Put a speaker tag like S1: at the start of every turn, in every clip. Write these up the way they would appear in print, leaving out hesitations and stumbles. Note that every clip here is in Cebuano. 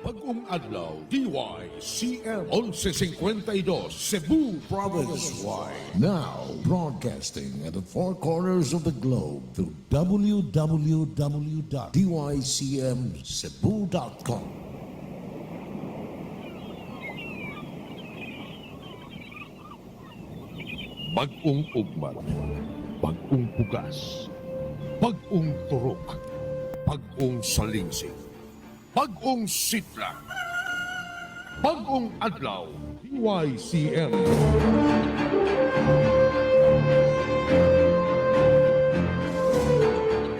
S1: Bagong Adlaw, DYCM 1152, Cebu
S2: Province-wide. Now, broadcasting at the four corners of the globe through www.dycmcebu.com.
S1: Bagong ugmat, bagong pugas, bagong turok, bagong salingsing, bagong sitla, bagong adlaw, DYCM.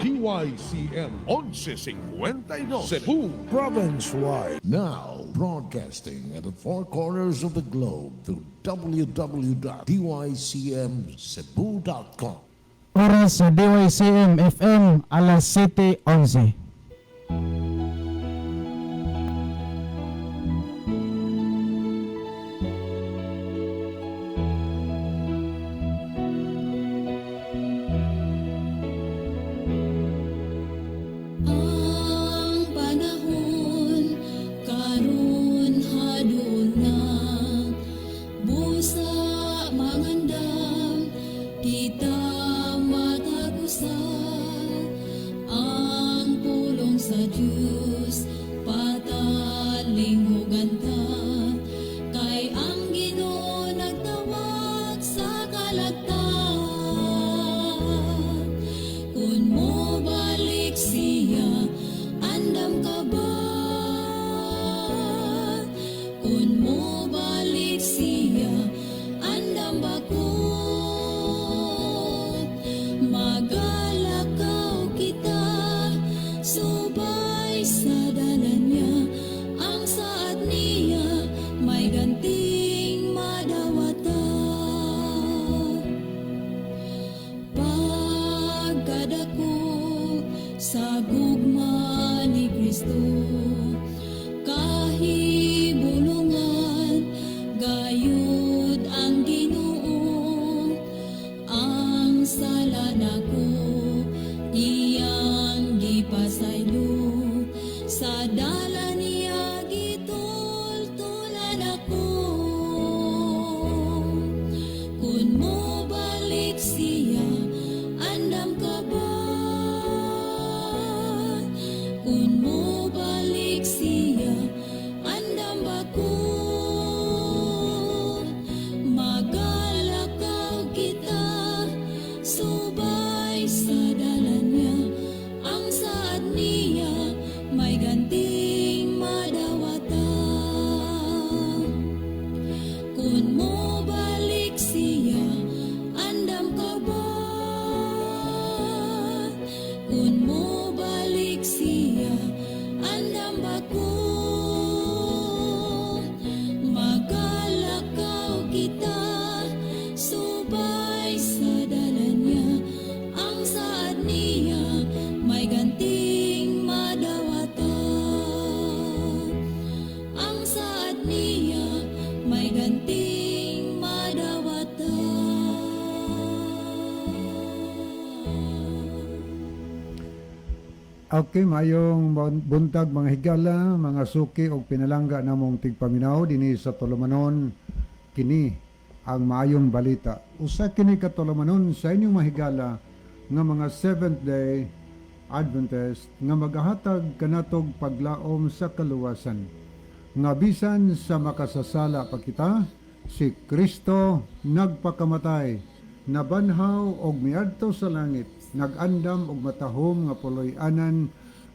S1: DYCM 1152, Cebu
S2: Province-wide. Now, broadcasting at the four corners of the globe through www.dycmcebu.com.
S3: Oras sa DYCM FM alas 7:11.
S4: Ang panahon karon haduol na, busa mangandam kita matagusa ang pulong sa Dios, patalinghugan ta kay ang Ginoo nagtawag sa kalagtan. Kun mo balik siya, andam ka ba? Kun mo balik siya, andam ba ko? Magalakaw kita, subay sa dalan niya, ang saad niya, may ganting madawatan. Pagkadako sa gugma ni Kristo, kahibulungan gayud ang Ginoo, ang sala nako iyang gipasaylo, sa dala niya gitultulan ako. Kun mo balik siya, andam ka ba? Kun mo balik siya, andam ba ko? Magalakaw kita, subay sa dalan niya, ang saad niya, may ganting madawatan. Kun mo balik siya, andam ka ba? Kun mo balik siya, andam ba ko? Magalakaw kita, subay sa dalan niya, ang saad niya, may ganting madawatan. Ang saad niya, may ganting madawatan.
S5: Okay, maayong buntag mga higala, mga suki og pinalangga namong tigpaminaw dinhi sa Tulumanon, kini ang maayong balita. Usa kini ka tulumanon sa inyong mahigala nga mga Seventh Day Adventist nga magahatag kanatog paglaom sa kaluwasan. Nga bisan sa makasasala pa kita, si Kristo nagpakamatay, nabanhaw og miadto sa langit, nagandam og matahom nga puloy-anan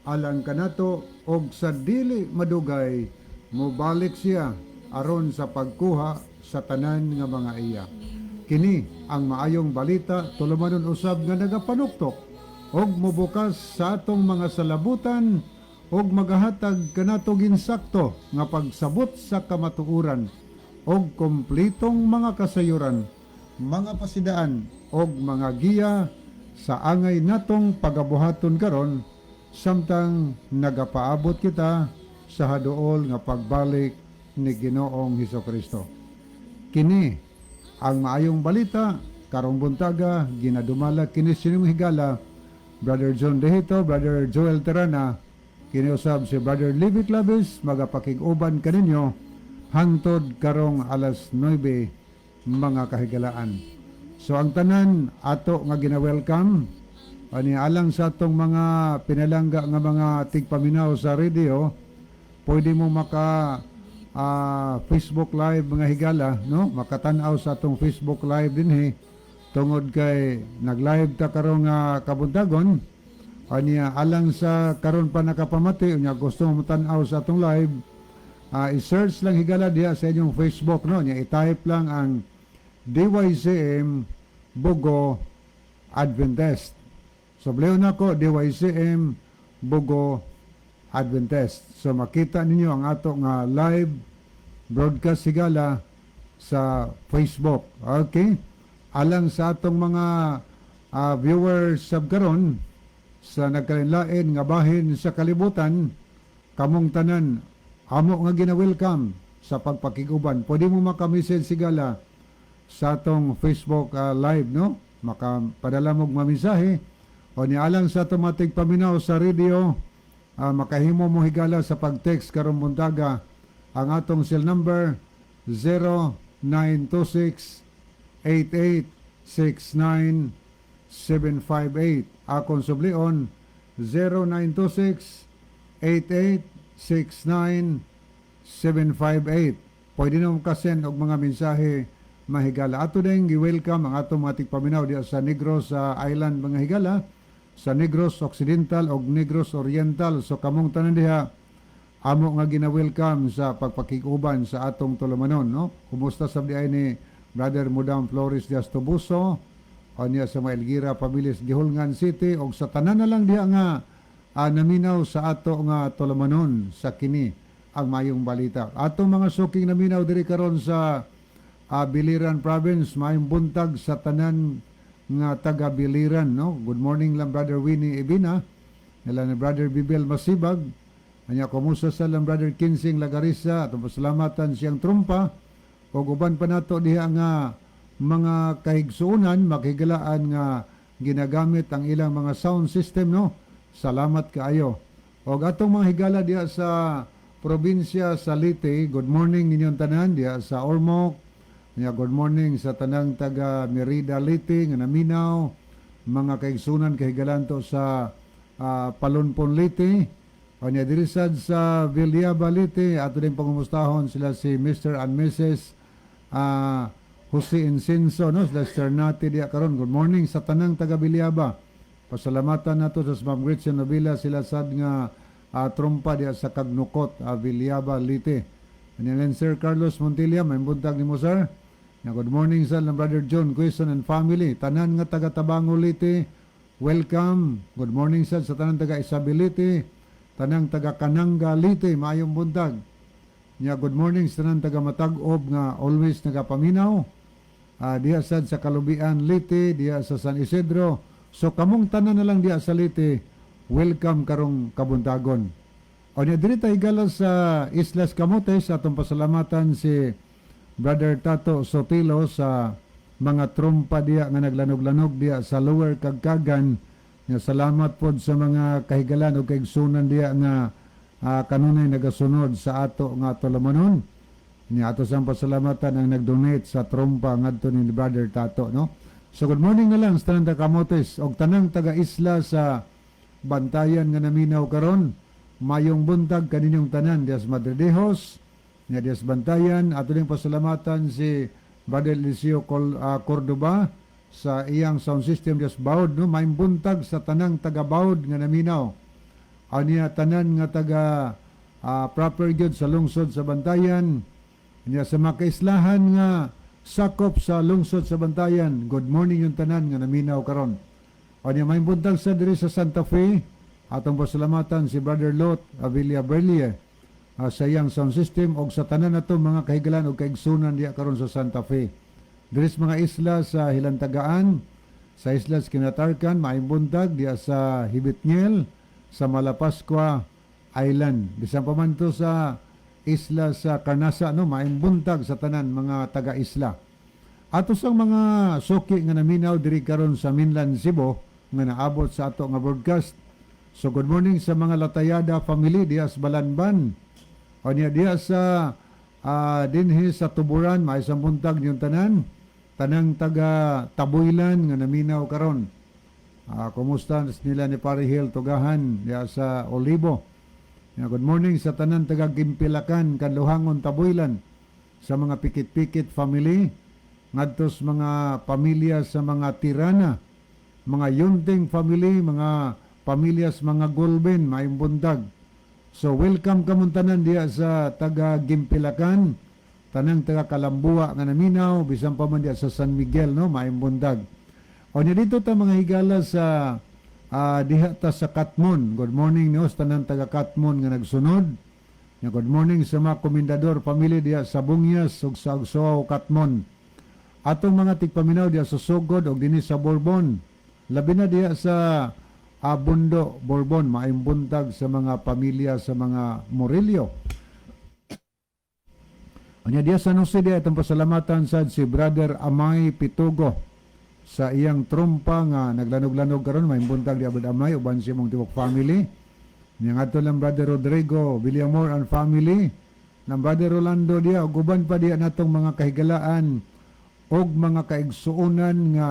S5: alang kanato, og sa dili madugay mobalik siya aron sa pagkuha sa tanan nga mga iya. Kini ang maayong balita, tulumanon usab nga nagapanuktok og mobukas sa atong mga salabutan og magahatag kanato ginsakto nga pagsabot sa kamatuoran og kompletong mga kasayuran, mga pasidaan og mga giya sa angay natong pagabuhaton karon samtang nagapaabot kita sa haduol nga pagbalik ni Ginoong Hesukristo. Kini ang maayong balita karong buntaga, ginadumala kini sining higala Brother John Dehito, Brother Joel Terana, Kini usab si Brother Levi Clavis magapakig-uban kaninyo hangtod karong alas 9, mga kahigalaan. So ang tanan ato nga gina-welcome ani alang sa atong mga pinalangga nga mga tigpaminaw sa radio, pwede mo maka Facebook Live, mga higala, no, makatan-aw sa atong Facebook Live dinhi tungod kay nag-live ta karong kabuntagon. Anya alang sa karon pa nakapamati unya gusto mo tan-aw sa atong live, i-search lang, higala, diha sa inyong Facebook, no, nya i-type lang ang DYCM Bogo Adventist. So sublion nako, DYCM Bogo Adventist. So makita ninyo ang ato nga live broadcast, higala, sa Facebook. Okay? Alang sa atong mga viewers sab karon sa nagkalain nga bahin sa kalibutan, kamong tanan amo nga gina-welcome sa pagpakiguban. Pwede mo maka-message, higala, sa atong Facebook live, no? Makapadala mo og mensahe o ni alang sa atong mga tigpaminaw sa radio, makahimo mo, higala, sa pag-text karong buntaga. Ang atong cell number 0926 8869 758. Akong sublion, 0926 8869 758. Pwede na ka-send og mga mensahe, mahigala. Ato din gi-welcome ang atong mga tigpaminaw diha sa Negros sa Island, mga higala, sa Negros Occidental og Negros Oriental. So kamong tanan diha amo nga gina-welcome sa pagpakig-uban sa atong tulumanon, no? Kumusta sa diay ni Brother Mudam Flores Diaz Tobuso, niya sa mga Elgira Pamilya Guihulngan City og sa tanan na lang diha nga naminaw sa ato nga tulumanon sa kini ang Maayong Balita. Atong mga suking naminaw diri karon sa Biliran Province, maayong buntag sa tanan nga taga Biliran, no? Good morning lang Brother Winnie Ibina, nila ni Brother Bibel Masibag. Anya kumusta sa lang Brother Kinsing Lagarisa, atong pasalamatan siyang trumpa ug uban pa nato diha nga mga kahigsuonan, makigalaan nga ginagamit ang ilang mga sound system, no? Salamat kaayo. Og atong mga higala diha sa probinsya sa Leyte, good morning ninyong tanan diha sa Ormoc. Nya good morning sa tanang taga Merida Leyte nga naminaw, mga kaigsunan kahigalan to sa Palonpon Leyte. O nya diri sad sa Villaba Leyte, ato din pangumustahon sila si Mr. and Mrs. Jose Incenso, no, sila Sir Nati diha karon. Good morning sa tanang taga Villaba. Pasalamatan nato sa Ma'am Gretchen Novilla, sila sad nga trumpa diha sa Kagnukot, Villaba Leyte. And then Sir Carlos Montilla, may buntag nimo, sir. Na good morning sa lang Brother John Quezon and family. Tanan nga taga Tabango Leyte, welcome. Good morning sa tanan taga Isabelite, tanang taga Kananga Leyte, maayong buntag. Nya good morning sa tanan taga Matag-ob nga always nagapaminaw. Diha sad sa Kalubian Leyte, diha sa San Isidro. So kamong tanan na lang diha sa Leyte, welcome karong kabuntagon. O niya diri tayo higala sa Islas Camotes, atong pasalamatan si Brother Tato Sotilo sa mga trumpa diya nga naglanog-lanog diya sa Lower Kagkagan. Nga salamat pod sa mga kahigalan o kaigsunan diya nga kanunay nagasunod sa ato nga tulumanon. Nya ato sang pasalamatan ang nag-donate sa trumpa ngadto ni Brother Tato, no? So good morning na lang sa tanang taga Camotes og tanang taga isla sa Bantayan nga naminaw karon. Mayong buntag kaninyong tanan dias Madridejos, nga dias Bantayan. Ato ding pasalamatan si Brother Eliseo Cordoba sa iyang sound system dias Baud, no? Mayong buntag sa tanang taga Baud nga naminaw. Aniya tanan nga taga proper gyud sa lungsod sa Bantayan. Anya sa mga kaislahan nga sakop sa lungsod sa Bantayan, good morning yung tanan nga naminaw karon. Anya may buntag sa diri sa Santa Fe, atong pasalamatan si Brother Lot Avilla Berlie sa iyang sound system og sa tanan nato mga kahigalan og kaigsunan diya karon sa Santa Fe. Diri sa mga isla sa Hilantagaan, sa Islas Kinatarkan, maayong buntag diya sa Hibitngel, sa Malapascua Island. Bisan pa man to sa isla sa Carnasa, no, maayong buntag sa tanan mga taga-isla. Ato sang mga suki nga naminaw diri karon sa mainland Cebu nga naabot sa ato nga broadcast. So good morning sa mga Latayada family diha sa Balanban. O niya diha sa dinhi sa Tuburan, maayong buntag ninyong tanan. Tanang taga Tabuylan nga naminaw karon. Kumusta nila ni Pare Hill Tugahan diha sa Olibo. Ya, good morning sa tanan taga Gimpilakan, Kanluhangon, Tabuylan, sa mga Pikit-Pikit family, ngadto sa mga pamilya sa mga Tirana, mga Yunting family, mga pamilya sa mga Gulbin, maayong buntag. So welcome kamong tanan diha sa taga Gimpilakan, tanang taga Kalambua nga naminaw, bisan pa man diha sa San Miguel, no, maayong buntag. O nya dito ta, mga higala, sa diha ta sa Katmon. Good morning niyo sa tanan taga Katmon nga nagsunod. Nya good morning sa mga Komendador family diha sa Bungyas ug sa Agsoaw, Katmon. Atong mga tigpaminaw diha sa Sogod og dinhi sa Borbon. Labi na diha sa Abundo, Borbon, maayong buntag sa mga pamilya sa mga Murillo. Anya diha sa Jose diha itong pasalamatan sad si Brother Amay Pitugo sa iyang trumpa nga naglanog-lanog karon. Maayong buntag di Brother Amay uban sa imong tibuok family. Nya ngadto lang Brother Rodrigo Villamor and family, ng Brother Rolando diha ug uban pa diha natong mga kahigalaan og mga kaigsuonan nga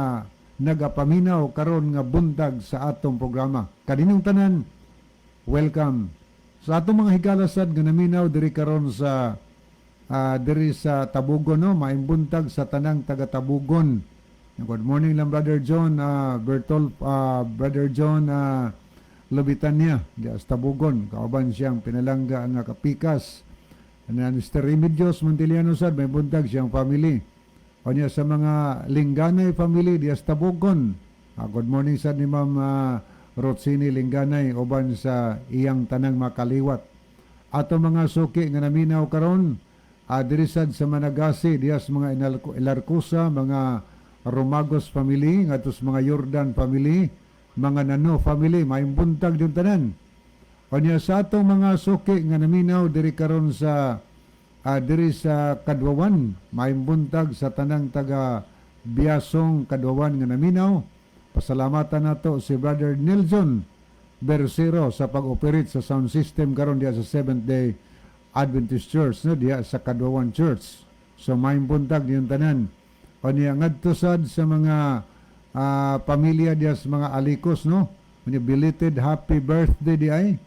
S5: nagapaminaw karon nga buntag sa atong programa. Kaninyong tanan, welcome. Sa atong mga higala sad nga naminaw diri karon sa diri sa Tabugon, no, maayong buntag sa tanang taga Tabugon. Good morning lang Brother John Bertol, Brother John Lobitania diya sa Tabugon kauban siyang pinalangga nga kapikas. Ana Mr. Remedios Montiliano sad, maayong buntag siyang family. O niya sa mga Lingganay family diya sa Tabugon. Good morning sad ni Ma'am Rotsini Lingganay uban sa iyang tanang makaliwat. Ato mga suki nga naminaw karon diri sad sa Managasi diya sa mga Ilarcosa, mga Romagos family, ngadto sa mga Jordan family, mga Nano family, maayong buntag din tanan. O niya sa atong mga suki nga naminaw diri karon sa diri sa Kadwawan, maayong buntag sa tanang taga Biasong, Kadwawan nga naminaw. Pasalamatan nato si Brother Nelson Bersero sa pag-operate sa sound system karon diha sa Seventh Day Adventist Church, no, diha sa Kadwawan Church. So maayong buntag niyong tanan. O niya ngadto sad sa mga pamilya diha sa mga Alikos, no. Unya belated happy birthday di ay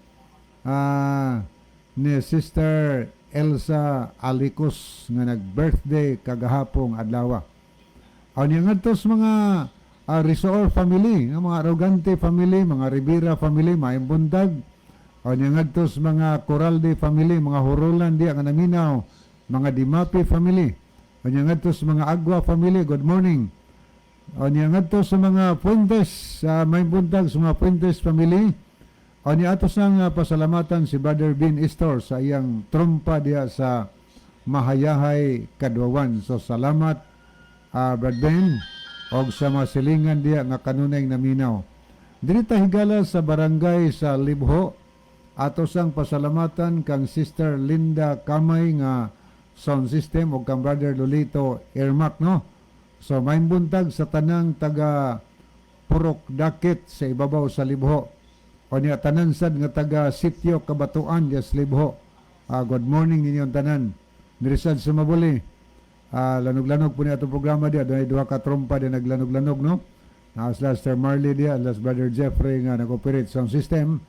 S5: ni Sister Elsa Alikos nga nag-birthday kagahapong adlaw. O niya ngadto sa mga Resort family, nga mga Arrogante family, mga Rivera family, maayong buntag. O niya ngadto sa mga Coralde family, mga Horolan di nga naminaw, mga Dimapi family. O niya ngadto sa mga Agua family, good morning. O niya ngadto sa mga Fuentes, sa maayong buntag sa mga Fuentes family. O niya ato sang pasalamatan si Brother Bin Istor sa iyang trumpa diha sa Mahayahay, Kadwawan. So salamat, Brad Ben, og sa mga silingan diha nga kanunay naminaw. Diri ta, higala, sa barangay sa Libho, ato sang pasalamatan kang Sister Linda Kamay nga sound system og kang Brother Lolito Ermac, no. So maayong buntag sa tanang taga Purok Dakit sa ibabaw sa Libho. O niya tanan sad nga taga Sitio Kabatuan diya sa Libho. Good morning ninyong tanan. Diri sad sa Mabuli. Lanog-lanog po niya atong programa diya. Dunay duha ka trompa diya naglanog-lanog, no. Naa sila Sir Marley diya, alas Brother Jeffrey nga nag-operate sound system.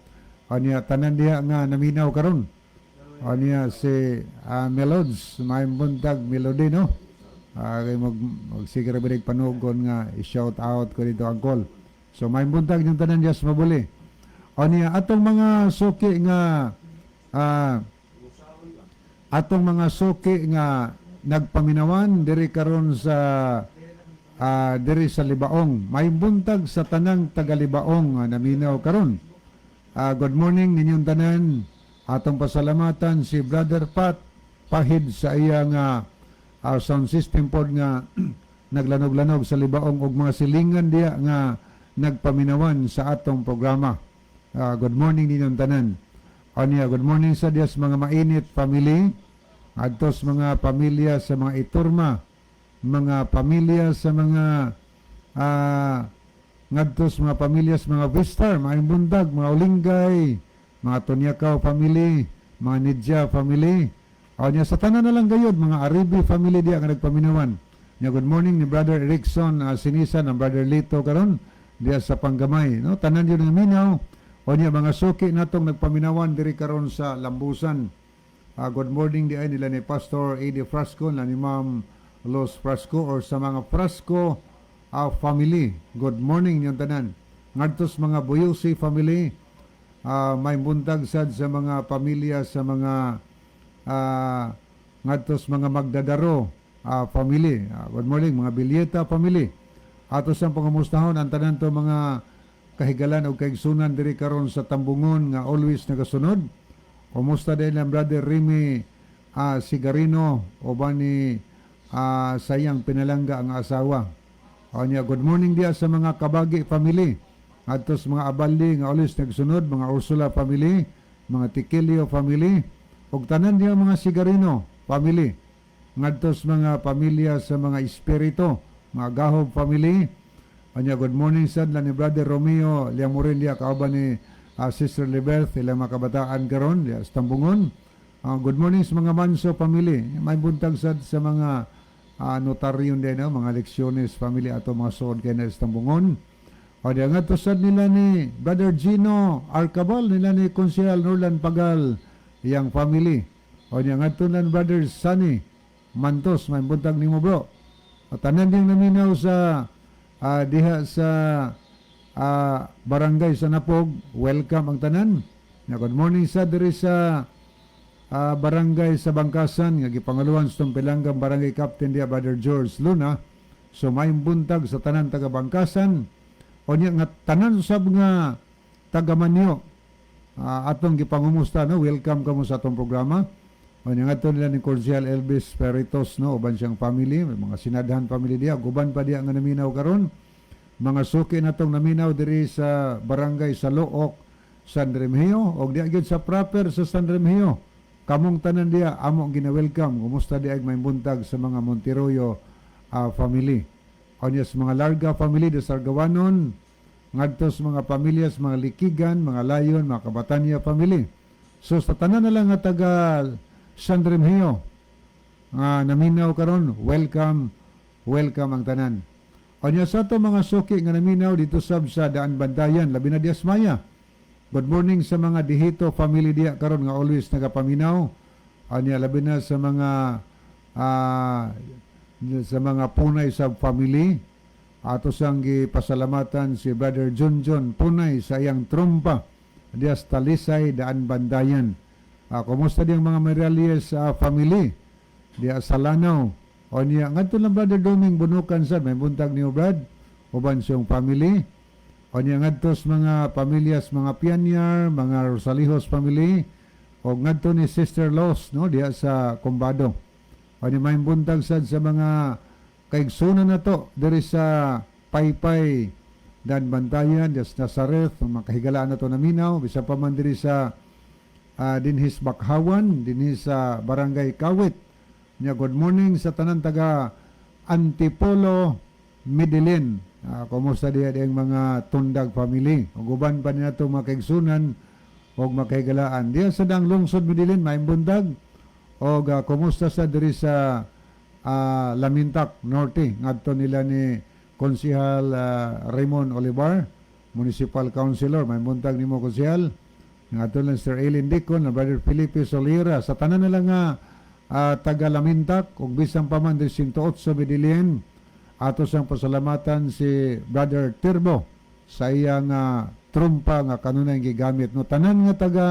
S5: O niya tanan diya nga naminaw karon. O niya si Melods, maayong buntag Melody, no. Kay magsige ra binig panugon nga i-shout out ko dito ang call. So maayong buntag yung tanan diya sa Mabuli. O niya atong mga suki nga nagpaminawan diri karon sa diri sa Libaong. Maayong buntag sa tanang taga Libaong nga naminaw karon. Good morning ninyong tanan. Atong pasalamatan si Brother Pat Pahid sa iya nga sound system pod nga naglanog-lanog sa Libaong og mga silingan diya nga nagpaminawan sa atong programa. Good morning ninyong tanan. Anya, good morning sa Dios mga Mainit family, adto sa mga pamilya sa mga Iturma, mga pamilya sa mga Ngadto sa mga pamilya sa mga Vistar, mga Bundag, mga Ulinggay, mga Tonyakaw family, mga Nidja family. O niya sa tanan na lang gayod, mga Aribi family diya nga nagpaminawan. Nya good morning ni Brother Erickson Sinisan ang Brother Lito karon diya sa Panggamay, no? Tanan yun nga minaw. O niya mga suki natong nagpaminawan diri karon sa Lambusan. Good morning di ay nila ni Pastor A.D. Frasco na ni Ma'am Los Frasco or sa mga Frasco family. Good morning niyong tanan. Ngadto sa mga Buyusi family, may buntag sad sa mga pamilya sa mga ngadto sa mga Magdadaro family. Good morning mga Bilyeta family. Ato sa pangamustahon ang tanan to mga kahigalan o kaigsunan diri karon sa Tambungon nga always nagasunod. Kumusta din ang Brother Remy Sigarino o ba ni sayang pinalangga ang asawa. O niya, good morning diya sa mga Kabagi family. Adto sa mga Abaldi nga always nagsunod, mga Ursula family, mga Tikilio family, ug tanan diya mga Sigarino family. Ngadto sa mga pamilya sa mga Espiritu, mga Gahob family. Anya, good morning sad ni Brother Romeo Liamorelia kauban ni Sister Liberth, ilang mga kabataan karon diya sa Tambungon. Good morning sa mga Manso family. May buntag sad sa mga notaryo din, no? Mga leksyones family ato mga suod kay na sa Tambungon. O diya nga to sad nila ni Brother Gino Arcabal, nila ni Konsehal Norlan Pagal, iyang family. O diya nga to nan Brother Sunny Mantos, may buntag nimo, bro. O tanan ding naminaw sa diha sa barangay sa Napog, welcome ang tanan. Na good morning sa diri sa barangay sa Bangkasan nga gipangaluan sa Pilanggang Barangay Captain diya, Brother George Luna. So may buntag sa tanan taga Bangkasan. O niya nga tanan sab nga taga Manyo atong gipangumusta, no, welcome kamo sa atong programa. O niya ngadto nila ni Cordial Elvis Peritos, no, uban siyang family, may mga Sinadhan family diya, guban pa diya nga naminaw karon. Mga suki natong naminaw diri sa barangay sa Looc, San Remigio, og diya gyud sa proper sa San Remigio. Kamong tanan diya amo gina-welcome. Kumusta diya, may buntag sa mga Monteroyo family. O niya sa mga Larga family de Sargawanon, ngadto sa mga pamilya sa mga Likigan, mga Layon, mga Kabatanya family. So sa tanan na lang nga taga San Remigio nga naminaw karon, welcome, welcome ang tanan. O niya sa ato mga suki nga naminaw dito sab sa Daan Bantayan, labi na Dias Maya. Good morning sa mga Dihito family diya karon nga always nagapaminaw. O niya labi na sa mga Punay sa family. Ato sang gipasalamatan si Brother Junjun Punay sa iyang trumpa diya sa Talisay, Daan Bandayan. Kumusta diyang mga Miralles family diya sa Lanao. O niya ngadto lang Brother Doming Bunukan sad, may buntag niyo, Brad, uban siyang family. O niya ngadto sa mga pamilyas mga Pianyar, mga Rosalijos family o ngadto ni Sister Los, no, diya sa Combado. O niya may buntag sad sa mga kaigsunan na to diri sa Paypay, Dan Bantayan, diya sa Nazareth, ang mga kahigalaan na to naminaw, bisan pa man diri sa dinhis Bakhawan, dinhi sa Barangay Kawit. Nya good morning sa tanan taga Antipolo, Medellin. Kumusta diya diyang mga Tundag family? Ug uban pa niya mga kaigsunan ug mga. Diya sa Dang Lungsod Medellin, maayong buntag. Og kumusta sa diri sa Lamintak Norte ngadto nila ni Konsehal Raymond Olivar, Municipal Councilor. May buntag nimo, Konsehal. Ngadto lang Sir Eileen Dicon, ang Brother Felipe Solira, sa tanan na lang nga taga Lamintak ug bisan pa man diri 108 Medellin. Ato sang pasalamatan si Brother Tirbo sa iyang trumpa nga kanunay gigamit, no. Tanan nga taga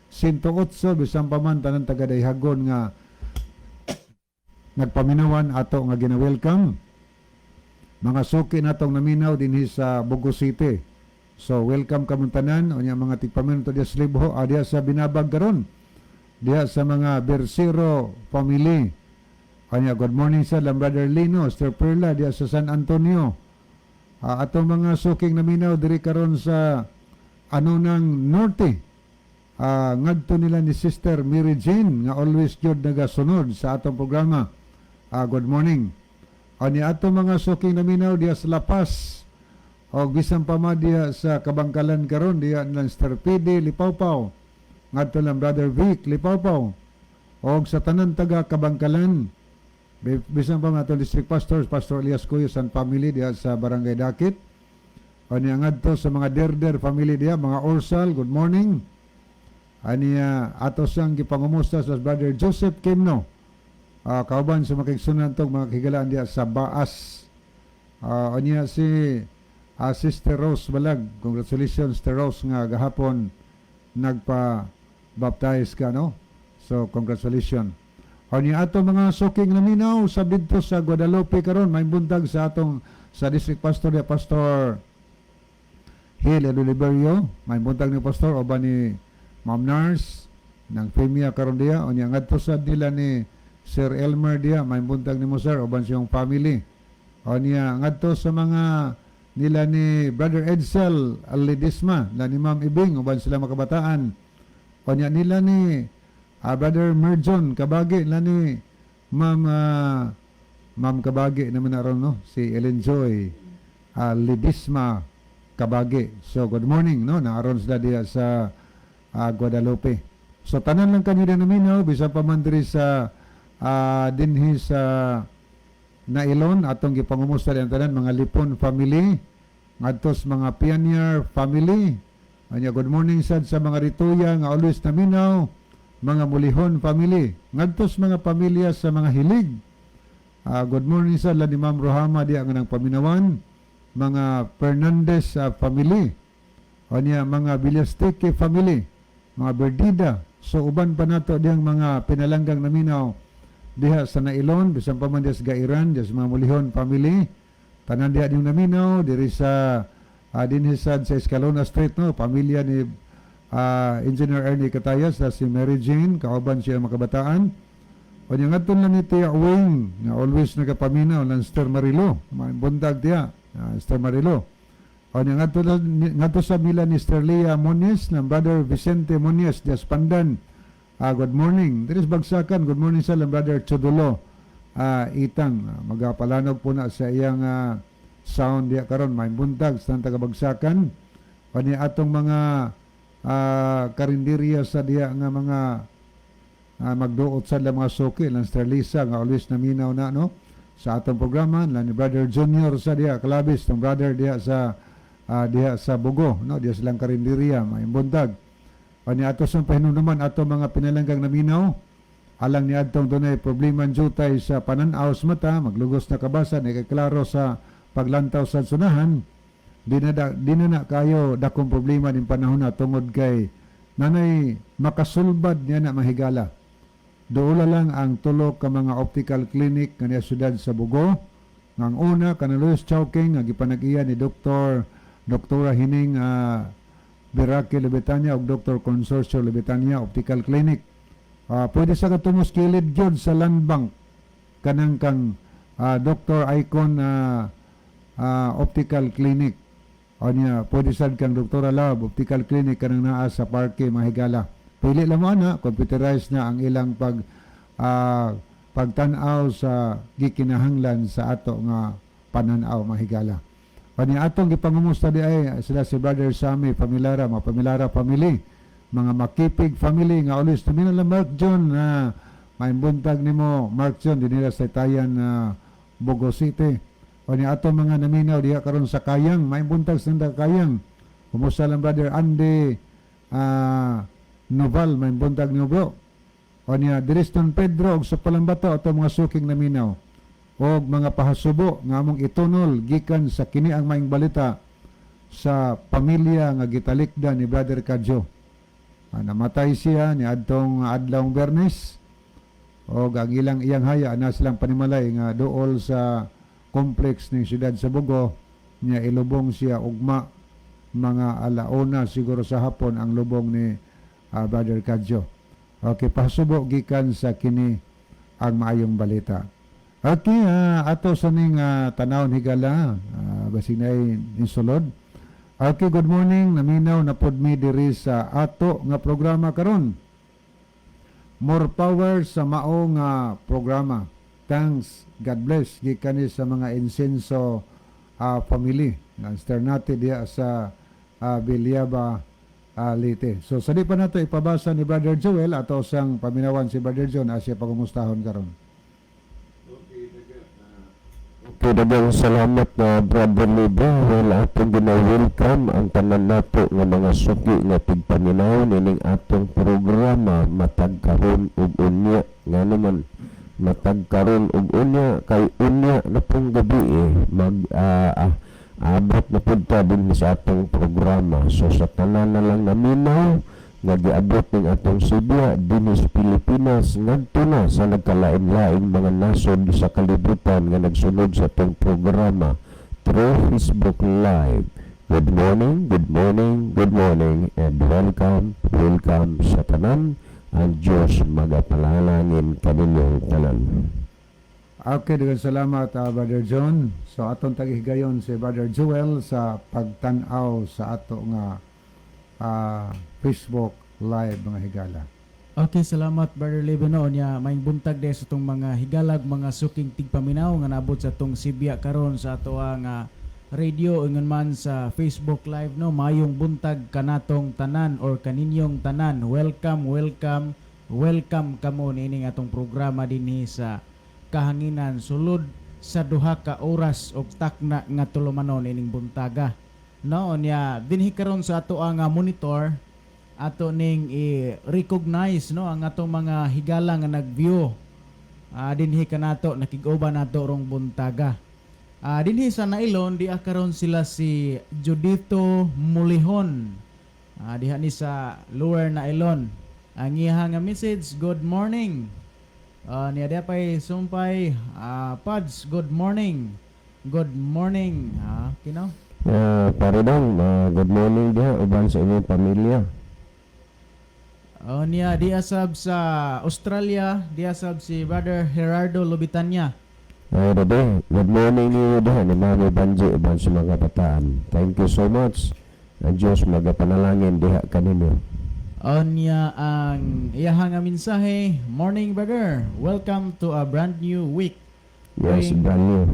S5: 108, bisan pa man tanan taga Dayhagon nga nagpaminawan, ato nga gina-welcome. Mga suki natong naminaw dinhi sa Bogo City. So welcome kamong tanan. Unya mga tigpaminaw to diya sa Libho, diya sa Binabag karon. Diya sa mga Bersero family. Kanya good morning sa lang Brother Lino, Sir Perla diya sa San Antonio. Atong mga suking naminaw diri karon sa Anunang Norte. Ngadto nila ni Sister Mary Jane nga always gyud nagasunod sa atong programa. Good morning. Ani ato mga suking naminaw diya sa La Paz. Og bisan pa man diha sa Kabangkalan karon diha ng Star PD Lipawpaw. Ngadto lang Brother Vic Lipawpaw. Og sa tanan taga Kabangkalan, bisan pa man atong district pastors, Pastor Elias Cuyos and family diha sa Barangay Dakit. O niya ngadto sa mga Derder family diha, mga Orsal, good morning. Aniya ato siyang gipangumusta sa Brother Joseph Kimno. Kauban sa makigsunan tong mga kahigalaan diha sa Baas. Aniya si Sister Rose Balag. Congratulations, Sister Rose, nga gahapon nagpa-baptize ka, no? So congratulations. Aniya ato mga suking naminaw sa didto sa Guadalupe karon, may buntag sa atong sa district pastor diha, Pastor Hill Oliverio, may buntag ni Pastor uban ni Ma'am Nurse ng Femia karon diha. Unya ngadto sa nila ni Sir Elmer diha, may buntag nimo, sir, uban siyang family. Unya ngadto sa mga nila ni Brother Edsel Alidisma, la ni Ma'am Ibing uban sila makabataan. Unya nila ni Brother Merjon Kabagi, la ni Ma'am Kabagi naman aron, no, si Ellen Joy Lidisma Kabagi. So good morning, no, naaron sila diha sa Guadalupe. So tanan lang kanyo din naminaw bisan pa man diri sa dinhi sa Nailon, atong gipangumusta din tanan mga Lipon family ngadto sa mga Pioneer family. Anya good morning sad sa mga Rituya nga always naminaw, mga Mulihon family, ngadto sa mga pamilya sa mga Hilig. Good morning sa ni Ma'am Rohama diya nga nang paminawan, mga Fernandez family. Anya mga Villastike family, mga Berdida. So uban pa nato diyang mga pinalanggang naminaw diha sa Nailon, bisan pa man diha sa Gairan, diha sa mga Mulihon family. Tanan diha niyong naminaw diri sa dinhi sad sa Escalona Street, no, pamilya ni Engineer Ernie Katayas na si Mary Jane kauban siya mga kabataan. O niya ngadto lang ni Tia Wing nga always nagapaminaw ng Sir Marilo. Buntag tiya, Sir Marilo. O niya ngadto sa mila ni Sir Leah Moniz ng Brother Vicente Moniz dias Pandan. Good morning. Diri sa Bagsakan, good morning sa lang Brother Chodulo Itang. Magapalanog po na sa iyang sound diya karon, may buntag sa taga Bagsakan. O niya atong mga karinderya sa diya nga mga magduot sa mga suki lang Sir Lisa nga always naminaw na, no, sa atong programa, lan ni Brother Junior sa diha Kalabis, tong brother diha sa Bugo, no, diha silang karinderya, may buntag. Ani ato sa pahinumduman ato mga pinalanggang naminaw alang ni adtong dunay problema jutay sa panan-aw sa mata, maglugos na kabasa ni klaro sa paglantaw sa sunahan, di na kayo dakong problema ning panahon na tungod kay nanay makasulbad niya na mahigala. Doula lang ang tulo ka mga optical clinic nga niya syudad sa Bugo. Nga ang una kanang Luis Chowking nga gipanag-iya ni Dr. Doktora Hining Beraki Lebetanya ug Dr. Consorcio Lebetanya Optical Clinic. Pwede sa katumos kilid gyud sa Land Bank kanang kang Dr. Icon Optical Clinic. O niya, pwede sad kang Dr. Love Optical Clinic kanang naa sa parke, mahigala. Pili lang mo ana, computerized na ang ilang pagtan-aw sa gikinahanglan sa ato nga pananaw, mahigala. Kani atong gipangumusta di ay sila si Brother Sammy Pamilara, mga Pamilara family, mga Makipig family nga always naminaw lang Mark John na may buntag nimo, Mark John, dinhi sa Tayan na Bogo City. O ni ato mga naminaw diha karon sa Kayang, may buntag sa Kayang. Kumusta lang Brother Andy Noval, may buntag nimo, bro. O niya Diriston Pedro og sa Palambato ato mga suking naminaw og mga pahasubo nga among itunol gikan sa kini ang maing balita sa pamilya nga gitalikda ni Brother Kadjo. Namatay siya ni adtong adlawng Bernes og ang ilang iyang haya na silang panimalay nga duol sa complex ng siyudad sa Bugo niya ilubong siya ugma mga alauna siguro sa hapon ang lubong ni Brother Kadjo. Okay, pasubo gikan sa kini ang maayong balita. Okay, ato sa ning tanawon higala, basig na insulod. Okay, good morning. Naminaw na pod mi diri sa ato nga programa karon. More power sa mao nga programa. Thanks, God bless gikan ni sa mga Insenso family. Ang Ternate diya sa Villaba, Leyte. So sa di pa nato ipabasa ni Brother Joel, ato sang paminawan si Brother John asya pagumustahon karon.
S6: Okay, daghang salamat na Brother Libre. Well, atong gina-welcome ang tanan nato nga mga suki nga tigpaminaw nining atong programa matag karon ug unya. Nga naman matag karon ug unya kay unya na pong gabi eh, mag abot na pud ta din sa atong programa. So sa tanan na lang naminaw nga giabot ning atong sibya dinhi sa Pilipinas ngadto na sa nagkalain-laing mga nasod sa kalibutan nga nagsunod sa atong programa through Facebook Live. Good morning, good morning, good morning, and welcome, welcome sa tanan. Ang Diyos magapalalangin kaninyong tanan.
S5: Okay, daghang salamat, Brother John. So atong taghigayon si Brother Joel sa pagtan-aw sa ato nga Facebook Live, mga higala.
S3: Okay, salamat, Brother Levino. Nya may buntag day sa itong mga higalag, mga suking tigpaminaw nga naabot sa atong sibya karon sa ato ang radio ingon man sa Facebook Live, no. Mayong buntag kanatong tanan or kaninyong tanan. Welcome, welcome, welcome kamo niining atong programa dinhi sa Kahanginan sulod sa 2 ka oras og takna nga tulumanon ining buntaga. No, nya dinhi karon sa ato ang monitor, ato ning i-recognize, no, ang atong mga higala nga nag-view dinhi kanato, nakig-uban nato rong buntaga. Dinhi sa Nailon di karon sila si Judito Mulihon. Diha ni sa Lower Nailon. Ang iha nga message, "Good morning." Niya diha pay sumpay, Pads, good morning. Good morning. Kino?
S6: Pare dong, good morning diha uban sa inyong pamilya.
S3: Oh, niya di asab sa Australia, di asab si Brother Gerardo Lubitanya.
S6: Ay, Rade, good morning niyo diha ni Mami Banji uban sa mga kabataan. Thank you so much. Ang Diyos magapanalangin diha kaninyo.
S3: Oh, niya ang iyahang nga mensahe, "Morning, brother. Welcome to a brand new week."
S6: Yes,
S3: Praying,
S6: brand new.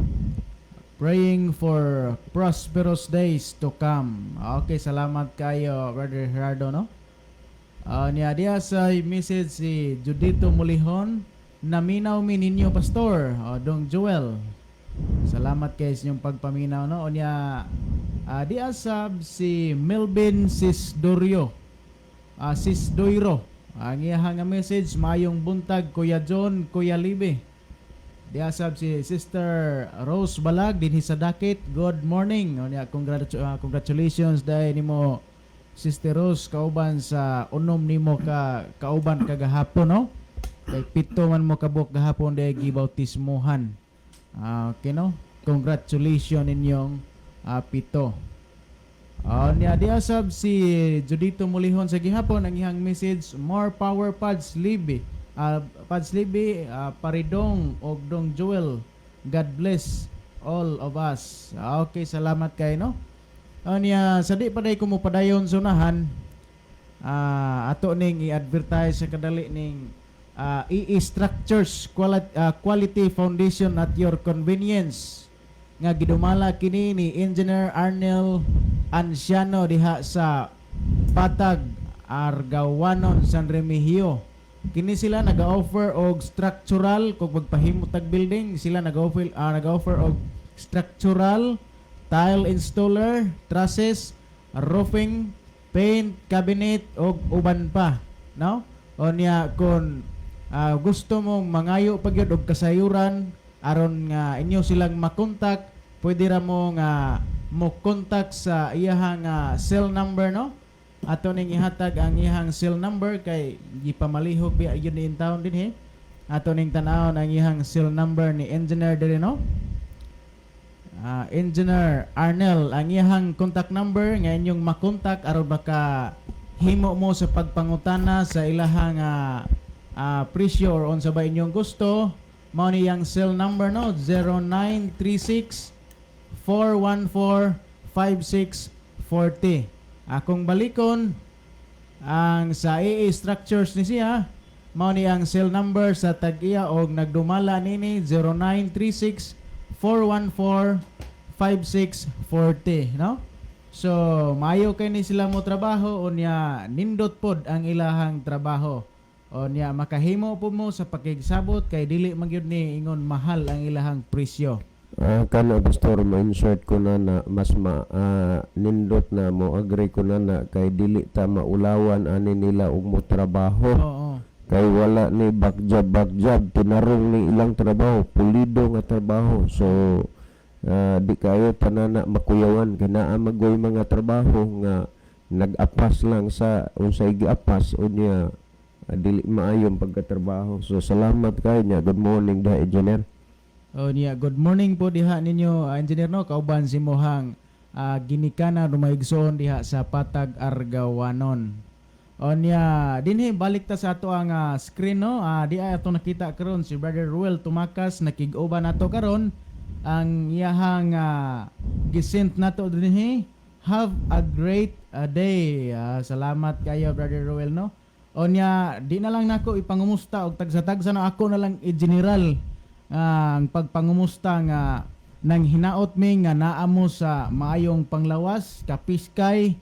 S3: Praying for prosperous days to come. Okay, salamat kayo, Brother Gerardo, no? Niya diya sa message si Judito Mulihon, "Naminaw mi ninyo, Pastor, o, Dong Joel." Salamat kay sa inyong pagpaminaw, no? O niya, diya sab si Melvin Sisdorio. Sisdoiro. Ang iyahang nga message, "Mayong buntag, Kuya John, Kuya Libe." Diya sab si Sister Rose Balag dinhi sa Dakit. "Good morning." O niya, congratulations dahil nimo, Sister Rose, kauban sa unom nimo ka kauban kagahapon, no? Kay pito man mo kabuok gahapon dahil gibautismohan. Okay, no? Congratulations ninyong pito. Niya diya sab si Judito Mulihon sa gihapon, ang iyang message, "More power, Pads Libi. Pads Libi, Paridong og Dong Joel. God bless all of us." Okay, salamat kay, no. Niya sa di pa day ko mo padayon sunahan, ato ning i-advertise sa kadali ning EE Structures, quality foundation at your convenience nga gidumala kini ni Engineer Arnel Anciano diha sa Patag, Argawanon, San Remigio. Kini sila nag-offer og structural kung magpahimo tag building, sila nag-offer og structural, tile installer, trusses, roofing, paint, cabinet og uban pa, no? O niya kung gusto mong mangayo pa gyud og kasayuran aron nga inyo silang makontak, pwede ra mo nga mo contact sa iyahang cell number, no? Ato ning ihatag ang iyahang cell number kay gipamalihok biya yun ni in town dinhi. Ato ning tan-awon ang iyahang cell number ni Engineer diri, no? Engineer Arnel, ang iyahang contact number nga inyong makontak aron baka himo mo sa pagpangutana sa ilahang presyo or unsa ba inyong gusto, mao ni iyang cell number, no? 0936 414 5640. Akong balikon ang sa AA Structures ni siya, mao ni ang cell number sa tag-iya og nagdumala nini, 0936 414. 5640, no? So, maayo kay ni sila mo trabaho, unya nindot pod ang ilahang trabaho. Unya makahimo po mo sa pakigsabot kay dili man gyud ni ingon mahal ang ilahang presyo.
S6: Kana, Pastor, ma-insert ko na na mas ma nindot na mo agree ko na na kay dili ta maulawan ani nila og mo trabaho. Kay wala ni back job, back job, tinarong ni ilang trabaho, pulido nga trabaho. So di kayo tanana makuyawan kay naa magoy mga trabaho nga nag-apas lang sa unsay giapas, unya dili maayo ang pagkatrabaho. So salamat kayo niya. Good morning da, engineer.
S3: O niya, good morning po diha ninyo, engineer, no, kauban si mohang ginikana rumaigsoon diha sa Patag Argawanon. O niya, dinhi balik ta sa ato ang screen, no. Di ay ato nakita karon si Brother Ruel Tumakas, nakig-uban nato karon. Ang iyahang gisent nato dinhi, "Have a great day." Salamat kayo, Brother Ruel, no. O niya, di na lang nako ipangumusta og tagsa-tagsa na ako na lang i-general ang pagpangumusta nga nang hinaot mi nga naa mo sa maayong panglawas, kapiskay,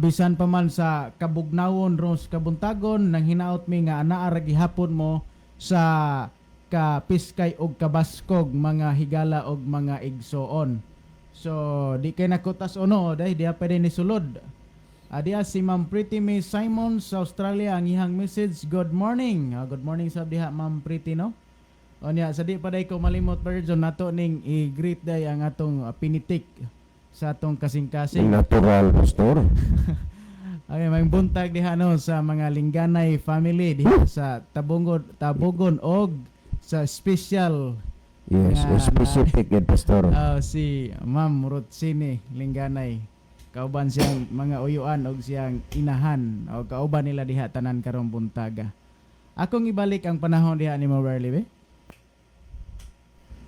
S3: bisan pa man sa kabugnawon ron sa kabuntagon, nang hinaot mi nga anaa ra gihapon mo sa kapiskay og kabaskog, mga higala og mga igsoon. So di kay nakutas ono dai diha pa ni sulod. Diha si Ma'am Pretty May Simon sa Australia, ang ihang message, "Good morning." Good morning sa diha, Ma'am Pretty, no. O niya, sa di pa day ko malimot, Brother John, nato ning i-greet day ang atong pinitik sa atong kasing-kasing.
S6: Natural, Pastor.
S3: Ay, may buntag diha, no, sa mga Lingganay family diha sa Tabungon, Tabugon og sa special
S6: Yes,
S3: nga
S6: specific yan, Pastor.
S3: Si Ma'am Rutsini Lingganay. Kauban siyang mga uyuan og siyang inahan o kauban nila diha tanan karong buntaga. Akong ibalik ang panahon diha ni Mo Barley, be.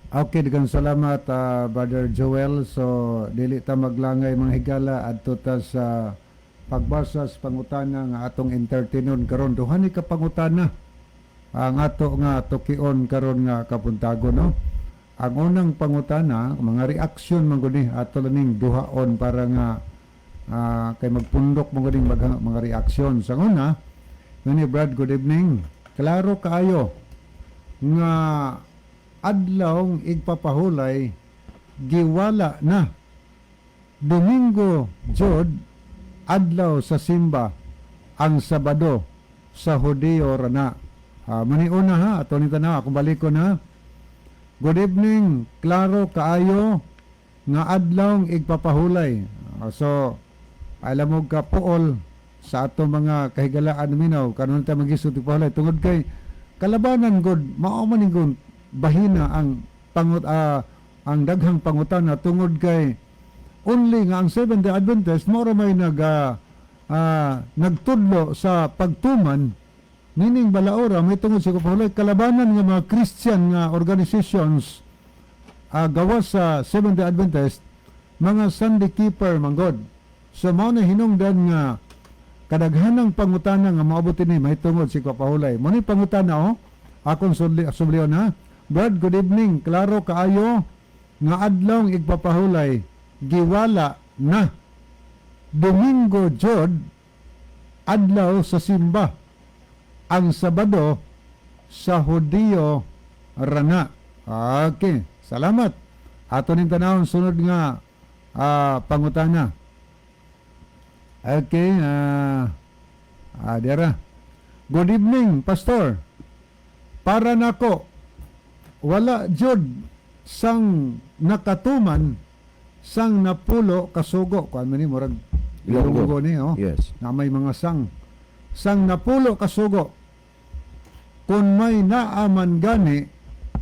S5: Okay, daghang salamat, Brother Joel. So dili ta maglangay, mga higala, adto ta sa pagbasa sa pangutana nga atong entertainon karon. Duha ni ka pangutana ang ato nga tukion karon nga kabuntagon, no. Ang unang pangutana, mga reaksyon man gud ni ato lang ning duhaon para nga kay magpundok man gud ning mga reaksyon. Sa una, ngani, "Brad, good evening. Klaro kaayo nga adlaw igpapahulay giwala na. Domingo jud adlaw sa simba, ang Sabado sa Hudiyo rana." Mani una ha, ato ni tanaw, akong balikon ha. "Good evening, klaro kaayo nga adlaw igpapahulay." So alam mo ka puol sa ato mga kahigalaan minaw kanon ta magisod igpahulay tungod kay kalabanan god mao man ni gud bahina ang pangut ang daghang pangutana tungod kay only nga ang Seventh Day Adventist mao ra may nagtudlo sa pagtuman nining balaora may tungod sa kapahulay, kalabanan nga mga Christian nga organizations gawas sa Seventh Day Adventist mga Sunday keeper manggod. So mao na hinungdan nga kadaghanang pangutana nga moabot ini mahitungod sa kapahulay. Mo ni pangutana oh, akong sublion ha. "Brad, good evening. Klaro kaayo nga adlaw igpapahulay giwala na. Domingo jud adlaw sa simba. Ang Sabado sa Hudiyo rana." Okay, salamat. Ato ning tanawon sunod nga pangutana. Okay, dira. "Good evening, Pastor. Para nako, wala jud sang nakatuman sang napulo kasugo." Kuan man ni murag
S6: Ilonggo.
S5: Ilonggo ni oh.
S6: Yes.
S5: Na may mga sang. "Sang napulo kasugo. Kung may naaman gani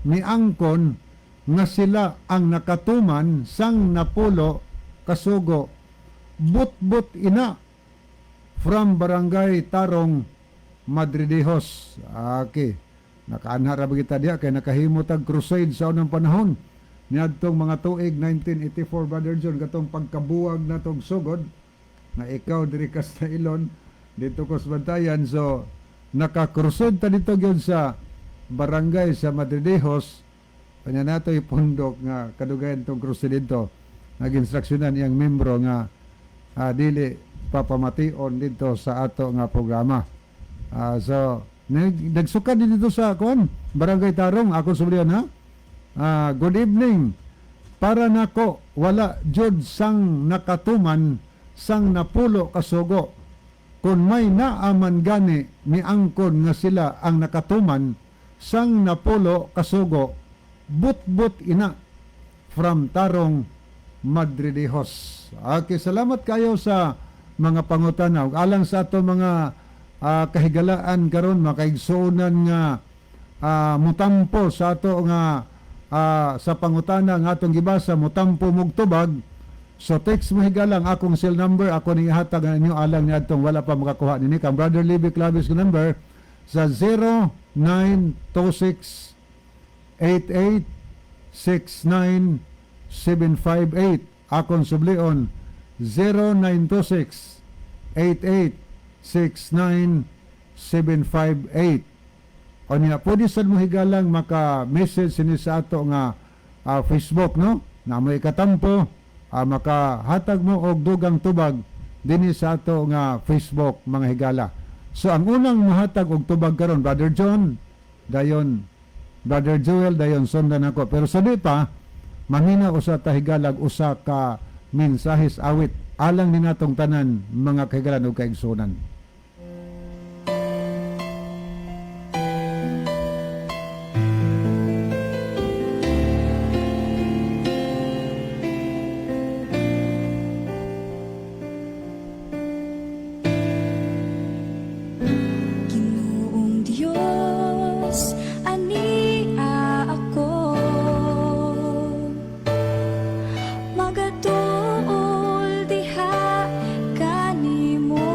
S5: ni angkon nga sila ang nakatuman sang napulo kasugo, but-but ina. From Barangay Tarong, Madridejos." Okay. Nakaanha ra ba kita diha kay nakahimo tag crusade sa unang panahon niadtong mga tuig 1984, Brother John, katong pagkabuwag na tong sugod na ikaw diri ka sa Ilon, dito ko sa Bantayan, so naka-crusade ta dito gyud sa barangay sa Madridejos. Kanya nato ipundok nga kadugayan tong crusade dito. Nag-instruksyonan iyang membro nga dili papamation dito sa ato nga programa. So nagsuka din dito sa kuan, Barangay Tarong, ako sublihan ha. Good evening. Para nako wala jud sang nakatuman sang napulo kasugo. Kung may naaman gani ni angkon nga sila ang nakatuman sang napulo kasugo, butbut ina. From Tarong, Madridejos. Okay, salamat kayo sa mga pangutana. Ug alang sa ato mga kahigalaan karon, makaigsuonan nga mutampo sa ato nga sa pangutana nga atong gibasa, mutampo mog tubag. So text mo higalang akong cell number, ako ning ihatag ang inyo alang niadtong wala pa makakuha nini kang Brother Libby Clavis ko number sa 0926 8869758. Akong sublion, 0926 8869758. O niya, pwede sad mo higalang maka-message sini sa ato nga Facebook, no? Na mo ikatampo, makahatag mo og dugang tubag dinhi sa ato nga Facebook, mga higala. So ang unang mahatag og tubag karon, Brother John, dayon Brother Joel, dayon sundan ako. Pero sa di pa, manghina usa ta higalag usa ka mensahis awit alang ni natong tanan mga kahigalan ug kaigsunan.
S4: Ginoong Diyos, ania ako magatuol diha kanimo.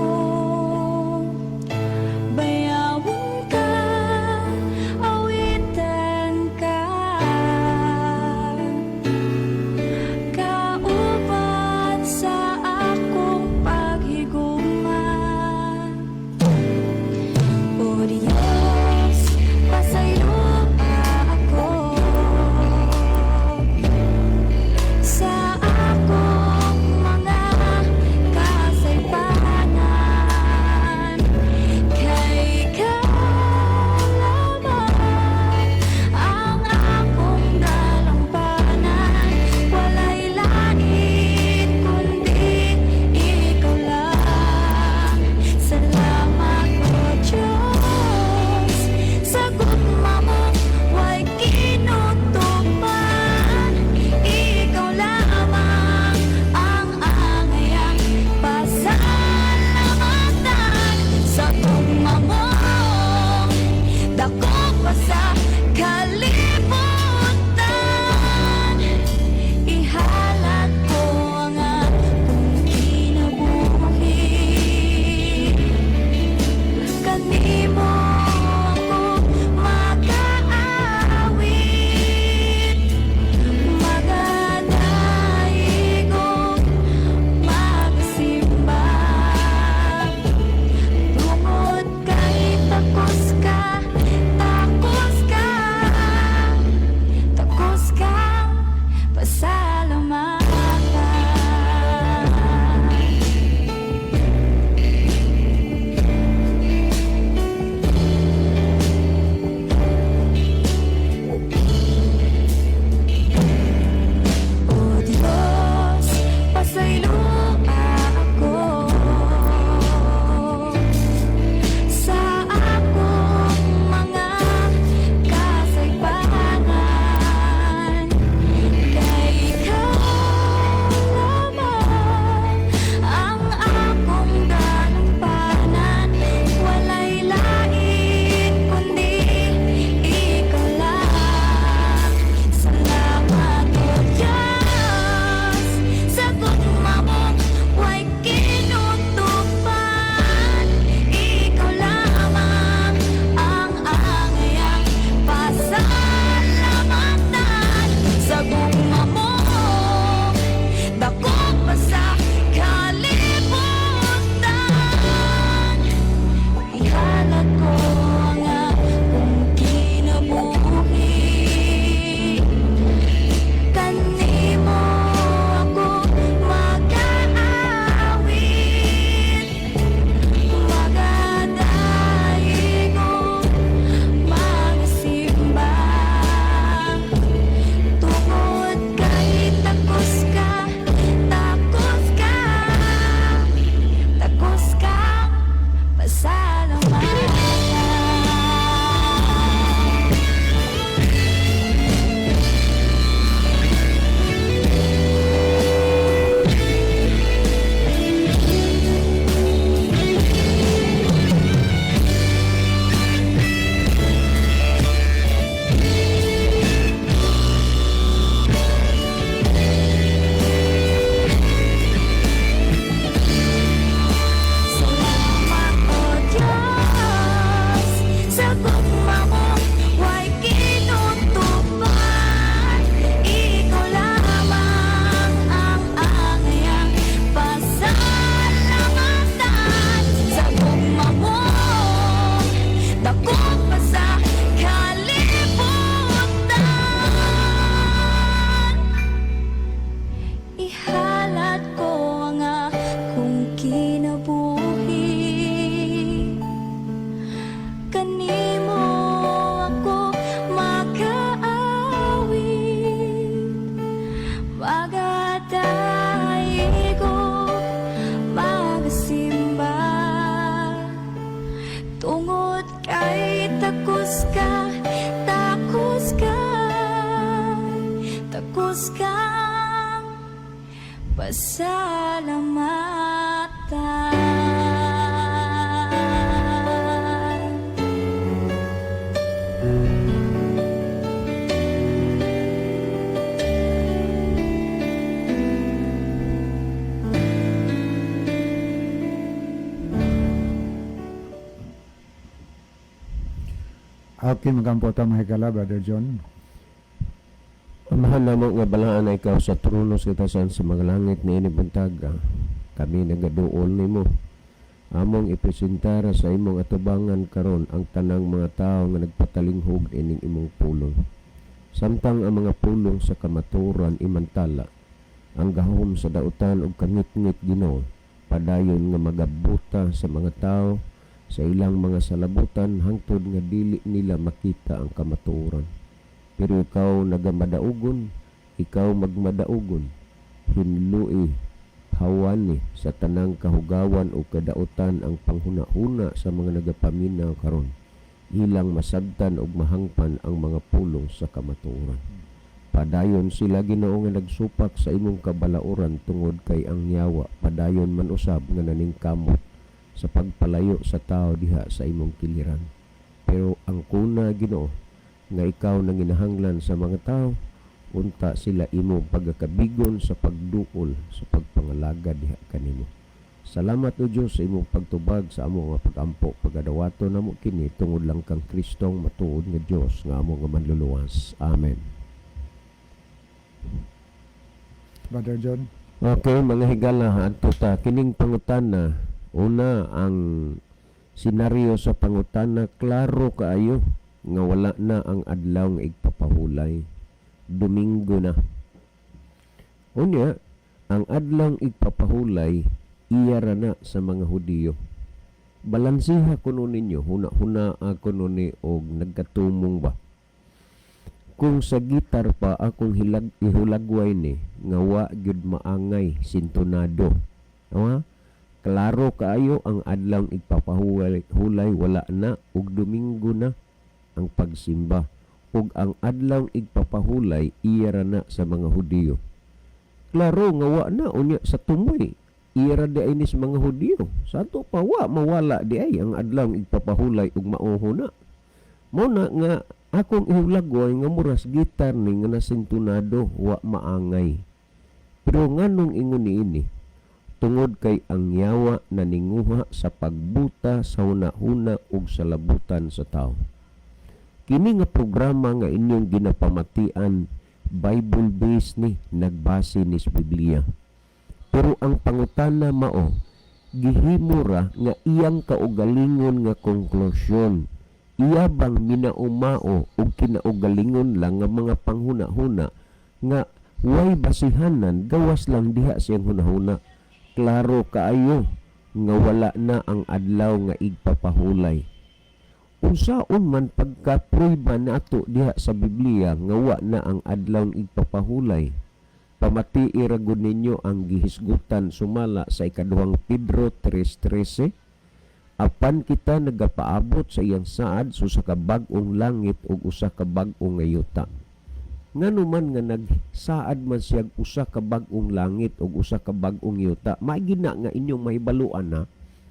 S4: Pasalamatan.
S5: Okay, magampo ta, mga higala, Brother John.
S6: Amahan namo nga balaan na ikaw sa trono sa katasan sa mga langit niini buntag. Kami nagaduol nimo. Among ipresentara sa imong atubangan karon ang tanang mga tawo nga nagpatalinghog ining imong pulong. Samtang ang mga pulong sa kamatuoran imantala, ang gahom sa dautan og kangitngit, Ginoo, padayon nga magabuta sa mga tao sa ilang mga salabutan hangtod nga dili nila makita ang kamatuoran. Pero ikaw nagamadaugon, ikaw magmadaugon. Hinlui, hawani sa tanang kahugawan o kadautan ang panghuna-huna sa mga nagapaminaw karon. Ilang masabtan og mahangpan ang mga pulong sa kamatuoran. Padayon sila, Ginoo, nga nagsupak sa imong kabalaoran tungod kay ang yawa padayon man usab nga naningkamot sa pagpalayo sa tao diha sa imong kiliran. Pero ang kuna, Ginoo, nga ikaw nanginahanglan sa mga tao, unta sila imo pagakabigon sa pagduol sa pagpangalaga diha kanimo. Salamat, O Dios, sa imong pagtubag sa amo nga pagampo. Pagadawato namo kini tungod lang kang Kristong matuod nga Dios nga amo nga manluluwas. Amen.
S5: Brother John.
S6: Okay, mga higala, adto ta kining pangutana. Una, ang senaryo sa pangutana, klaro kaayo nga wala na ang adlaw nga igpapahulay. Domingo na. Unya, ang adlaw igpapahulay iya ra na sa mga Hudiyo. Balansiha kuno ninyo, huna-huna kuno ni og nagkatumong ba. Kung sa gitar pa akong hilag ihulagway ni nga wa gyud maangay sintonado. Awa? Klaro kaayo ang adlaw igpapahulay hulay wala na ug Domingo na ang pagsimba ug ang adlaw igpapahulay iya ra na sa mga Hudiyo. Klaro nga wa na. Unya sa tumoy, iya ra di ay ni sa mga Hudiyo. Sa ato pa, wa mawala di ay ang adlaw igpapahulay ug mauho na. Mao na nga akong ihulagway nga muras gitar ni nga nasintunado, wa maangay. Pero nganong ingon niini? Tungod kay ang yawa naninguha sa pagbuta sa huna-huna ug sa labutan sa tao. Kini nga programa nga inyong ginapamatian, Bible based ni, nagbase ni sa Biblia. Pero ang pangutana mao gihimo ra nga iyang kaugalingon nga konklusyon. Iya bang minaumao og kinaugalingon lang nga mga panghuna-huna nga way basihanan gawas lang diha siyang hunahuna? Klaro kaayo nga wala na ang adlaw nga igpapahulay. Unsaon man pagka-prueba nato diha sa Biblia nga wa na ang adlaw igpapahulay? Pamatii ra gud ninyo ang gihisgutan sumala sa ikaduhang Pedro 3:13: "Apan kita nagapaabot sa iyang saad sa usa ka bag-ong langit ug usa ka bag-ong nga yuta." Ngano man nga nagsaad man siya usa ka bag-ong langit ug usa ka bag-ong yuta? Maigi na nga inyong mahibaluan na,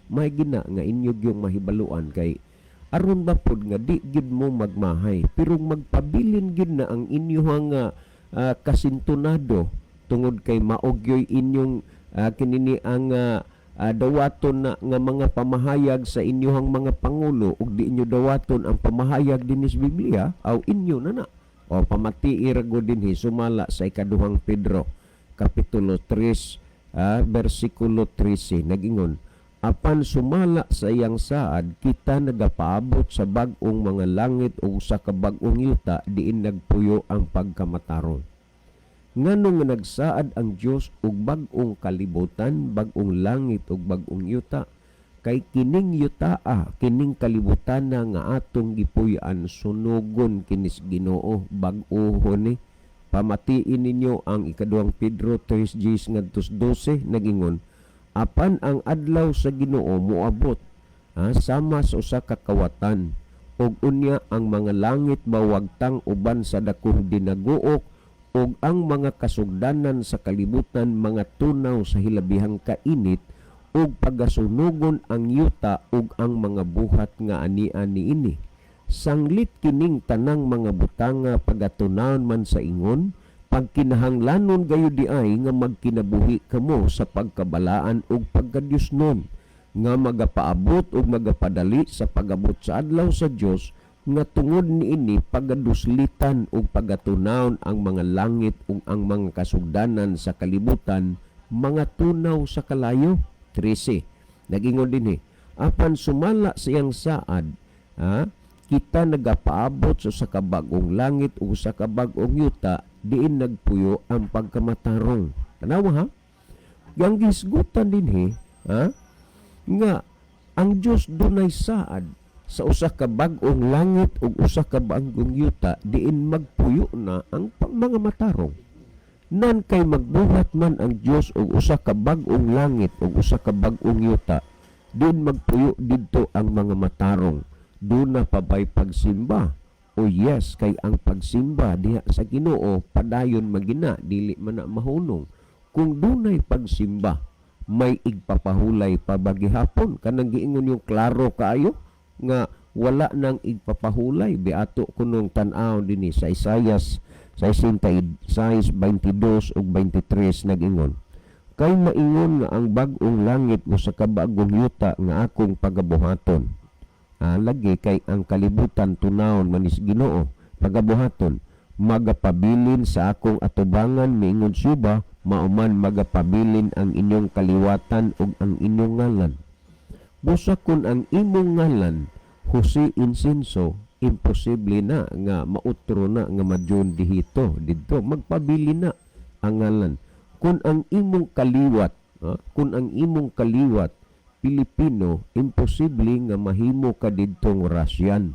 S6: maigi na nga inyo gyung mahibaluan kay aron ba pod nga di gid mo magmahay, pero magpabilin gid na ang inyong nga kasintunado tungod kay maogyoy inyong kinini ang dawaton na nga mga pamahayag sa inyong mga pangulo ug di inyo dawaton ang pamahayag dinhi sa Biblia, aw inyo na na. O pamatii ra gud dinhi sumala sa ikaduhang Pedro kapitulo 3 bersikulo 13, nagingon, "Apan sumala sa iyang saad kita nagapaabot sa bag-ong mga langit ug sa kabag-ong yuta diin nagpuyo ang pagkamatarong." Ngano nga nagsaad ang Dios og bag-ong kalibutan, bag-ong langit ug bag-ong yuta? Kay kining yutaa, kining kalibutan na nga atong gipuy-an, sunugon kinis Ginoo, bag-ohon ni. Pamatiin ninyo ang ikaduhang Pedro 3:10 ngadto 12, nagingon, "Apan ang adlaw sa Ginoo moabot sama sa usa ka kawatan, ug unya ang mga langit mawagtang uban sa dakong dinaguok ug Ug ang mga kasugdanan sa kalibutan mga tunaw sa hilabihang kainit, ug pagasunugon ang yuta ug ang mga buhat nga ania niini. Sanglit kining tanang mga butanga pagatunawon man sa ingon, pagkinahanglanon gayud diay nga magkinabuhi kamo sa pagkabalaan ug pagkadyosnon nga magapaabot ug magapadali sa pag-abot sa adlaw sa Dios, nga tungod niini pagaduslitan ug pagatunawon ang mga langit ug ang mga kasugdanan sa kalibutan mga tunaw sa kalayo. 13, nagingon dinhi, apan sumala sa iyang saad, ha, kita nagapaabot sa kabag-ong langit ug sa kabag-ong yuta diin nagpuyo ang pagkamatarong. Tanawa ha, yang gihisgutan dinhi, ha, nga ang Dios dunay saad sa usa ka bag-ong langit ug usa ka bag-ong yuta diin magpuyo na ang mga matarong. Nan kay magbuhat man ang Dios og usa ka bag-ong langit ug usa ka bag-ong yuta diin magpuyo didto ang mga matarong, duna pa bay pagsimba? O yes, kay ang pagsimba diha sa Ginoo padayon magina, dili man na mahunong. Kung dunay pagsimba, may igpapahulay pa ba gihapon? Kanang giingon yung klaro kaayo nga wala nang igpapahulay, biato kunong tan-aw dinhi sa Isayas 66, 22 ug 23. Nag-ingon, kay maingon nga ang bag-ong langit o sa kabagong yuta nga akong pagabuhaton, lagi kay ang kalibutan tunawon manis Ginoo, pagabuhaton, magapabilin sa akong atubangan, miingon suba, mauman magapabilin ang inyong kaliwatan ug ang inyong ngalan. Busa kun ang imong ngalan Jose Insinso, imposible na nga mautro na nga madyon dihito didto, magpabili na ang ngalan. Kun ang imong kaliwat, kun ang imong kaliwat Pilipino, imposible nga mahimo ka didtong Russian,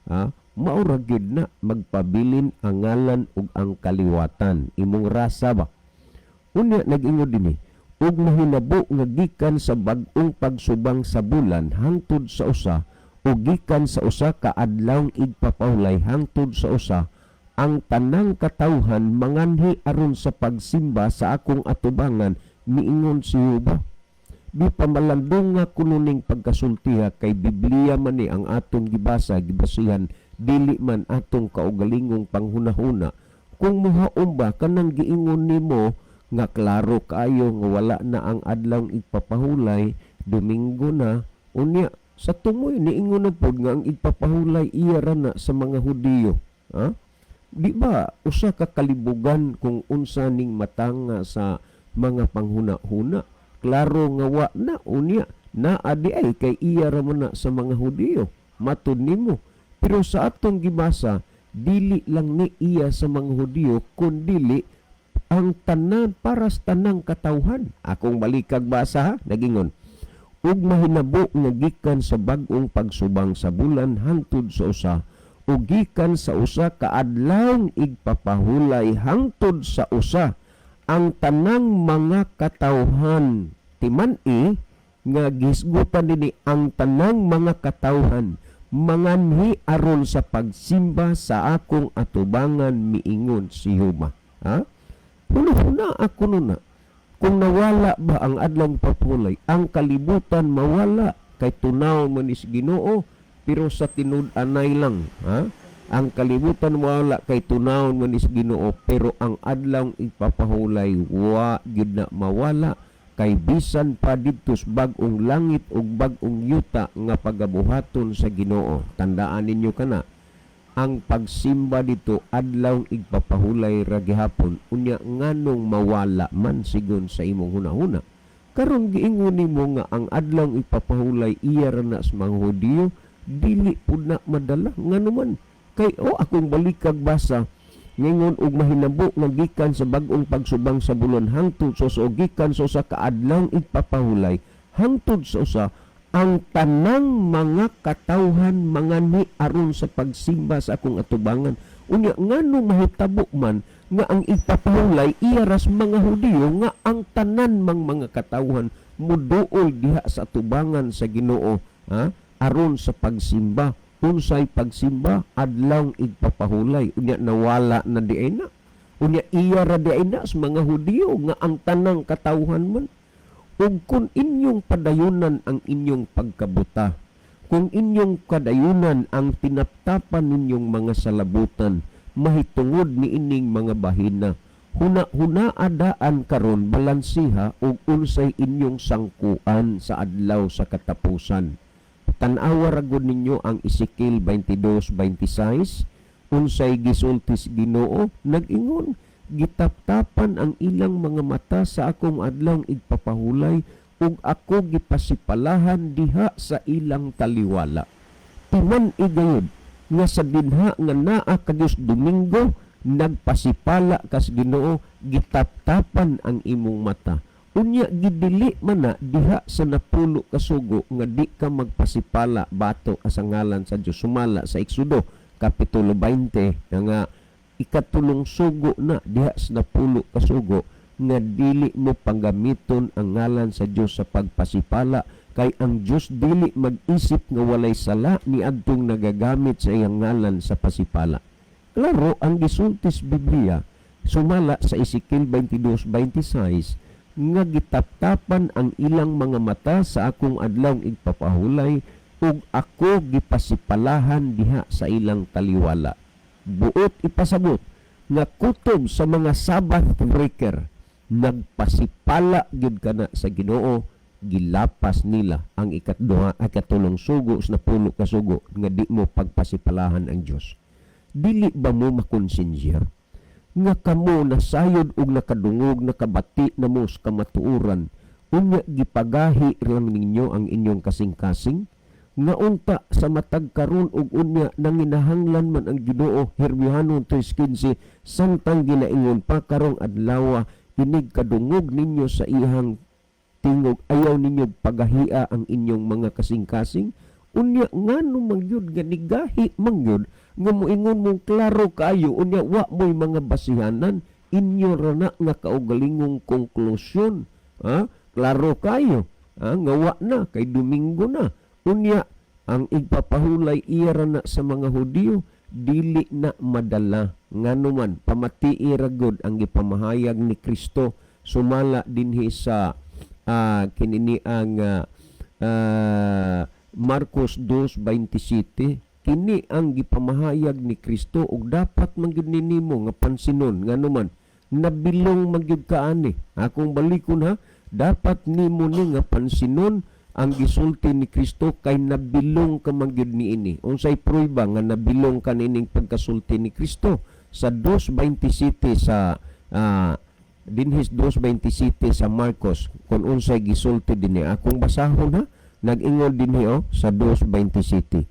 S6: ha? Mao ra gyud na, magpabilin ang ngalan ug ang kaliwatan, imong rasa ba. Unya nag-ingon dinhi, ug mahinabo nga gikan sa bag-ong pagsubang sa bulan hangtod sa usa, ug gikan sa usa ka adlawng igpapahulay hangtod sa usa, ang tanang katawhan manganhi aron sa pagsimba sa akong atubangan, miingon si Jehova. Di pa malandong nga kuno ning pagkasultiha, kay Biblia man ni ang atong gibasa, gibasihan, dili man atong kaugalingong panghunahuna. Kung muhaom ba kanang giingon nimo nga klaro kaayo nga wala na ang adlawng igpapahulay, Domingo na, unya sa tumoy niingon na pod nga ang igpapahulay iya ra na sa mga Hudiyo, ha? Di ba usa ka kalibugan kung unsa ning matanga sa mga panghuna-huna? Klaro nga wa na, unya naa di ay kay iya ra man na sa mga Hudiyo matud nimo, pero sa atong gibasa, dili lang ni iya sa mga Hudiyo kun dili ang tanan, para sa tanang katawhan. Akong balikag basa ha. Nagingon, ug mahinabo nga gikan sa bag-ong pagsubang sa bulan hangtod sa usa, ug gikan sa usa ka adlawng igpapahulay hangtod sa usa, ang tanang mga katawhan, timan-i nga gihisgutan dinhi ang tanang mga katawhan, manganhi aron sa pagsimba sa akong atubangan, miingon si Jehova. Ha, huna-huna ako nuna kung nawala ba ang adlawng papulay, ang kalibutan mawala kay tunaw man is Ginoo, pero sa tinud-anay lang ha. Ang kalibutan mawala kay tunaw man is Ginoo, pero ang adlawng ipapahulay wa gyud na mawala, kay bisan pa didto sa bag-ong langit ug bag-ong yuta nga pagabuhaton sa Ginoo. Tandaan ninyo kana, ang pagsimba dito adlawng igpapahulay ra gihapon. Unya nganong mawala man sigon sa imong hunahuna? Karon giingon nimo nga ang adlawng igpapahulay iya ra na sa mga Hudiyo, dili pud na madala. Ngano man? Kay o akong balikag basa, ngingon, ug mahinabo nga gikan sa bag-ong pagsubang sa bulan hangtod sa usa, gikan sa usa ka adlawng igpapahulay hangtod sa usa, ang tanang mga katawhan manganhi aron sa pagsimba sa akong atubangan. Unya ngano mahitabo man nga ang igpapahulay iya ras mga Hudiyo, nga ang tanan mang mga katawhan muduol diha sa atubangan sa Ginoo, ha, aron sa pagsimba? Unsay pagsimba? Adlawng igpapahulay. Unya nawala na di ay na Unya iya ra di na sa mga Hudiyo nga ang tanang katawhan man. Ug kung inyong padayunan ang inyong pagkabuta, kung inyong kadayunan ang tinaptapan ninyong mga salabutan, mahitungod ni ining mga bahina, huna-huna adaan karon, balansiha ug unsay inyong sangkuan sa adlaw sa katapusan. Tan-awa ra gud ninyo ang Ezekiel 22:26, unsay gisulti sa Ginoo. Nag-ingon, "Gitaptapan ang ilang mga mata sa akong adlawng igpapahulay ug ako gipasipalahan diha sa ilang taliwala." Timan-i gayud nga sa dinha nga naa ka Dios Domingo, nagpasipala kas Ginoo, gitaptapan ang imong mata. Unya gidili man na diha sa napulo ka sugo nga di ka magpasipala batok sa ngalan sa Dios, sumala sa Exodo kapitulo 20, nga ikatulong sugo na diha sa napulo ka sugo nga dili mo panggamiton ang ngalan sa Dios sa pagpasipala, kay ang Dios dili mag-isip nga walay sala ni adtong nagagamit sa iyang ngalan sa pasipala. Klaro ang gisulti sa Biblia sumala sa Ezekiel 22:26 nga gitaptapan ang ilang mga mata sa akong adlawng igpapahulay ug ako gipasipalahan diha sa ilang taliwala. Buot ipasabot nga kutob sa mga Sabbath breaker nagpasipala gyud kana sa Ginoo, gilapas nila ang ikatduha, ikatulong sugo sa napulo ka sugo nga di mo pagpasipalahan ang Dios. Dili ba mo makonsensya nga kamo nasayod og nakadungog, nakabati na mo sa kamatuoran, unya gipagahi lang ninyo ang inyong kasing-kasing nga unta sa matag karon ug unya nanginahanglan man ang Ginoo, Herbihano 3:15, samtang ginaingon pa, "Karong adlaw, inig kadungog ninyo sa iyang tingog, ayaw ninyo pagahia ang inyong mga kasing-kasing"? Unya ngano man gyud nga nigahi man gyud nga moingon mong klaro kaayo, unya wa mo'y mga basihanan, inyo ra na nga kaugalingong konklusyon, ha? Klaro kayo, ha, nga wa na kay Domingo na, unya ang igpapahulay iya ra na sa mga Hudiyo. Dili na madala. Ngano man, pamatii ra gud ang gipamahayag ni Kristo sumala dinhi sa kinini ang Marcos 2:27. Kini ang gipamahayag ni Kristo ug dapat man gyud ni nimo nga pansinon, ngano man nabilong man gyud ka ani. Akong balikon ha, dapat nimo ni nga pansinon ang gisulti ni Kristo kay nabilong ka man gyud niini. Unsay prueba nga nabilong ka niining pagkasulti ni Kristo sa 2:27 sa dinhis 2:27 sa Marcos? Kung unsay gisulti dinhi, akong basahon ha. Nag-ingon dinhi oh, sa 2:27,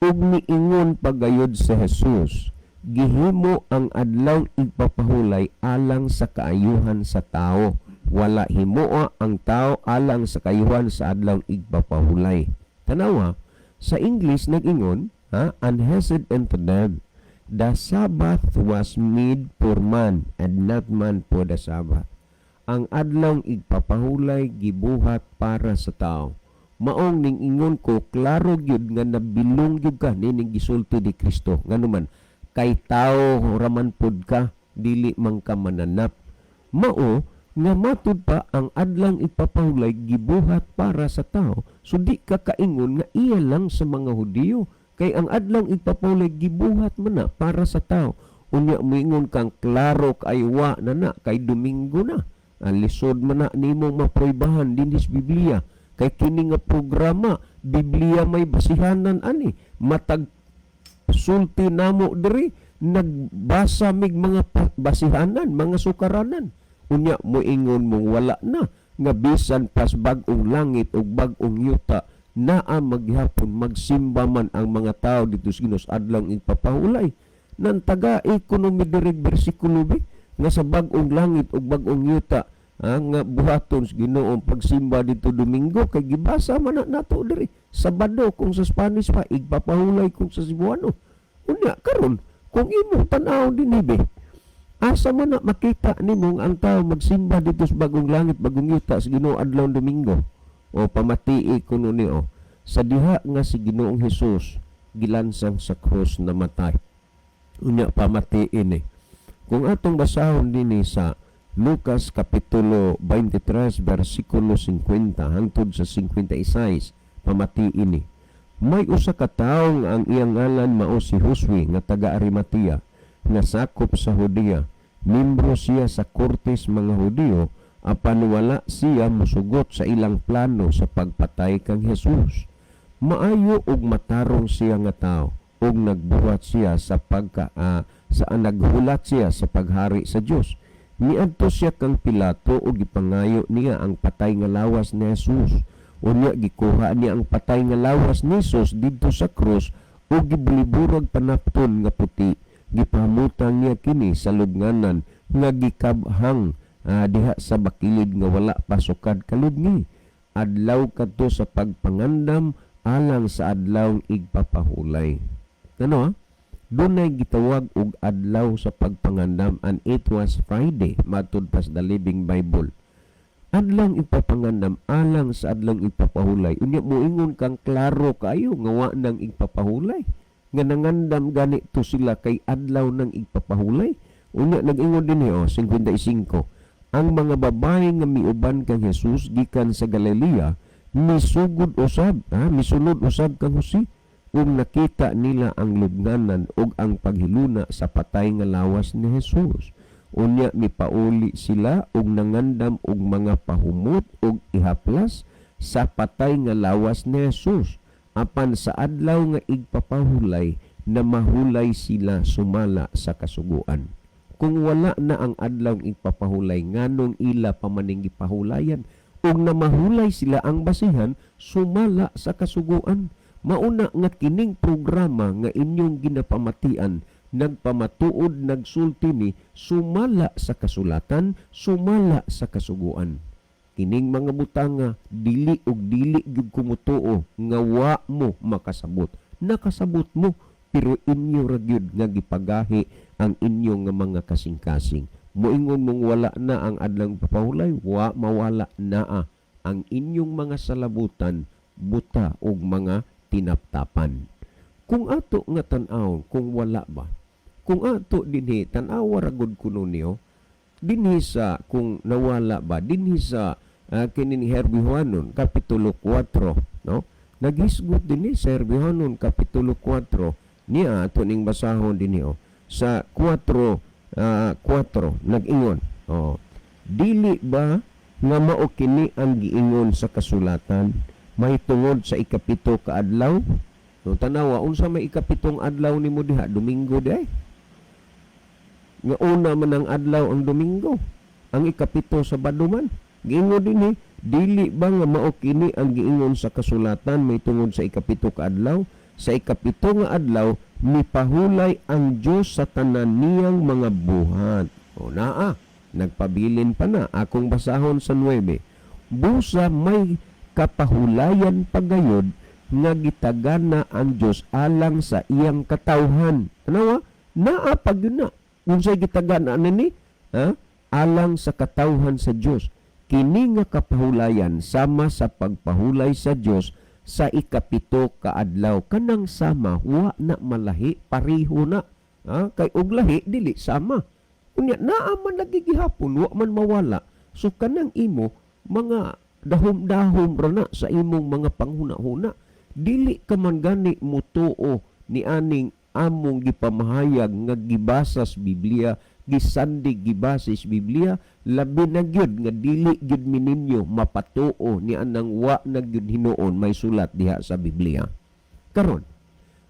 S6: "Ug niingon pagayod sa Jesus, gihimo ang adlaw igpapahulay alang sa kaayuhan sa tao, wala himoa ang tao alang sa kaayuhan sa adlaw igpapahulay." Tanawa sa English, nag-ingon ha, "And he said unto them, the Sabbath was made for man and not man for the Sabbath." Ang adlaw igpapahulay gibuhat para sa tao. Maong ning ingon ko, klaro gyud nga nabilong gyud ka nining gisulti ni Kristo, nganuman kay tao raman pud ka, dili man ka mananap. Mao nga matud pa ang adlang ipapahulay gibuhat para sa tao, so di ka kaingon nga iya lang sa mga Hudiyo, kay ang adlang ipapahulay gibuhat man na para sa tao. Unya moingon kang klaro kay wa na na kay Domingo na. Ang lisod man na nimong maproybahan dinhi sa Biblia, kay kini nga programa, Biblia may basihanan ani. Matag sulti namo diri, nagbasa mig mga basihanan, mga sukaranan. Unya moingon mong wala na, nga bisan pas bag-ong langit ug bag-ong yuta, naa maghapon magsimba man ang mga tao dito sa Ginoo sa adlawng ipapahulay. Nan taga ekonomi diri bersikulo bi nga sa bag-ong langit ug bag-ong yuta, nga buhaton sa Ginoo ang pagsimba dito Domingo, kay gibasa man na nato diri, Sabado kung sa Spanish pa, igpapahulay kung sa Cebuano. Unya karon kung imong tan-aw dinhi be, asa man na makita nimo nga ang tao magsimba dito sa bagong langit, bagong yuta sa Ginoo adlaw Domingo? O pamatii kuno ni o sa diha nga si Ginoong Hesus gilansang sa krus, namatay. Unya pamatii ni Kung atong basahon dinhi sa Lucas Kapitulo 23 versikulo 50 hangtod sa 56, pamati ini. May usa ka tawo nga ang iyang ngalan mao si Josue nga taga Arimatea nga sakop sa Judea. Membro siya sa kortes mga Hudiyo, apan wala siya musugot sa ilang plano sa pagpatay kang Jesus. Maayo ug matarong siya nga tao ug nagbuhat siya sa pagka sa naghulat siya sa paghari sa Dios. Niadto siya kang Pilato ug gipangayo niya ang patay nga lawas ni Jesus. Unya gikuha niya ang patay nga lawas ni Jesus didto sa krus ug gibuliburag panapton nga puti. Gipahamutang niya kini sa lubnganan nga gikabhang diha sa bakilid nga wala pa sukad kalubngi. Adlaw kadto sa pagpangandam alang sa adlaw igpapahulay. Ano ha? Dunay gitawag og adlaw sa pagpangandam, and it was Friday matud pa sa The Living Bible. Adlaw ipapangandam alang sa adlaw ipapahulay. Unya moingon kang klaro kaayo nga wa nang igpapahulay. Nga nangandam gani to sila kay adlaw nang igpapahulay. Unya nag-ingon dinhi oh 55. Ang mga babae nga miuban kang Jesus gikan sa Galilea misugod usab, ha, misunod usab kang Jose ug nakita nila ang lubnganan ug ang paghiluna sa patay nga lawas ni Jesus. Unya mipauli sila ug nangandam og mga pahumot ug ihaplas sa patay nga lawas ni Jesus. Apan sa adlaw nga igpapahulay na mahulay sila sumala sa kasuguan. Kung wala na ang adlaw igpapahulay, nganong ila pa maning gipahulayan? Ug namahulay sila, ang basihan sumala sa kasuguan. Mauna nga kining programa nga inyong ginapamatian nagpamatuod, nagsulti ni sumala sa kasulatan, sumala sa kasuguan. Kining mga butanga, dili og dili gyud kumutuo nga wa mo makasabot. Nakasabot mo, pero inyo ra gyud nga gipagahi ang inyong nga mga kasing-kasing. Moingon mong wala na ang adlang papahulay, wa mawala naa ang inyong mga salabutan, buta og mga tinaptapan. Kung ato nga tan-awon, kung wala ba? Kung ato dinhi tan-awa ra gud kuno niyo dinhi sa kung nawala ba dinhi sa kining Herbihwanon kapitulo 4, no? Naghisgot dinhi sa Herbihwanon kapitulo 4 niya, ato ning basahon dinhi oh. Sa 4 4 nag-ingon oh, "Dili ba nga mao kini ang giingon sa kasulatan mahitungod sa ikapito ka adlaw?" No, tanawa unsa may ikapitong adlaw nimo diha? Domingo diay. Nga una man ang adlaw ang Domingo. Ang ikapito, Sabado man. Giingon dinhi, "Dili ba nga mao kini ang giingon sa kasulatan may tungod sa ikapito ka adlaw? Sa ikapito nga adlaw mipahulay ang Dios sa tanan niyang mga buhat." O naa, nagpabilin pa na. Akong basahon sa 9. "Busa may kapahulayan pagayod nga gitagana ang Dios alang sa iyang katawhan." Tanawa, naa pag yun na. Unsay gitagana nini? Ha? Alang sa katawhan sa Dios. "Kini nga kapahulayan sama sa pagpahulay sa Dios sa ikapito ka adlaw." Kanang sama, wa na malahi, pareho na. Ha? Kay og lahi dili sama. Unya naa man lagi gihapon, wa man mawala. So kanang imo mga dahom-dahom ra na sa imong mga panghuna-huna. Dili ka man gani mutuo ni aning among gipamahayag nga gibasa sa Biblia, gisandig gibasa sa Biblia, labi na gyud nga dili gyud mi ninyo mapatuo ni anang wa na gyud hinuon may sulat diha sa Biblia. Karon,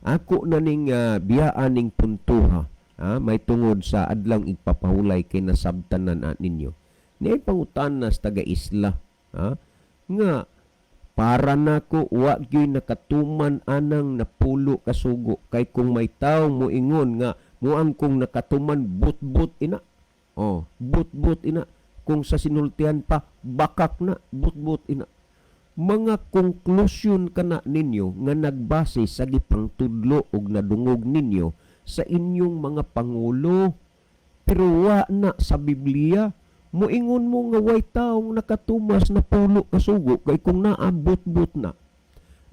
S6: ako na ning biyaan ning puntuha, ha, may tungod sa adlang igpapahulay kay nasabtanan na ninyo. Niay pangutana sa taga isla, ha, nga para nako wa gyud nakatuman anang napulo kasugo, kay kung may tawo moingon nga muang kung nakatuman, but-but ina. Oh, but-but ina. Kung sa sinultihan pa, bakak na, but-but ina. Mga konklusyon kana ninyo nga nagbase sa gipangtudlo og nadungog ninyo sa inyong mga pangulo, pero wa na sa Biblia. Moingon mo nga way taong nakatumas napulo kasugo kay kung naa, but-but na.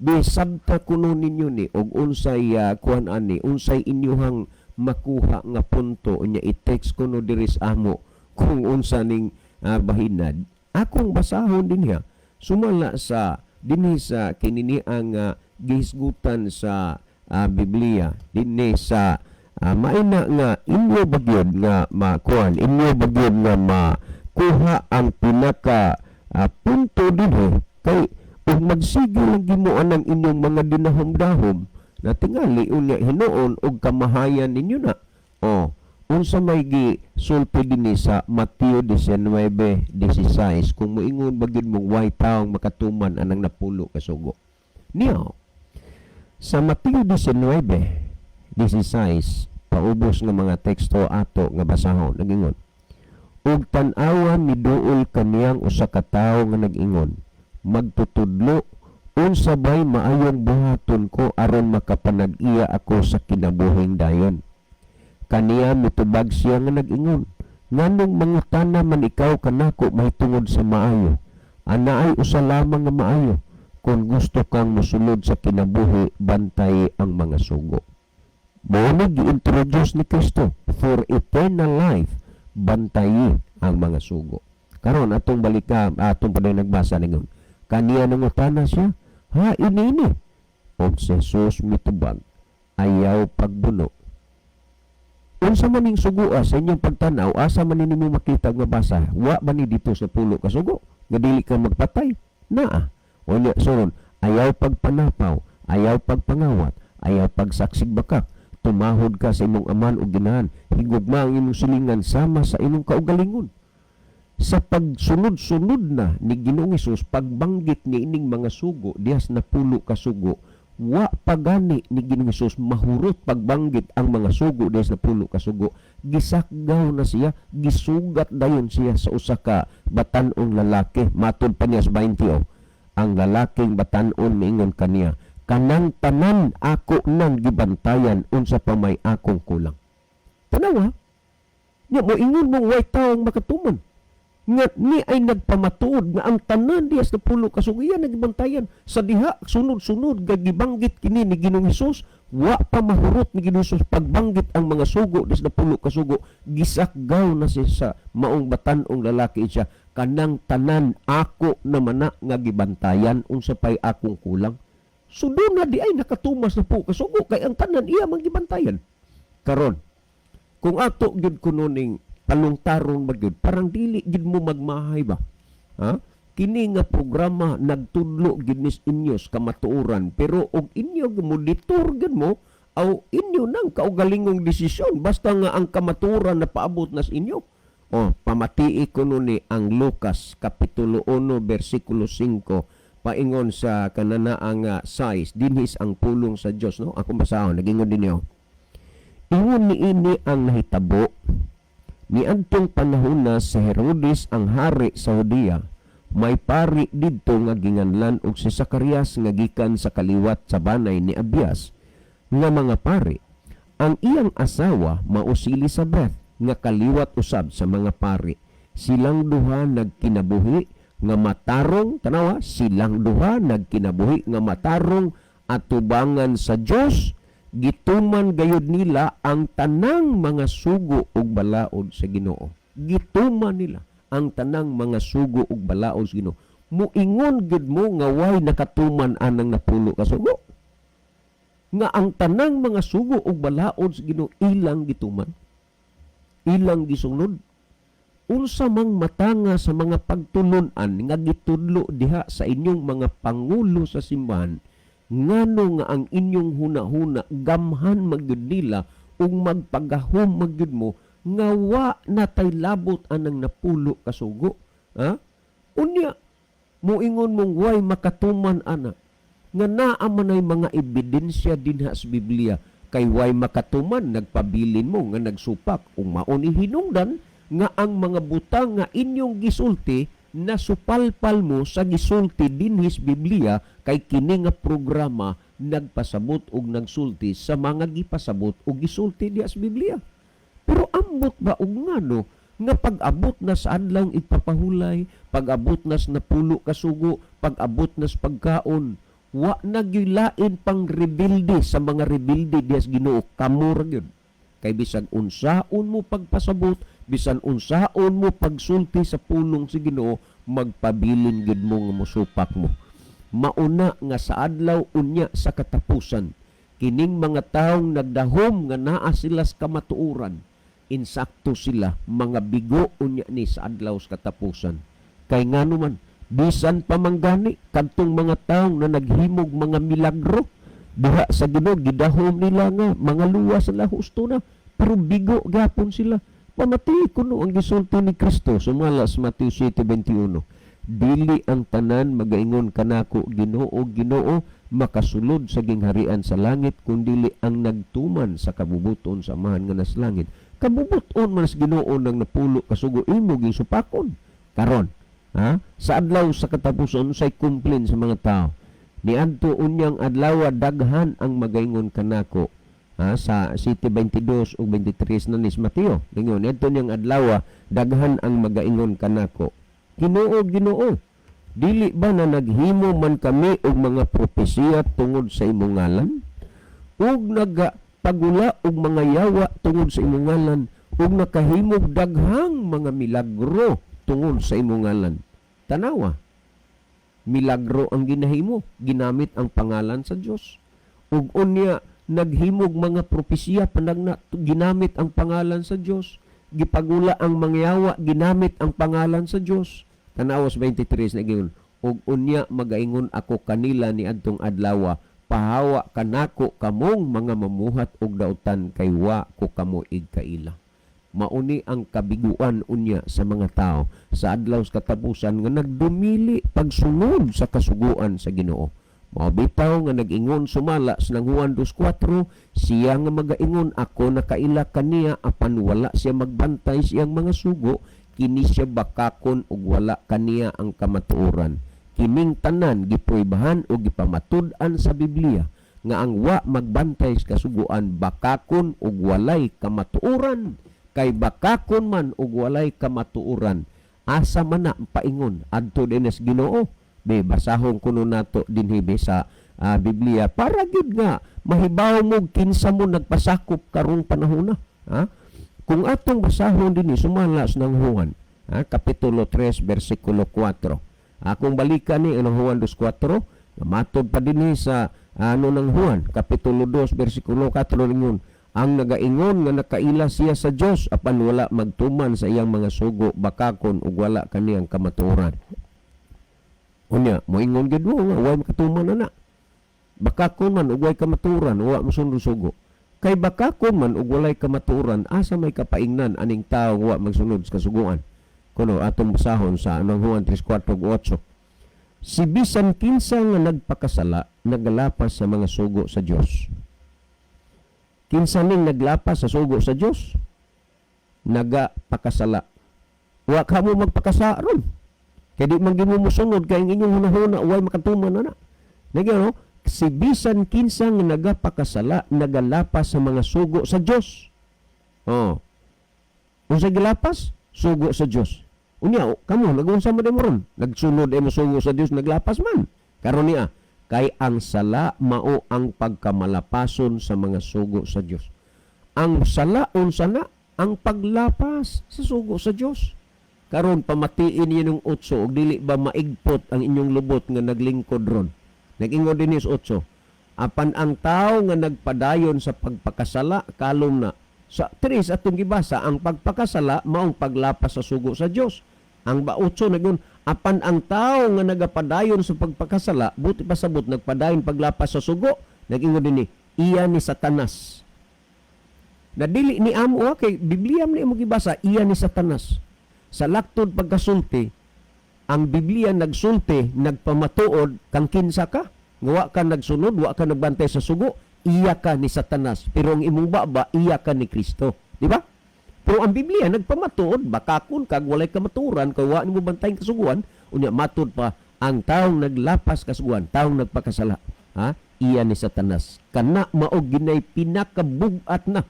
S6: Bisabta kuno ninyo ni og unsay kuan ani, unsay inyuhang makuha nga punto, unya i-text ko no diri sa amo kung unsa ning bahinad akong basahon dinhi sumala sa dinhi sa kinini ang gihisgutan sa Biblia dinhi sa maina nga inyo bagyod nga makuan, inyo bagyod nga makuha ang pinaka punto dinhi, kay ug magsige lang gimuan ang inyong mga dinahom-dahom na tingali unya hinuon og kamahayan ninyo na. Oh, unsa may gisulti dinhi sa Mateo 19:16 kung moingon ba gyud mong way taong makatuman anang napulo ka sugo niya? Sa Mateo 19:16, paubos nga mga teksto ato nga basahon, nagingon, "Ug tan-awa, miduol kaniyang usa ka tawo nga nag-ingon, 'Magtutudlo, unsa bay maayong buhaton ko aron makapanag-iya ako sa kinabuhing dayon?' Kaniya mitubag siya nga nag-ingon, 'Nganong mangutana man ikaw kanako mahitungod sa maayo? Anaay usa lamang nga maayo. Kung gusto kang mosulod sa kinabuhi, bantay ang mga sugo.'" Mao ni gi-introduce ni Kristo for eternal life, bantayi ang mga sugo. Karon atong balika, atong padayon nagbasa ningon. "Kaniya nangutana siya, 'Ha ini ini?' Og si Jesus mitubag, 'Ayaw pagbuno.'" Unsa man ning sugoa sa inyong pagtanaw, asa man ni nimo makita nga mabasa? Wa man ni dito sa pulo ka sugo nga dili ka magpatay. Naa. Unya suron, ayaw pagpanapaw, ayaw pagpangawat, ayaw pagsaksig bakak, tumahod ka sa imong aman ug ginahan, higugma ang imong silingan sama sa imong kaugalingon. Sa pagsunod-sunod na ni Ginoong Hesus pagbanggit ni ining mga sugo dihas napulo ka sugo, wa pagani ni Ginoong Hesus mahurot pagbanggit ang mga sugo dihas napulo ka sugo, gisakgaw na siya, gisugat dayon siya sa usa ka batan-ong lalaki. Matud pa niya sa 20, oh. Ang lalaking batan-on miingon kaniya, "Kanang tanan ako nang gibantayan, unsa pa may akong kulang?" Tanawa nya, mo ingon mong way taong makatuman nga ni ay nagpamatuod nga ang tanan dihas napulo ka sugo iya nagibantayan. Sa diha sunod-sunod gagibanggit kini ni Ginoong Hesus, wa pa mahurot ni Ginoong Hesus pagbanggit ang mga sugo dihas napulo ka sugo, gisakgaw na siya sa maong batan-ong lalaki siya, "Kanang tanan ako naman na nga gibantayan, unsa pay akong kulang?" So doon na di ay nakatumas na po kasugo kay ang tanan iya man gibantayan. Karon kung ato gyud kuno ning palungtaron ba gyud, parang dili gyud mo magmahay ba, ha? Kini nga programa nagtudlo gyud nis inyo sa kamatuoran, pero og inyo mo detour gyud mo aw inyo nang kaugalingong desisyon, basta nga ang kamatuoran na paabot na sa inyo. Oh, pamatii kuno ni ang Lucas kapitulo 1 bersikulo 5, paingon sa kanana ang size dinhis ang pulong sa Dios, no? Akong basahon, nagingon dinyo. Ingon niini ang nahitabo niadtong panahon na si Herodes ang hari sa Judea. May pari didto nga ginganlan og si Zacarias nga gikan sa kaliwat sa banay ni Abias nga mga pari. Ang iyang asawa mao si Elizabeth nga kaliwat usab sa mga pari. Silang duha nagkinabuhi nga matarong, tanawa, silang duha nagkinabuhi nga matarong atubangan sa Dios. Gituman gayud nila ang tanang mga sugo ug balaod sa Ginoo. Gituman nila ang tanang mga sugo ug balaod sa Ginoo. Muingon gid mo nga way nakatuman anang napulo ka sugo? Nga ang tanang mga sugo ug balaod sa Ginoo ilang gituman? Ilang gisunod? Unsa mang matanga sa mga pagtulun-an nga gitudlo diha sa inyong mga pangulo sa simbahan, ngano nga ang inyong huna-huna gamhan magyud nila ug magpagahom magyud mo nga wa na tay labot anang napulo ka sugo, ha? Unya moingon mong way makatuman ana nga naa man ay mga ebidensya dinha sa Biblia kay way makatuman? Nagpabilin mo nga nagsupak ug mao ni hinungdan nga ang mga butang nga inyong gisulti nasupalpal mo sa gisulti dinhi sa Biblia, kay kini nga programa nagpasabot og nagsulti sa mga gipasabot og gisulti diha sa Biblia. Pero ambot ba og ngano nga pag-abot na sa adlawng igpapahulay, pag-abot na sa napulo ka sugo, pag-abot na sa pagkaon, wa na gyud lain pang rebelde sa mga rebelde diha sa Ginoo, kamo ra gyud? Kay bisag unsaon mo pagpasabot, bisan unsaon mo pagsulti sa pulong sa Ginoo, magpabilin gid mo nga mosupak mo. Mauna nga sa adlaw unya sa katapusan, kining mga taong nagdahom nga naa sila sa kamatuoran, insakto sila mga bigo unya ni sa adlaw sa katapusan. Kay ngano man, bisan pa man gani kadtong mga taong na naghimog mga milagro diha sa Ginoo, gidahom nila nga mga luwas sila, husto na, pero bigo gapon sila. Pamati kuno ang gisulti ni Kristo sumala sa Mateo 7:21: "Dili ang tanan magaingon kanako, 'Ginoo, Ginoo,' makasulod sa gingharian sa langit, kundili ang nagtuman sa kabubuton sa Amahan nga nas langit." Kabubuton man sa Ginoo nang napulo kasugo imo gisupakon. Karon, ha, sa adlaw sa katapuson, say complain sa mga tao niadto unyang adlaw, daghan ang magaingon kanako, ha, sa 7:22 ug 23 na ni Mateo. Ningon niadto niyang adlaw, daghan ang magaingon kanako, 'Ginoo, Ginoo, dili ba na naghimo man kami og mga propesiya tungod sa imong ngalan, ug nagapagula og mga yawa tungod sa imong ngalan, ug nakahimog daghang mga milagro tungod sa imong ngalan?" Tanawa, milagro ang ginahimo, ginamit ang pangalan sa Dios. Ug unya naghimog mga propesiya panagna, ginamit ang pangalan sa Dios. Gipagula ang mga yawa, ginamit ang pangalan sa Dios. Tanawa sa 23 na giingon, "Ug unya magaingon ako kanila ni adtong adlaw, 'Pahawa kanako kamong mga mamuhat og dautan, kay wa ko kamo igkaila.'" Mauni ang kabiguan unya sa mga tao sa adlaw sa katapusan nga nagdumili pagsunod sa kasuguan sa Ginoo. Mao bitaw nga nag-ingon sumala sa nang Juan 2:4, siya nga magaingon, "Ako nakaila kaniya," apan wala siya magbantay siyang mga sugo, kini siya bakakon ug wala kaniya ang kamatuoran. Kining tanan gipruebahan o gipamatud-an sa Biblia nga ang wa magbantay sa kasuguan, bakakon ug walay kamatuoran. Kay bakakon man ug walay kamatuoran, asa man na paingon adto dinhi sa Ginoo? Be, basahon kuno nato dinhi, be, sa Biblia para gid nga mahibaw mo kinsa mo nagpasakop karong panahona, ha? Kung atong basahon dinhi sumala sa nang Juan, ha, kapitulo 3 bersikulo 4. Akong balikan ni ang Juan 2:4, matod pa dinhi sa ano ng Juan kapitulo 2 bersikulo 4, ingon, ang nagaingon nga nakaila siya sa Dios apan wala magtuman sa iyang mga sugo, bakakon ug wala kaniyang kamatuoran. Unya moingon gid mo nga way makatuman ana. Bakakon man ug way kamatuoran, wa mosunod sugo. Kay bakakon man ug walay kamatuoran, asa may kapaingnan aning tawo wa magsunod sa kasuguan? Kuno atong basahon sa anong Juan 3:4 ug 8. Si bisan kinsa nga nagpakasala, naglapas sa mga sugo sa Dios. Kinsa ning naglapas sa sugo sa Dios? Nagapakasala. Wa ka mo magpakasa ron. Kay di man gimo mosunod, kay ang inyong hunahuna way makatuman ana. Nagyan no? Si bisan kinsa nga nagapakasala, nagalapas sa mga sugo sa Dios. Oh. Unsa gilapas? Sugo sa Dios. Unya, kamo nagunsa man mo ron? Nagsunod ay mo sugo sa Dios, naglapas man. Karon niya, kay ang sala mao ang pagkamalapason sa mga sugo sa Dios. Ang sala unsa na? Ang paglapas sa sugo sa Dios. Karon pamatiin niyo ng 8, ug dili ba maigpot ang inyong lubot nga naglingkod ron? Nag-ingon dinhi sa 8. Apan ang tao nga nagpadayon sa pagpakasala, kalom na. Sa 3 atong gibasa, ang pagpakasala maong paglapas sa sugo sa Dios. Ang ba 8 nagun, apan ang tao nga nagapadayon sa pagpakasala, buti pasabot nagpadayon paglapas sa sugo, nag-ingon dinhi, iya ni Satanas. Na dili ni amo ha, kay Biblia man imo gibasa, iya ni Satanas. Sa laktod pagkasulti, ang Biblia nagsulti, nagpamatuod kang kinsa ka, nga wa ka nagsunod, wa ka nagbantay sa sugo, iya ka ni Satanas. Pero ang imong baba, iya ka ni Kristo. Di ba? Pero ang Biblia nagpamatuod, bakakon kag walay kamaturan, kay wa nimo bantayan kasuguan, unya matud pa ang taong naglapas kasuguan, taong nagpakasala, ha? Iya ni Satanas. Kana mao ginay pinakabug-at na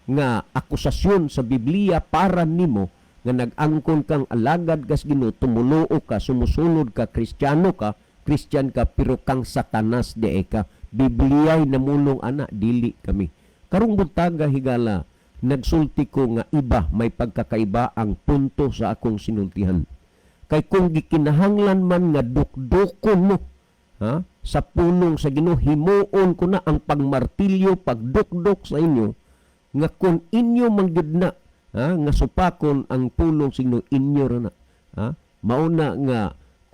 S6: nga akusasyon sa Biblia para nimo nga nag-angkon kang alagad kas Ginoo, tumuluo ka, sumusunod ka, Kristiyano ka, Christian ka, pero kang Satanas di ka. Biblia'y namulong ana, dili kami. Karong buntaga, higala, Nagsulti ko nga iba, may pagkakaiba ang punto sa akong sinultihan. Kay kung gikinahanglan man nga dukdukon mo, ha, sa pulong sa Ginoo, himuon ko na ang pagmartilyo, pagdukdok sa inyo nga kung inyo man gyud na, ha, nga supakon ang pulong sa Ginoo, inyo ra na, ha. Mao na nga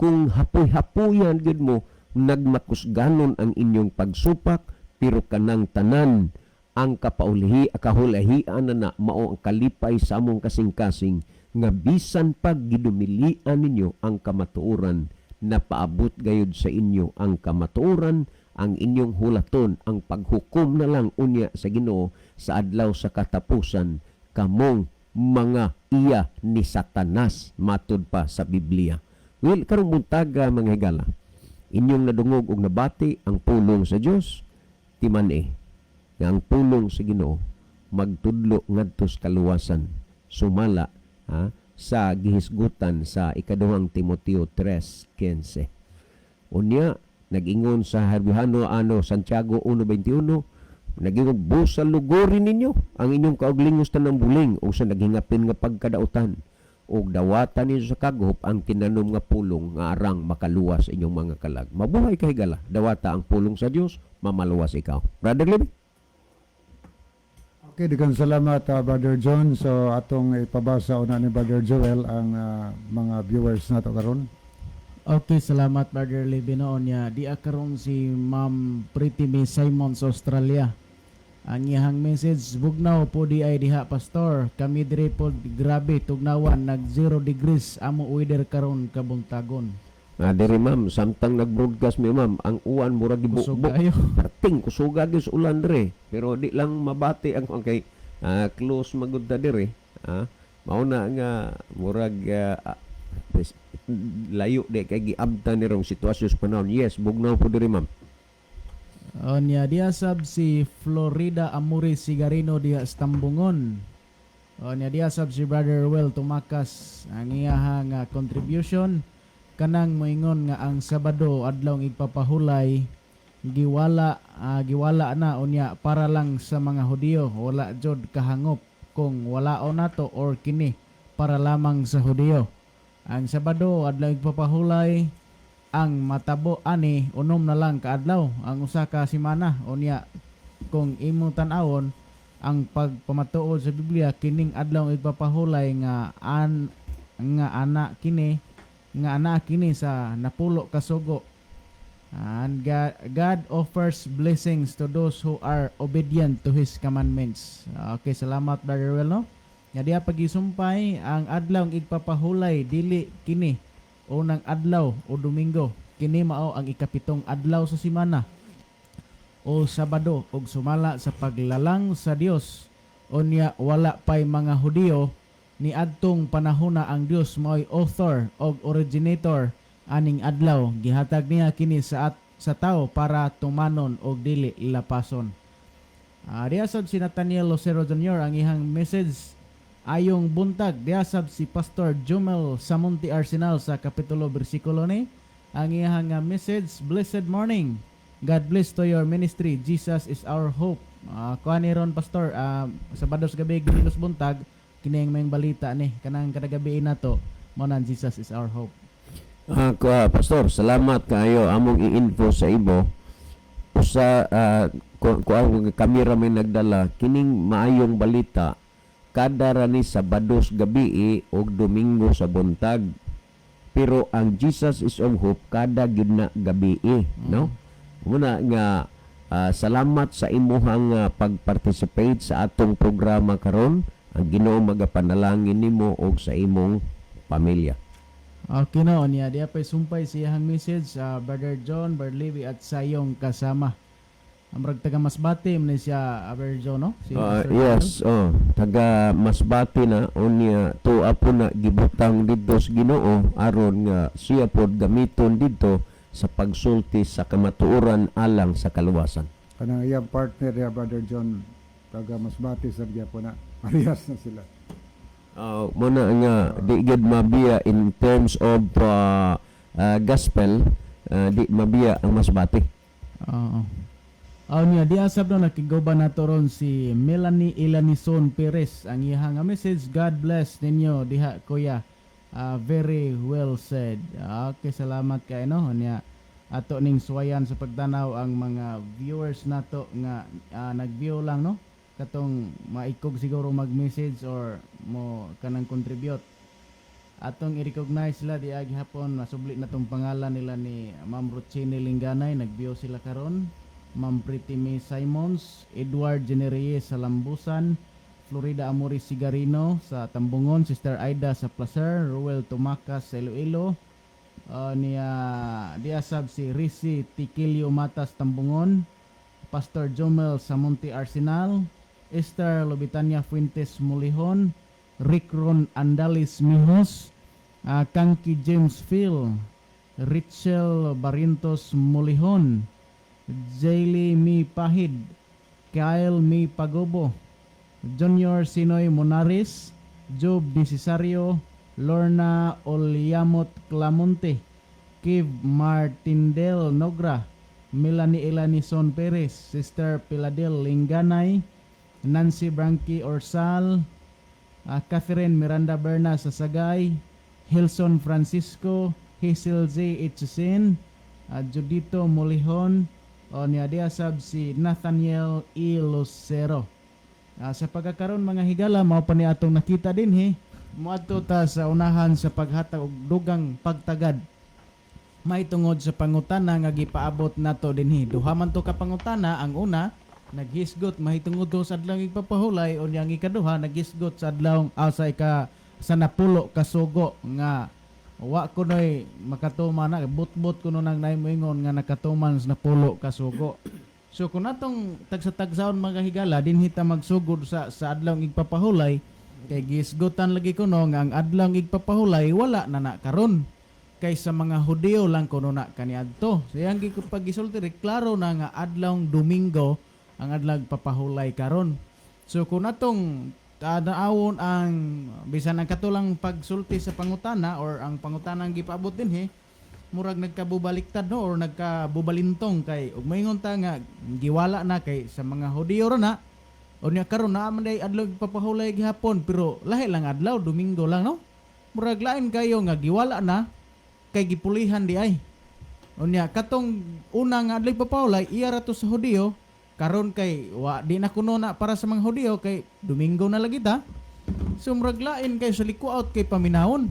S6: kung hapoy-hapoyan gyud mo, nagmakusganon ang inyong pagsupak, pero kanang tanan ang kapaulihi kahulahian na na mao ang kalipay sa among kasing-kasing nga bisan pag gidumilian ninyo ang kamatuoran, na paabot gayud sa inyo ang kamatuoran. Ang inyong hulaton ang paghukom na lang unya sa Ginoo sa adlaw sa katapusan, kamong mga iya ni Satanas matud pa sa Biblia. Well, karong buntaga, mga higala, inyong nadungog og nabati ang pulong sa Dios. Timan-i nga ang pulong sa Ginoo magtudlo ngadto sa kaluwasan, sumala, ha, sa gihisgutan sa Ikaduhang Timoteo 3:15. Unya nag-ingon sa Herbihano ano Santiago 1:21, nag-ingon, "Busa lugorin ninyo ang inyong kaugalingos tanang buling o sa naghingapin nga pagkadautan, ug dawatan ninyo sa kaghup ang tinanom nga pulong nga arang makaluwas inyong mga kalag." Mabuhay ka, higala. Dawata ang pulong sa Dios, mamaluwas ikaw. Brother Levi.
S5: Okay, daghang salamat, Brother John. So atong ipabasa una ni Brother Joel ang mga viewers nato karon.
S3: Okay, salamat, Brother Levi, noon niya. Di karon si Ma'am Pretty May Simon sa Australia. Ang iyahang message, "Bugnaw po di ay diha, Pastor. Kami dire po, grabe tugnawan, nag 0 degrees amo weather karon kabuntagon."
S6: Ah, diri, ma'am, samtang nag-broadcast mi, ma'am, ang uwan murag
S3: Kusog
S6: gibukbok.
S3: kayo.
S6: Perting kusuga gyud sa ulan dire. Pero di lang mabati ang kay close magud ta dire. Ah, mao na nga murag layo di kay giabtan ni rong sitwasyon sa panahon. Yes, bugnaw po diri, ma'am.
S3: Onya diya sab si Florida Amuri Sigarino diha sa Tambungon. Onya diya sab si Brother Will Tumakas, ang iyahang contribution, kanang moingon nga ang Sabado adlaw ang igpapahulay, giwala na unya para lang sa mga Hudiyo, wala jud kahangop kung wala o nato or kini para lamang sa Hudiyo. Ang Sabado adlaw igpapahulay, ang matabo ani unom na lang kaadlaw ang usa ka semana. Unya kung imong tan-awon ang pagpamatuod sa Biblia, kining adlaw ang igpapahulay nga ana kini nga ana kini sa napulo ka sugo, and God offers blessings to those who are obedient to His commandments. Okay, salamat, Brother Will, no? Nga diha pagisumpay ang adlaw ang igpapahulay, dili kini unang adlaw o Domingo. Kini mao ang ikapitong adlaw sa semana o Sabado ug sumala sa paglalang sa Dios. Unya wala pay mga Hudiyo ni adtong panahona, ang Dios mao'y author og originator aning adlaw. Gihatag niya kini sa tao para tumanon og dili lapason. Diha sab si Nathaniel Lucero Jr., ang ihang message, "Ayong buntag." Diha sab si Pastor Jumel Samonte Arsenal sa kapitulo bersikulo ni. Ang iyahang message, "Blessed morning. God bless to your ministry. Jesus is our hope." Kuha ni ron, Pastor, Sabado sa gabi, ginilos buntag, kini ang may balita ni kanang kada gabi na to mo nang Jesus is our hope.
S6: Pastor, salamat kayo among i-info sa imo. Usa ku ang kamera may nagdala kining maayong balita, kada ra ni Sabados gabi og Domingo sa buntag. Pero ang Jesus is of Hope kada gyud na gabi, no? Muna nga salamat sa imuhang pag-participate sa atong programa karon. Ang Ginoo magapanalangin nimo og sa imong pamilya.
S3: Okay na, niya. Diya pa'y sumpay sa iyahang message sa Brother John, Brother Levi at sa iyong kasama. Ang murag taga Masbate man ni siya, Brother John, no? Si
S6: Ah,
S3: Pastor.
S6: yes, oh, taga Masbate na. Unya tuwa po na gibutang didto sa Ginoo aron nga siya pod gamiton didto sa pagsulti sa kamatuoran alang sa kaluwasan.
S5: Kanang iyang partner ya, Brother John, taga Masbate sa gyapon na. Parehas na sila.
S6: Muna nga di gid mabiya in terms of gospel, di mabiya ang Masbate.
S3: Oo. Aw niya di asab no, nakiguban nato ron si Melanie Ilanison Perez. Ang iyang nga message, "God bless ninyo diha, kuya. Ah, very well said." Okay, salamat kay no. Niya ato ning suwayan sa pagtanaw ang mga viewers nato nga nag-view lang no, katong maikog siguro mag-message or mo kanang contribute. Atong i-recognize sila di gihapon. Masubli na tong pangalan nila ni Ma'am Ruchini Linganay, nag-view sila karon, Ma'am Pretty May Simons, Edward Generie sa Lambusan, Florida Amoris Sigarino sa Tambungon, Sister Aida sa Placer, Ruel Tumakas sa Iloilo, niya diasab si Risi Tikilio Matas, Tambungon, Pastor Jomel sa Monte Arsenal, Esther Lobitania Fuentes Mulihon, Rick Ron Andalis Mijos, Kangki James Phil, Richel Barrientos Mulihon, Jaylee Mi Pahid, Kyle Mi Pagobo, Junior Sinoy Monaris, Job Di Cesario, Lorna Olyamot Clamonte, Kev Martindel Nogra, Melanie Elanison Perez, Sister Piladel Linganay, Nancy Branky Orsal, Catherine Miranda Berna sa Sagay, Hilson Francisco, Hazel Z. Itchsin, Judito Molihon, o niya diasab si Nathaniel E. Lucero. Sa pagkakaroon, mga higala, mao pa ni atong nakita dinhi. Moadto ta sa unahan sa paghatag og dugang pagtagad mahitungod sa pangutana nga gipaabot nato dinhi. Duha man to ka pangutana. Ang una naghisgot mahitungod to sa adlaw igpapahulay, unya ang ikaduha naghisgot sa adlaw sa ika sa 10 ka sugo nga wa kunoy makatuman na butbut kuno nang naay moingon nga nakatuman sa 10 ka sugo. So kung atong tagsa-tagsaon, mga higala, dinhi ta magsugod sa adlaw igpapahulay kay gisgutan lagi kuno nga ang adlaw igpapahulay wala na na karon kay sa mga Hudiyo lang kuno na kaniadto. So yang gisulti, klaro na nga adlaw Domingo ang adlaw papahulay karon. So kung atong naawon ang bisan ang katulang pagsulti sa pangutana or ang pangutana ang gipaabot dinhi, murag nagkabubaliktad no or nagkabubalintong kay ug moingon ta nga giwala na kay sa mga Hudiyo ra na, unya karon naa man day adlaw papahulay gihapon pero lahi lang adlaw, Domingo lang no. Murag lain kayo nga giwala na kay gipulihan di ay. Unya katong una nga adlaw papahulay iya ra to sa Hudiyo, karon kay wa di na kuno na para sa mga Hudiyo kay Domingo na lagi ta. So murag lain kay sa likuot kay paminawon.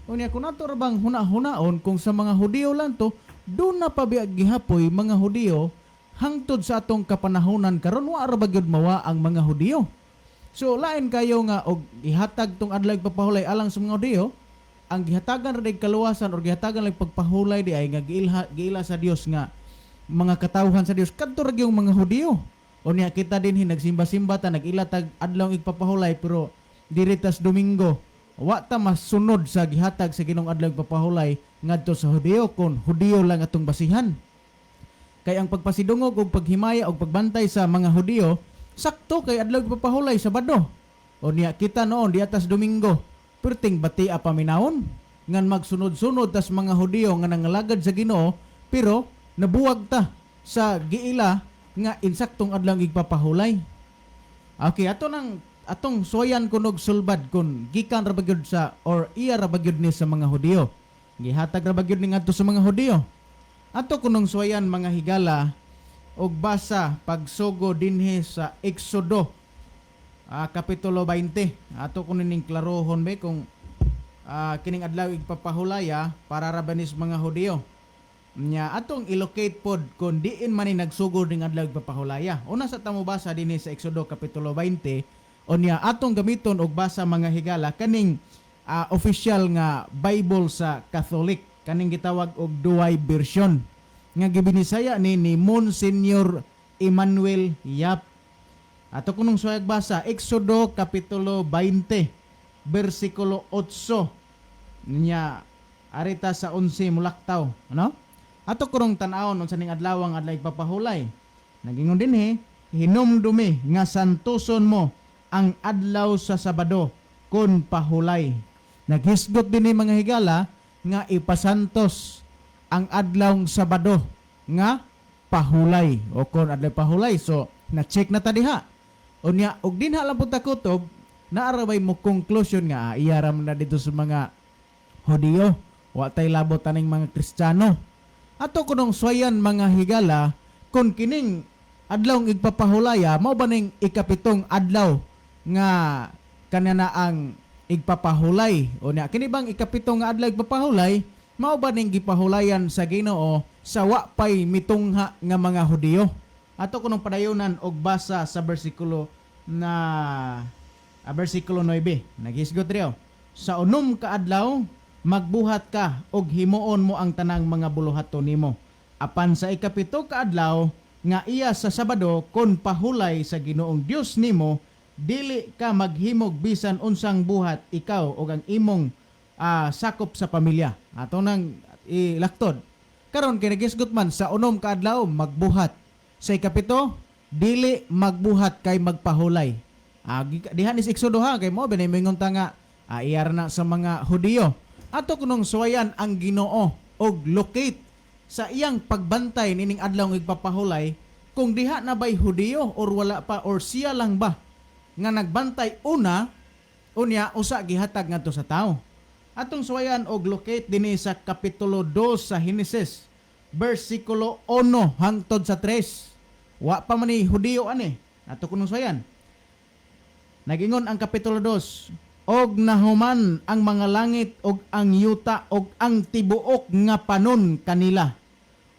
S3: Unya kung ato ra bang huna-hunaon kung sa mga Hudiyo lang to, doon na pa biya gihapoy mga Hudiyo hangtod sa atong kapanahonan karon, wa ra ba gyud mawa ang mga Hudiyo? So lain kayo nga og ihatag tong adlaw papahulay alang sa mga Hudiyo, ang gihatagan ra day kaluwasan or gihatagan lang pagpahulay di ay nga giilha, giila sa Dios nga mga katawhan sa Dios kadto ra gyud mga Hudiyo. Unya kita dinhi nagsimba-simba ta, nag-ila tag adlaw igpapahulay, pero diri tas Domingo wa ta masunod sa gihatag sa Ginoong adlaw igpapahulay ngadto sa Hudiyo kon Hudiyo lang atong basihan. Kay ang pagpasidungog og paghimaya og pagbantay sa mga Hudiyo sakto kay adlaw igpapahulay Sabado. Unya kita noon di atas Domingo, perting bati paminawon ngan magsunod-sunod tas mga Hudiyo nga nangalagad sa Ginoo, pero nabuwag ta sa giila nga insaktong adlaw igpapahulay. Okay, ato nang atong suwayan kunog sulbad kun gikan ra ba gyud sa or iya ra ba gyud ni sa mga Hudiyo. Gihatag ra ba gyud ni ngadto sa mga Hudiyo? Ato kunong suwayan, mga higala, og basa pagsugo dinhi sa Exodo Kapitulo 20. Ato kuno ning klarohon be kung kining adlaw igpapahulaya para ra ba ni sa mga Hudiyo. Nya atong ilocate pod kung diin man ni nagsugod ning adlaw igpapahulaya. Una sa tamo basa dinhi sa Exodo Kapitulo 20, unya atong gamiton og basa, mga higala, kaning official nga Bible sa Catholic, kaning gitawag og Douay Version nga gibinisaya ni Monsignor Emmanuel Yap. Ato kunong suwayag basa Exodo Kapitulo 20 bersikulo 8 nya arita sa 11 mulaktaw ano. Ato kunong tan-awon unsa ning adlaw ang adlaw igpapahulay. Nagingon dinhi, "Hinumdumi nga santuson mo ang adlaw sa Sabado kun pahulay." Naghisgot dinhi, mga higala, nga ipasantos ang adlaw Sabado nga pahulay o kon adlaw pahulay. So na check na ta diha. Unya og dinha lang pud ta kutob, naa ra bay mo conclusion nga iya ra man na dito sa mga Hudiyo, wa tay labot aning mga Kristiyano. Ato kunong swayan, mga higala, kung kining adlaw igpapahulaya mao ba ning ikapitong adlaw nga kanana ang igpapahulay? O nya kini bang ikapitong nga adlaw igpapahulay mao ba ning gipahulayan sa Ginoo sa wa pay mitungha nga mga Hudiyo? Ato kunong padayonan og basa sa bersikulo na bersikulo 9. Naghisgot riyo: "Sa 6 ka adlaw magbuhat ka og himuon mo ang tanang mga buluhaton nimo. Apan sa 7 ka adlaw nga iya sa Sabado kon pahulay sa Ginoong Dios nimo, dili ka maghimog bisan unsang buhat, ikaw og ang imong sakop sa pamilya." Ato nang ilaktod. Karon kay nagisgot man sa 6 ka adlaw magbuhat. Sa 7 dili magbuhat kay magpahulay. Diha ni sa Exodo ha, kay mo binay moingon ta nga iyar na sa mga Hudiyo. Ato kunong suwayan ang Ginoo og locate sa iyang pagbantay nining adlaw nga igpapahulay kung diha na ba'y Hudiyo or wala pa or siya lang ba nga nagbantay una, unya usa gihatag ngadto sa tao. Atong suwayan og locate dinhi sa kapitulo 2 sa Henesis, bersikulo 1 hangtod sa 3. Wa pa man ni Hudiyo ani. Ato kunong suwayan. Nagingon ang kapitulo 2, "Og nahuman ang mga langit og ang yuta og ang tibuok nga panon kanila.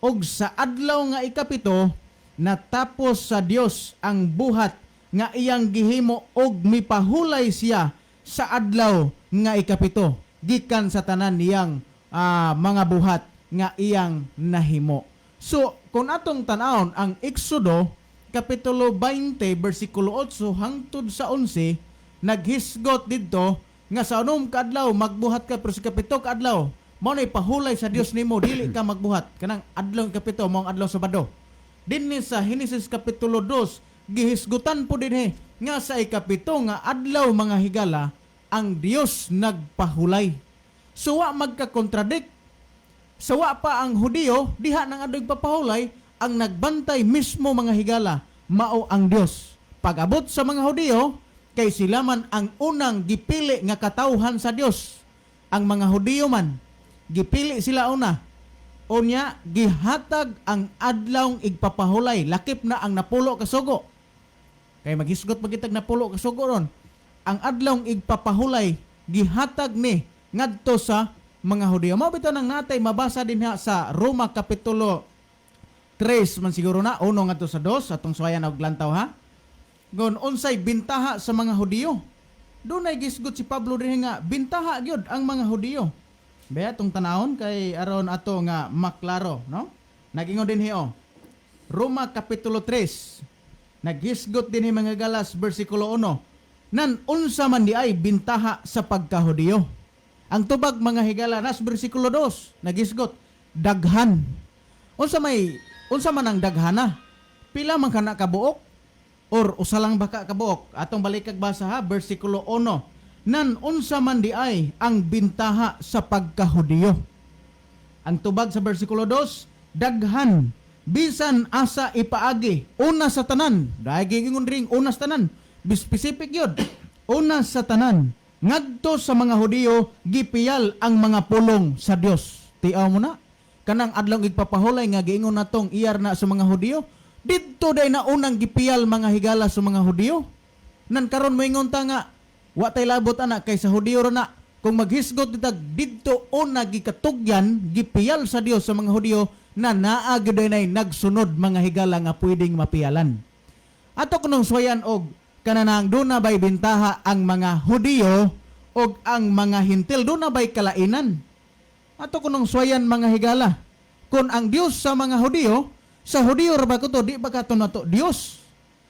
S3: Og sa adlaw nga 7 natapos sa Dios ang buhat nga iyang gihimo og mipahulay siya sa adlaw nga 7 gikan sa tanan niyang mga buhat nga iyang nahimo." So, kung atong tan-awon ang Exodo kapitulo 20 bersikulo 8 hangtod sa 11, naghisgot didto nga sa 6 ka adlaw magbuhat ka, pero sa 7 ka adlaw mao nay pahulay sa Dios nimo, dili ka magbuhat. Kanang adlaw 7 mao ang adlaw Sabado. Dinhi sa Henesis kapitulo 2, gihisgutan po dinhi nga sa 7 nga adlaw, mga higala, ang Dios nagpahulay. So wa magka-contradict. Sa wa pa ang Hudiyo, diha nang adlaw papahulay, ang nagbantay mismo, mga higala, mao ang Dios. Pag-abot sa mga Hudiyo, kay sila man ang unang gipili nga katawhan sa Dios. Ang mga Hudiyo man, gipili sila una. Unya, gihatag ang adlawng igpapahulay, lakip na ang 10 ka sugo. Kay maghisgot pagitag 10 ka sugo ron. Ang adlawng igpapahulay, gihatag ni ngadto sa mga Hudiyo. Mao bitaw nang natay mabasa din ha sa Roma kapitulo 3 man siguro na, 1 ngadto sa 2, atong suwayan og lantaw ha. Gon unsay bintaha sa mga Hudiyo? Dunay gisgot si Pablo dinhi nga bintaha gyud ang mga Hudiyo. Baya atong tanawon kay aron ato nga maklaro, no? Nagingon dinhi oh. Roma kapitulo 3. Naghisgot dinhi, mga galas, bersikulo 1. "Nan unsa man di ay bintaha sa pagkahudiyo?" Ang tubag, mga higala, nas bersikulo 2, naghisgot, "Daghan." Unsa man ang daghana? Pila man kana kabuok? Or usa lang ba ka kabuok? Atong balikag basa ha, bersikulo 1. "Nan unsa man di ay ang bintaha sa pagkahudiyo?" Ang tubag sa bersikulo 2, "Daghan, bisan asa ipaagi, una sa tanan." Dahil gigingon ring una sa tanan. Be specific yun. "Una sa tanan, ngadto sa mga Hudiyo gipiyal ang mga pulong sa Dios." Tiaw mo na. Kanang adlaw igpapahulay nga giingon natong iyar na sa mga Hudiyo, didto day na unang gipiyal, mga higala, sa mga Hudiyo. Nan karon moingon ta nga wa tay labot ana kay sa Hudiyo ra na. Kung maghisgot ditag didto una gikatugyan, gipiyal sa Dios sa mga Hudiyo na naa gyud nay nagsunod, mga higala, nga pwedeng mapiyalan. Ato kunong suwayan og kananang duna bay bintaha ang mga Hudiyo og ang mga Hintil, duna bay kalainan? Ato kunong suwayan, mga higala. Kung ang Dios sa mga Hudiyo, sa Hudiyo ra ba kuto, di ba kato nato Dios?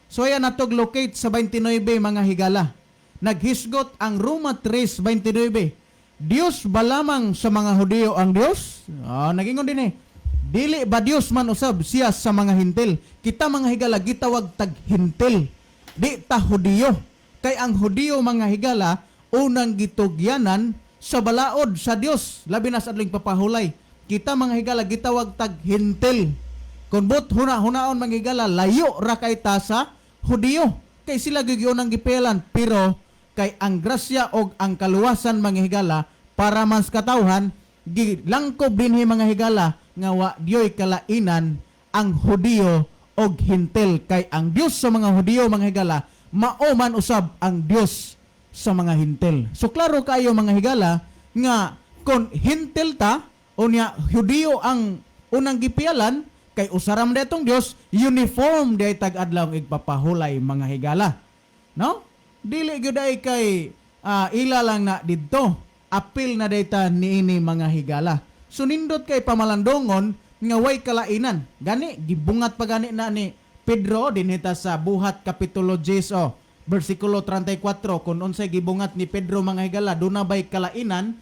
S3: Suwayan natog locate sa 29, mga higala. Naghisgot ang Roma 3:29. "Dios ba lamang sa mga Hudiyo ang Dios?" Nagingon din eh. "Dili ba Dios man usab siya sa mga Hintil?" Kita, mga higala, gitawag tag Hintil. Di ta Hudiyo. Kay ang Hudiyo, mga higala, unang gitugyanan sa balaod sa Dios, labi na sa adlawng papahulay. Kita, mga higala, gitawag tag Hintil. Kung but huna-hunaon, mga higala, layo ra kay ta sa Hudiyo. Kay sila gyud ang gipialan, pero kay ang grasya og ang kaluwasan, mga higala, para man sa katawhan, gilangkob dinhi, mga higala, nga wa diyoy kalainan ang Hudiyo og Hintil, kay ang Dios sa mga Hudiyo, mga higala, mao man usab ang Dios sa mga Hintil. So klaro kayo, mga higala, nga kon Hintil ta unya Hudiyo ang unang gipialan, kay usaram detong Dios, uniform day tag adlaw igpapahulay, mga higala. No? Dili gyud ay kay ila lang na didto. Apil na dayta niini, mga higala. So nindot kay pamalandongon nga way kalainan. Gani gibungat pa gani na ni Pedro dinhita sa Buhat kapitulo 10 oh, bersikulo 34, kung unsay gibungat ni Pedro, mga higala, duna bay kalainan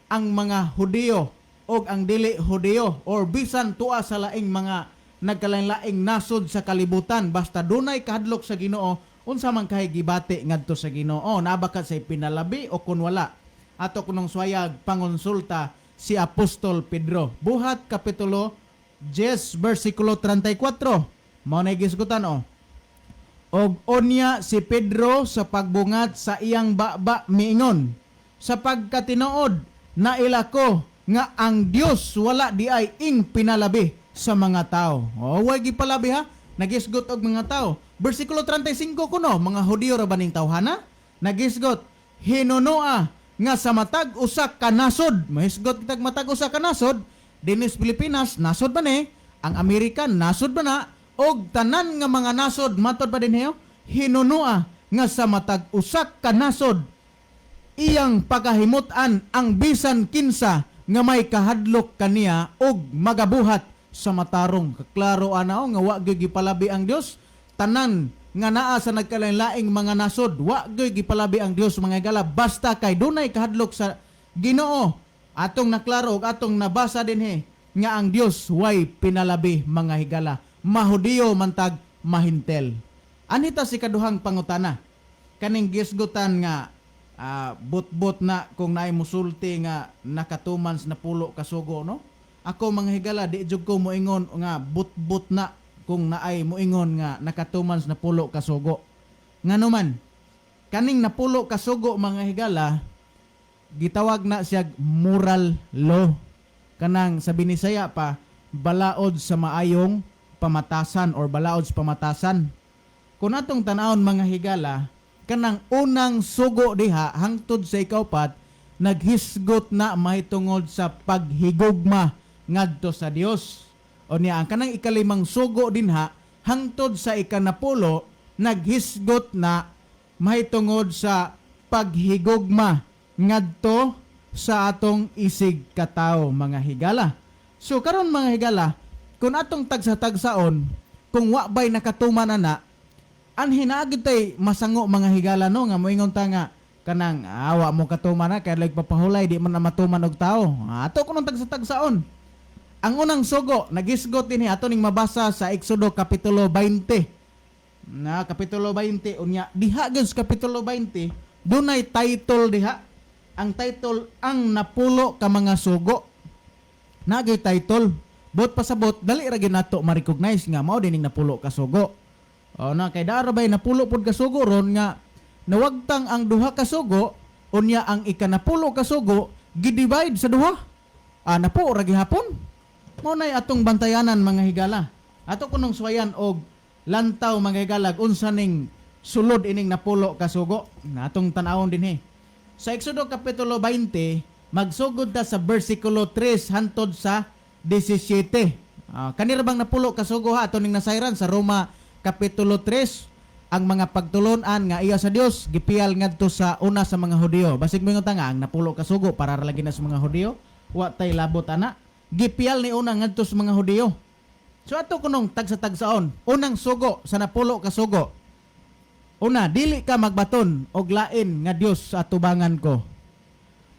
S3: ang mga Hudiyo og ang dili Hudiyo or bisan tua sa laing mga nagkalain-laing nasod sa kalibutan, basta dunay kahadlok sa Ginoo, unsa man kay gibati ngadto sa Ginoo, naa ba ka say pinalabi o kun wala, ato kunong swayag pangonsulta si Apostol Pedro. Buhat kapitulo 10 bersikulo 34, mao na gisgutan oh. Og onya si Pedro sa pagbungat sa iyang baba miingon, "Sa pagkatinuod naila ko nga ang Dios wala di ay ing pinalabi sa mga tao." Oh, way gipalabi ha. Nagisgot og mga tao. Bersikulo 35 kuno, mga Hudiyo ra ba ning tawhana? Nagisgot, "Hinunoa nga sa matag usa ka nasod," mahisgot kitag matag usa ka nasod, dinis Pilipinas nasod ba ni? Ang Amerika nasod ba na? Og tanan nga mga nasod matod pa din heyo, "Hinunoa nga sa matag usa ka nasod iyang pagahimut-an ang bisan kinsa nga may kahadlok kaniya og magabuhat sa matarong." Klaro ana nga wa gyud gipalabi ang Dios tanan nga naa sa nagkalain-laing mga nasod. Wa gyud gipalabi ang Dios, mga higala, basta kay dunay kahadlok sa Ginoo. Atong naklaro og atong nabasa dinhi nga ang Dios way pinalabi, mga higala, mahudiyo man tag mahintel. Anita si kaduhang pangutana, kaning gisgutan nga but-but na kung naay musulti nga nakatuman sa napulo kasugo, no? Ako, mga higala, di jud ko moingon nga but-but na kung naay moingon nga nakatuman sa napulo kasugo. Ngano man kaning napulo kasugo, mga higala, gitawag na siya moral law, kanang sa Binisaya pa, balaod sa maayong pamatasan or balaod sa pamatasan. Kung atong tan-awon, mga higala, kanang unang sugo diha hangtod sa ikaupat, naghisgot na mahitungod sa paghigugma ngadto sa Dios. O niya ang kanang ikalimang sugo dinha hangtod sa ikanapulo, naghisgot na mahitungod sa paghigugma ngadto sa atong isig katawo, mga higala. So karon, mga higala, kung atong tagsa-tagsaon kung wa bay nakatuman ana, anhi naa gyud tay masango, mga higala, no, nga moingon ta nga kanang awa mo katuman na kay like papahulay, di man na matuman og tao. Ato kunong tagsa-tagsaon. Ang unang sugo nagisgot dinhi, ato ning mabasa sa Exodo kapitulo 20. Na kapitulo 20, unya diha gyud sa kapitulo 20 dunay title diha. Ang title, "Ang Napulo ka Mga Sugo." Nagay title. Bot pasabot, dali ra gyud nato ma-recognize nga mao dining napulo ka sugo. O na kay dara bay napulo pod ka sugo ron nga nawagtang ang duha ka sugo, unya ang ikanapulo ka sugo gi-divide sa duha. Napo ra gihapon. Mao nay atong bantayanan, mga higala. Ato kunong swayan og lantaw, mga higala, unsa ning sulod ining napulo ka sugo. Na atong tan-awon dinhi. Sa Exodo kapitulo 20, magsugod ta sa bersikulo 3 hantod sa 17. Kanira bang napulo ka sugo ha, ato ning nasayran sa Roma kapitulo 3, ang mga pagtulunan nga iya sa Dios gipiyal ngadto sa una sa mga Hudiyo. Basig mo ta nga ang napulo ka sugo para ra lagi na sa mga Hudiyo. Wa tay labot ana. Gipiyal ni una ngadto sa mga Hudiyo. So ato kunong tagsa-tagsaon. Unang sugo sa napulo ka sugo. Una, dili ka magbaton og lain nga Dios sa atubangan ko.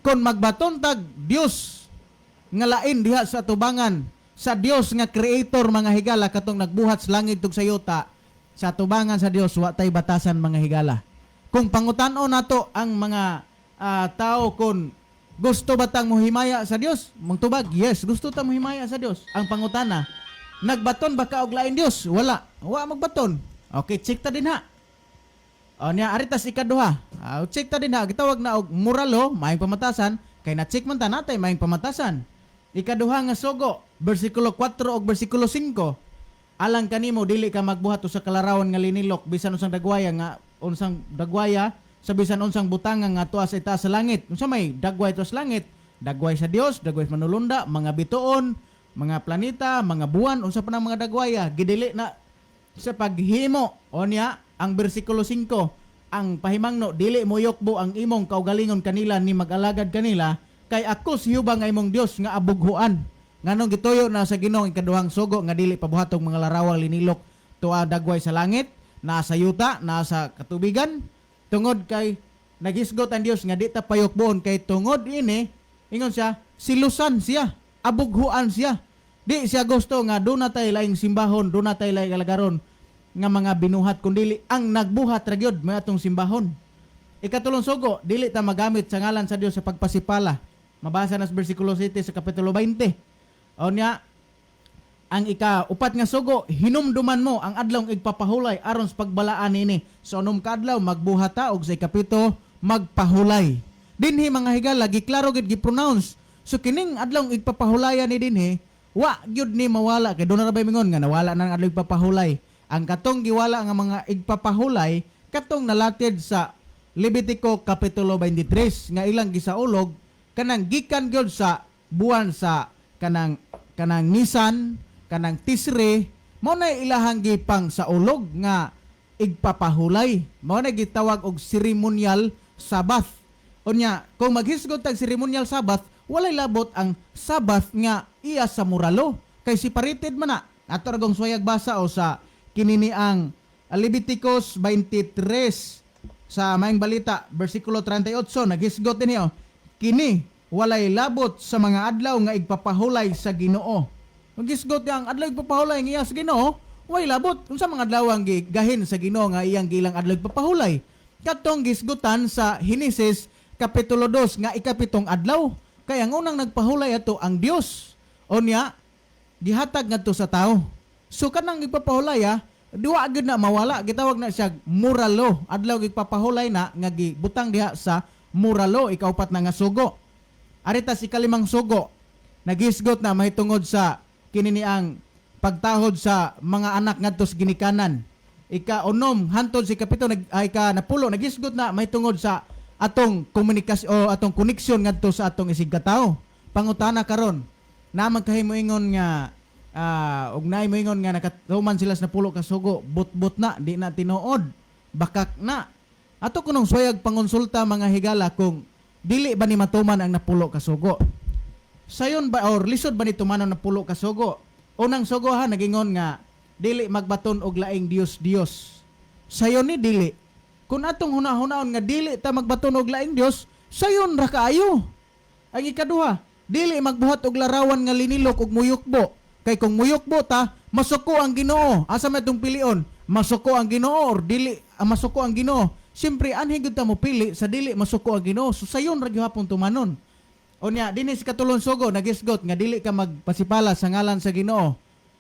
S3: Kung magbaton tag Dios nga lain diha sa atubangan sa Dios nga creator, mga higala, katong nagbuhat sa langit ug sa yuta, sa atubangan sa Dios wa tay batasan, mga higala. Kung pangutan-on nato ang mga tao kung gusto ba tang mohimaya sa Dios, mangtubag, "Yes, gusto ta mohimaya sa Dios." Ang pangutana, Nagbaton ba ka og lain Dios? Wala. Wa magbaton. Okay, check ta din ha. O niya, aritas ikaduha. Check ta din ha. Gitawag na og moral law, maayong pamatasan. Kay na-check man ta natay maayong pamatasan. Ikaduha nga sugo, bersikulo 4 og bersikulo 5. Alang kanimo dili ka magbuhat usa ka larawan nga linilok bisan unsang dagwaya nga unsang dagwaya sa bisan unsang butanga nga tuas itaas sa langit. Unsa may dagway tuas sa langit? Dagway sa Dios, dagway sa manulunda, mga bituon, mga planeta, mga buwan, unsa pa nang mga dagwaya, gidili na sa paghimo. O niya, ang bersikulo 5, ang pahimangno, dili mo yukbo ang imong kaugalingon kanila ni mag-alagad kanila, kay ako si Huba nga imong Dios nga abughuan. Nganong gituyo na sa Ginoo ang ikaduhang sugo nga dili pabuhatong mga larawang linilok tuwa dagway sa langit, naa sa yuta, naa sa katubigan, tungod kay nagisgot ang Dios nga di ta payukboon kay tungod ini, ingon siya, silusan siya, abughuan siya. Di siya gusto nga doon na tayo laing simbahon, doon na tayo laing alagaron nga mga binuhat kundili ang nagbuhat ra gyud may atong simbahon. Ikatulong sugo, dili ta magamit sa ngalan sa Dios sa pagpasipala. Mabasa na sa bersikulo 7 sa kapitulo 20. O niya, ang ika-upat nga sugo, hinumduman mo ang adlawng igpapahulay aron sa pagbalaan nini. Sa unom ka adlaw magbuhat ta og sa ikapito magpahulay. Dinhi mga higala giklaro gid gi-pronounce. So kining adlawng igpapahulayan ni dinhi, wa gyud ni mawala kay doon na ra bay mingon nga nawala na ang adlaw igpapahulay. Ang katong giwala nga mga igpapahulay katong nalatid sa Levitico kapitulo 23 nga ilang gisaulog kanang gikan gyud sa buwan sa kanang kanang Nisan, kanang Tisre, mao na ilahang gipang saulog nga igpapahulay. Mao na gitawag og ceremonial Sabbath. Unya, kung maghisgot tag ceremonial Sabbath, walay labot ang Sabbath nga iya sa muralo. Kay separated man na. Ato ra gong suwayag basa o sa kinini ang Leviticus 23 sa maayong balita, versikulo 38, naghisgot din niyo, kini walay labot sa mga adlaw nga igpapahulay sa Ginoo. Magisgot niya ang adlaw igpapahulay nga iya sa Ginoo, walay labot. Unsa mga adlaw ang gigahin sa Ginoo nga iyang gilang adlaw igpapahulay? Katong gisgutan sa Henesis kapitulo 2 nga ikapitong adlaw. Kay ang unang nagpahulay ato ang Dios. O niya, gihatag ngadto sa tao. So kanang igpapahulay duwa gyud na mawala, gitawag na siya moral law. Adlaw gipapahulay na nga gibutang diha sa moral law, ikaupat na nga sugo. Aritas ikalimang sugo, nagisgot na mahitungod sa kinini ang pagtahod sa mga anak ngadto sa ginikanan. Ika-unom hantod si kapito nag ay, ika-napulo nagisgot na mahitungod sa atong komunikasyon o atong koneksyon ngadto sa atong isig katawo. Pangutana karon, na magkahimoingon nga og naay moingon nga nakatuman sila sa napulo ka sugo, but-but na, di na tinuod, bakak na. Ato kunong suwayag pangonsulta mga higala kung dili ba ni matuman ang napulo ka sugo. Sayon ba or lisod ba ni tumanon napulo ka sugo? Unang sugo ha, nagingon nga dili magbaton og laing Dios Dios. Sayon ni dili. Kung atong hunahunahon nga dili ta magbaton og laing Dios, sayon ra kaayo. Ang ikaduha, dili magbuhat og larawan nga linilok og muyukbo. Kay kung muyukbo ta, masuko ang Ginoo. Asa may itong pilion? Masuko ang Ginoo or dili masuko ang Ginoo? Siyempre anhi gyud ta mo pili sa dili masuko ang Ginoo. So sayon ra gyud tumanon. Unya, dinhi sa katulong sugo nagisgot nga dili ka magpasipala sa ngalan sa Ginoo.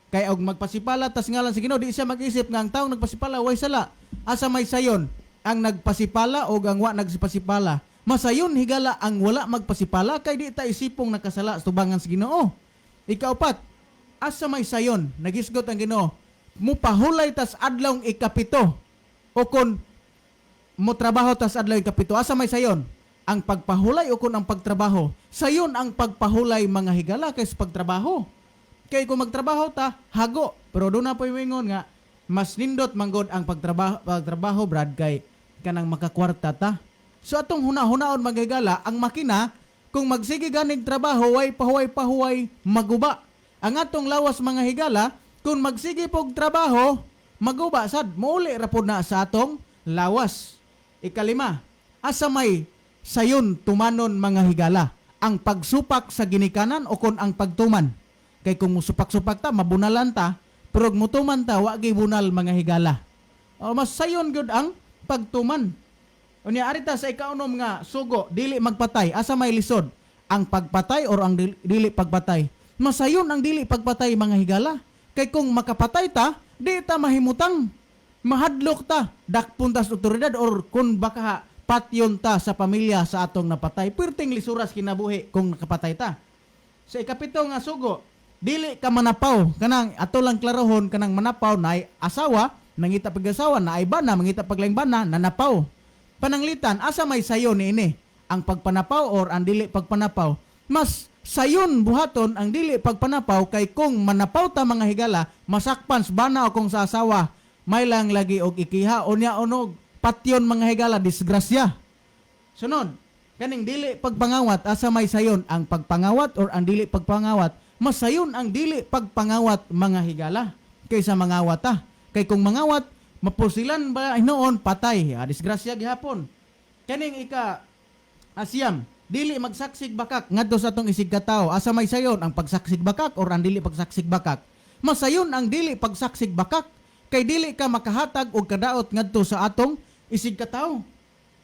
S3: Kay og magpasipala tas ngalan sa Ginoo, di siya mag-isip nga ang taong nagpasipala way sala. Asa may sayon ang nagpasipala o ang wa nagpasipala? Masayon higala ang wala magpasipala kay di ta isipong nakasala sa tubangan sa Ginoo. Ikaupat, asa may sayon nagisgot ang Ginoo, mupahulay tas adlawng ikapito o kon mo trabaho tas adlaw ikapito. Asa may sayon? Ang pagpahulay o kon ang pagtrabaho? Sayon ang pagpahulay mga higala kaysa pagtrabaho. Kay kung magtrabaho ta, hago. Pero doon na po ingon nga mas nindot manggod ang pagtrabaho, pagtrabaho brad, kay kanang makakwarta ta. So atong huna-hunaon mga higala, ang makina kung magsige ganig trabaho way pahuway pahuway maguba. Ang atong lawas mga higala kung magsige pog trabaho maguba sad, muuli ra pod na sa atong lawas. Ikalima, asa may sayon tumanon mga higala? Ang pagsupak sa ginikanan o kon ang pagtuman? Kay kung musupak-supak ta, mabunalan ta, pero kung mutuman ta, wa gyud bunal mga higala. O, mas sayon gyud ang pagtuman. Unya arita sa ikaunom nga sugo, dili magpatay. Asa may lisod? Ang pagpatay or ang dili pagpatay? Masayon ang dili pagpatay mga higala. Kay kung makapatay ta, di ta mahimutang. Mahadlok ta, dakpon ta sa otoridad or kung baka patyon ta sa pamilya sa atong napatay. Perting lisuras kinabuhi kung nakapatay ta. Sa ikapito nga sugo, dili ka manapaw. Kanang ato lang klarohon, kanang manapaw na asawa, mangita pag-asawa, na ay bana, mangita paglaing bana, nanapaw. Pananglitan, asa may sayo niini? Ang pagpanapaw or ang dili pagpanapaw? Mas sayon buhaton ang dili pagpanapaw kay kung manapaw ta, mga higala, masakpan sa bana o kung sa asawa, may lang lagi og ikiha unya onog patyon, mga higala, disgrasya. Sunod, kaning dili pagpangawat, asa may sayon ang pagpangawat or ang dili pagpangawat? Mas sayon ang dili pagpangawat, mga higala, kaysa mangawat ta. Kay kung mangawat, mapusilan ba hinuon, patay, disgrasya gihapon. Kaning ika asiyam, dili magsaksig bakak ngadto sa atong isig katao, asa may sayon ang pagsaksig bakak or ang dili pagsaksig bakak? Masayon ang dili pagsaksig bakak kay dili ka makahatag og kadaot ngadto sa atong isig katao.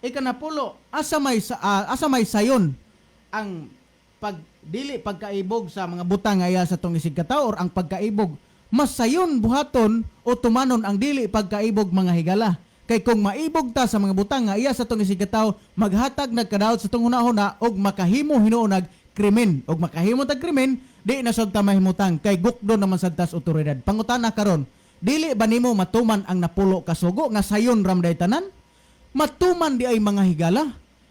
S3: Ikanapulo, asa may sayon ang pag dili pagkaibog sa mga butang nga iya sa atong isig katao or ang pagkaibog? Mas sayon buhaton o tumanon ang dili pagkaibog, mga higala. Kay kung maibog ta sa mga butang nga iya sa atong isig katao, maghatag nagkadaot sa atong hunahuna og makahimo hinuon nag krimen. Og makahimo tag krimen, di na sad ta mahimutang kay gukdo naman sad tas otoridad. Pangutana karon, dili ba nimo matuman ang napulo ka sugo nga sayon ramday tanan? Matuman di ay, mga higala.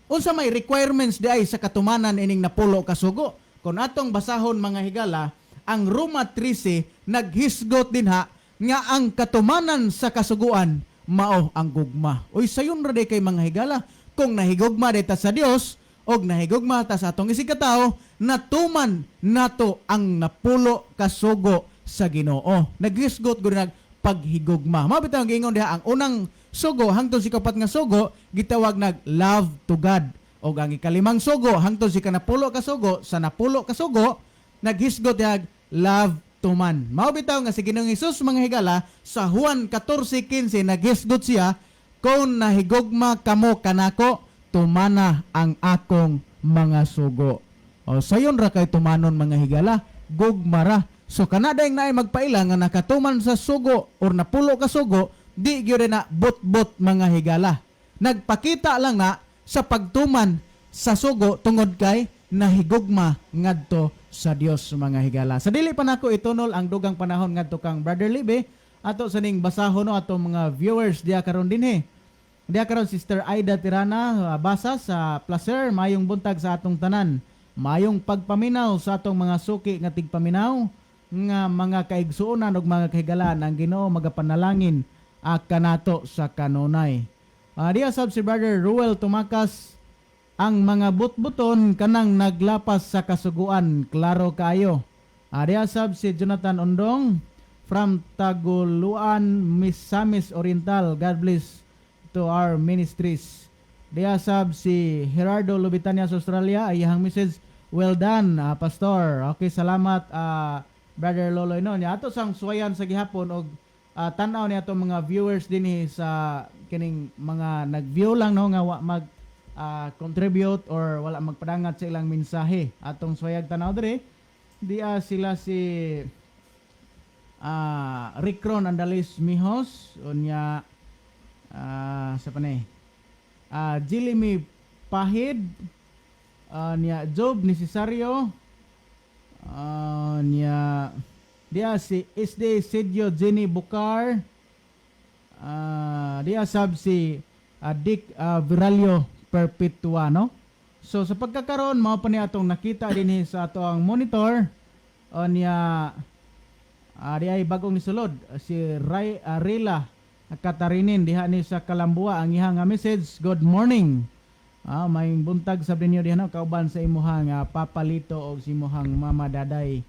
S3: Unsa may requirements di ay sa katumanan ining napulo ka sugo? Kung atong basahon, mga higala, ang Roma 13 naghisgot dinha nga ang katumanan sa kasuguan mao ang gugma. Uy, sayon ra day kay, mga higala. Kung nahigugma day ta sa Dios og nahigugma ta sa atong isig katao, natuman nato ang napulo ka sugo sa Ginoo. Naghisgot gud nag paghigugma. Mao bitaw ang giingon diha, ang unang sugo hangtod sa ikapat nga sugo gitawag nag love to God. Og ang ikalimang sugo hangtod sa ikanapulo ka sugo, sa napulo ka sugo naghisgot diha love to man. Mao bitaw nga si Ginoong Hesus, mga higala, sa Juan 14:15 naghisgot siya, "Kung nahigugma kamo kanako, tumana ang akong mga sugo." O sayon ra kay tumanon, mga higala, gugma ra. So kana dayong naay magpaila nga nakatuman sa sugo or napulo ka sugo, di gyud na bot-bot, mga higala. Nagpakita lang na sa pagtuman sa sugo tungod kay nahigugma ngadto sa Dios, mga higala. Sa dili pa nako itunol ang dugang panahon ngadto kang Brother Libe, ato sa ning basahon no atong mga viewers diya karon dinhi. Diya karon Sister Aida Tirana basa sa Placer, mayong buntag sa atong tanan. Mayong pagpaminaw sa atong mga suki nga tigpaminaw nga mga kaigsuonan ug mga kahigalaan, ang Ginoo magapanalangin kanato sa kanunay. Diya sab si Brother Ruel Tumakas, ang mga butbuton kanang naglapas sa kasuguan, klaro kayo. Diya sab si Jonathan Ondong from Taguluan, Misamis Oriental. God bless to our ministries. Diya sab si Gerardo Lubitania sa Australia, ayahang message, "Well done, Pastor." Okay, salamat, Brother Loloy, no. Nya ato sang suwayan sa gihapon og tan-aw niya atong mga viewers dinhi sa kining mga nag-view lang no nga wa mag contribute or wala magpadangat sa ilang mensahe. Atong suwayag tan-aw diri. Dia sila si Ricron Andalis Mijos unya sa pa ni Jilimi Pahid, niya Job Necesario, niya diya si SD Sidyo Jenny Bukar, diya sab si Dick Viralio Perpetuano. So sa pagkakaroon, mao pa ni atong nakita dinhi sa ato ang monitor. O niya di ay bagong nisulod si Ray Arila Katarinin diha ni sa Kalambua, ang iha nga message, "Good morning." May buntag sa ninyo diha no, kauban sa imuhang papalito og sa imuhang mama daday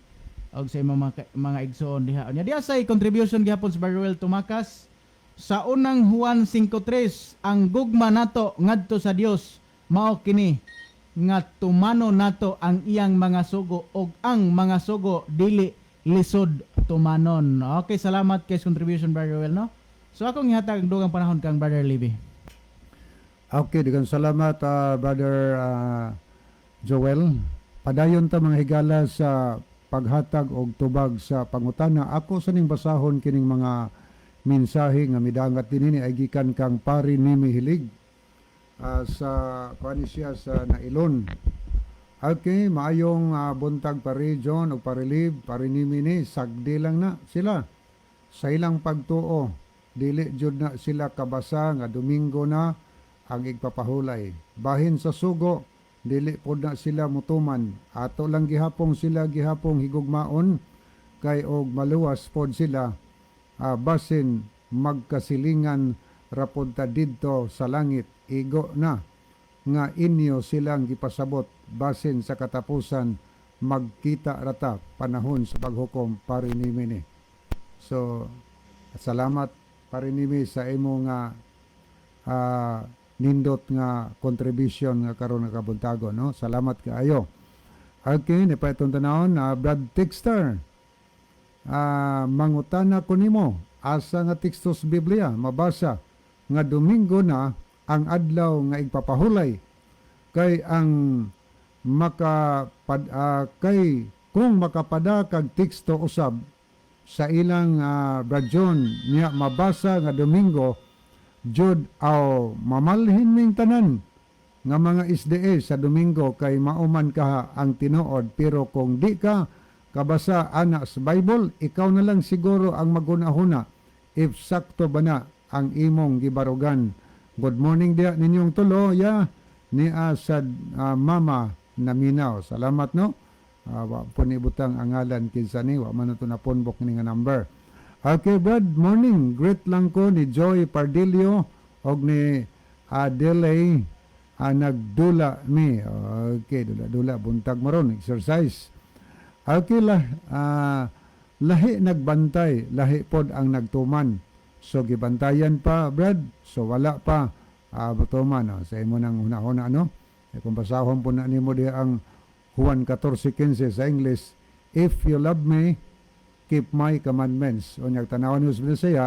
S3: og sa imong mga igsoon diha. Unya diha say contribution gihapon sa Baruel Tumakas, sa unang Juan 5:3, ang gugma nato ngadto sa Dios mao kini nga tumano nato ang iyang mga sugo, og ang mga sugo dili lisod tumanon. Okay, salamat kay contribution, Brother Ruel, no. So akong ihatag ang dugang panahon kang Brother Libby.
S5: Okay, daghang salamat, Brother Joel. Padayon ta, mga higala, sa paghatag og tubag sa pangutana. Ako sa ning basahon kining mga mensahe nga midangat dinhi ay gikan kang Pari Nimi Hilig sa kuan siya sa Nailon. Okay, maayong buntag, Pare John o Pare Lib, Pare Nimi ni, sagdi lang na sila sa ilang pagtuo. Dili jud na sila kabasa nga Domingo na ang igpapahulay. Bahin sa sugo, dili pod na sila mutuman. Ato lang gihapong sila gihapong higugmaon kay og maluwas pod sila, basin magkasilingan rapod ta didto sa langit. Igo na nga inyo silang gipasabot, basin sa katapusan magkita rata panahon sa paghukom, Pare Nimi ni. So salamat, Pare Nimi, sa imo nga nindot nga contribution nga karon nga kabuntago, no. Salamat kaayo. Okay, ni pa itong tanawon na Brad Tixter. Mangutana ko nimo, asa nga teksto sa Biblia mabasa nga Domingo na ang adlaw nga igpapahulay? Kay ang makapad kay kung makapada kag teksto usab sa ilang Brad John niya mabasa nga Domingo jud, aw mamalhin ning tanan nga mga SDA sa Domingo kay mauman ka ang tinuod. Pero kung di ka kabasa ana sa Bible, ikaw na lang siguro ang magunahuna if sakto ba na ang imong gibarugan. Good morning diya ninyong tulo ya ni asad mama naminaw. Salamat, no. Wa po ni butang ang ngalan kinsa ni, wa man nato na phonebook ni nga number. Okay, Brad, morning. Greet lang ko ni Joy Pardillo og ni Adele, nagdula mi. Okay, dula-dula buntag maron, exercise. Okay lah, lahi nagbantay, lahi pod ang nagtuman. So gibantayan pa, Brad. So wala pa tuman, no? Sa imo nang hunahuna, no. Eh, kung basahon po na nimo diha ang Juan 14:15 sa English, "If you love me, keep my commandments." O nya tanawan niyo sa Bisaya,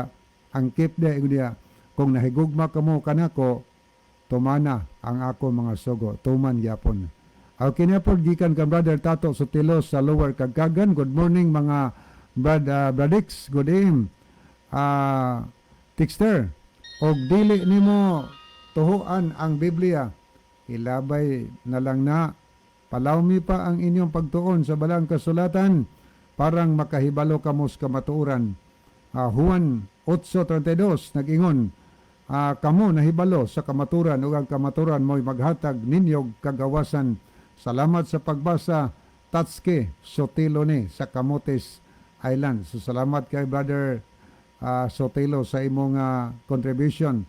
S5: ang keep dia ingon diya, kung nahigugma kamo kanako, tumana ang ako mga sugo, tuman gyapon. Okay na po, gikan kang Brother Tato Sotilo sa Lower Kagkagan. Good morning, mga Brad, Bradix, good evening. Tixter, og dili nimo tuhuan ang Biblia, ilabay na lang na palawmi pa ang inyong pagtuon sa balang kasulatan parang makahibalo kamo sa kamatuoran. Juan 8:32 nag-ingon, kamo nahibalo sa kamaturan ug ang kamaturan mo'y maghatag ninyog kagawasan. Salamat sa pagbasa, Tatske Sotelo ni sa Camotes Island. So salamat kay Brother Sotelo sa imong contribution.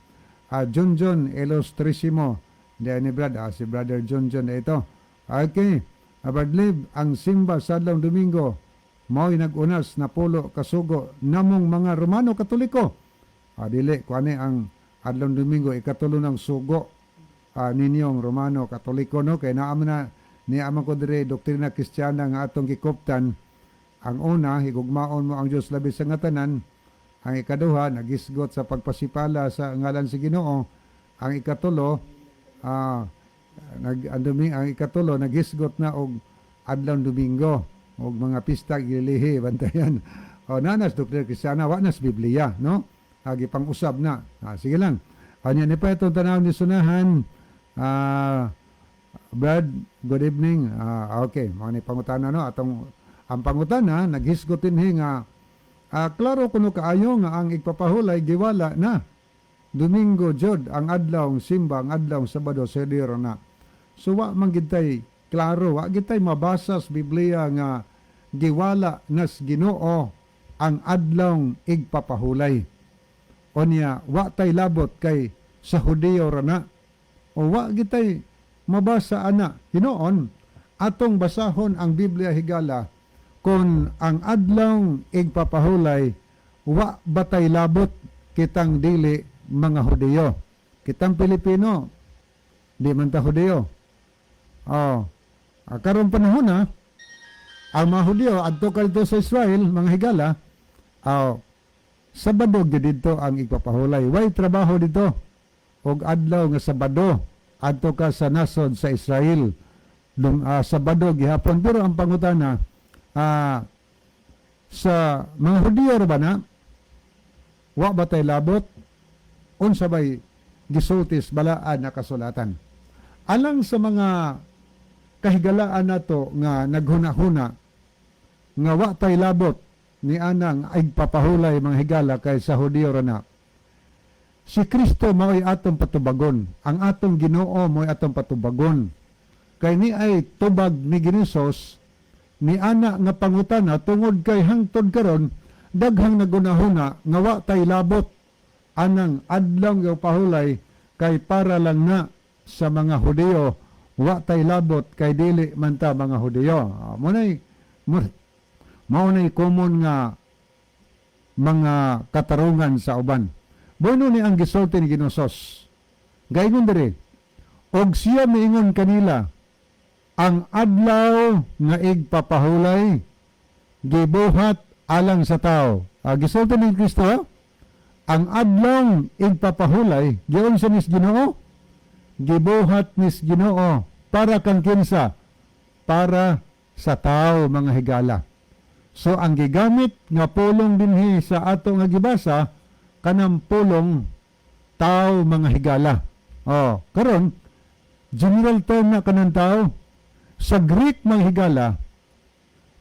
S5: Junjun Ilustrisimo di ni Brad, si Brother Junjun ito. Okay. Brad Lib, ang simba sa adlaw Domingo mao'y nag-unas na 10 kasugo namong mga Romano Katoliko. Dili kuani ang adlaw Domingo ikatulo ng sugo ninyong Romano Katoliko, no, kay naa man na niya man ko dire doktrina Kristiyana nga atong gikuptan. Ang una, higugmaon mo ang Dios labi sa nga tanan. Ang ikaduha, nagisgot sa pagpasipala sa ngalan sa Ginoo. Ang ikatulo, ang ikatulo naghisgot na og adlaw Domingo og mga pista gilihi bantayan. O nanas doktrina Kristiyana, wa nas Biblia, no, agi pang-usab na. Sige lang. Kanya ni pa itong tanaw ni sunahan. Brad, good evening. Okay, mga ni pangutana, no. Atong ang pangutana naghisgot dinhi nga klaro kuno kaayo nga ang igpapahulay giwala na. Domingo jud ang adlaw simba, ang adlaw Sabado sediro na. So wa man gid tay klaro, wa gid tay mabasa sa Biblia nga giwala nas Ginoo ang adlaw igpapahulay. Onya wa tay labot kay sa Hudiyo ra na. O wa gitay mabasa ana. Hinuon atong basahon ang Biblia, higala, kung ang adlaw igpapahulay wa batay labot kitang dili mga Hudiyo. Kitang Pilipino di man ta Hudiyo. Oh. Karon panahon na ang mga Hudiyo adto ka dito sa Israel, mga higala, oh, Sabado gyud didto ang igpapahulay. Way trabaho dito. Og adlaw nga Sabado adto ka sa nasod sa Israel. Sabado gihapon, pero ang pangutana Sa mga Hudiyo ra ba na? Wa ba tay labot? Unsa bay gisulti sa balaan na kasulatan? Alang sa mga kahigalaan nato nga naghuna-huna nga wa tay labot ni anang igpapahulay, mga higala, kay sa Hudiyo ra na. Si Kristo mao'y atong patubagon. Ang atong Ginoo mao'y atong patubagon. Kay ni ay tubag ni Ginisos ni ana nga pangutana tungod kay hangtod karon daghang nagunahuna nga wa tay labot anang adlaw nga pahulay kay para lang na sa mga Hudiyo, wa tay labot kay dili man ta mga Hudiyo. Ah, mao nay common nga mga katarungan sa uban. Bueno ni ang gisulti ni Ginosos. Gaingon diri, og siya miingon kanila, ang adlaw nga igpapahulay gibuhat alang sa tao. Gisulti ni Kristo, ha? Ang adlaw igpapahulay, giunsa nis Ginoo? Gibuhat nis Ginoo para kang kinsa? Para sa tao, mga higala. So ang gigamit nga pulong dinhi sa ato nga gibasa kanang pulong tao, mga higala. Oh, karon general term na kanang tao. Sa Greek, mga higala,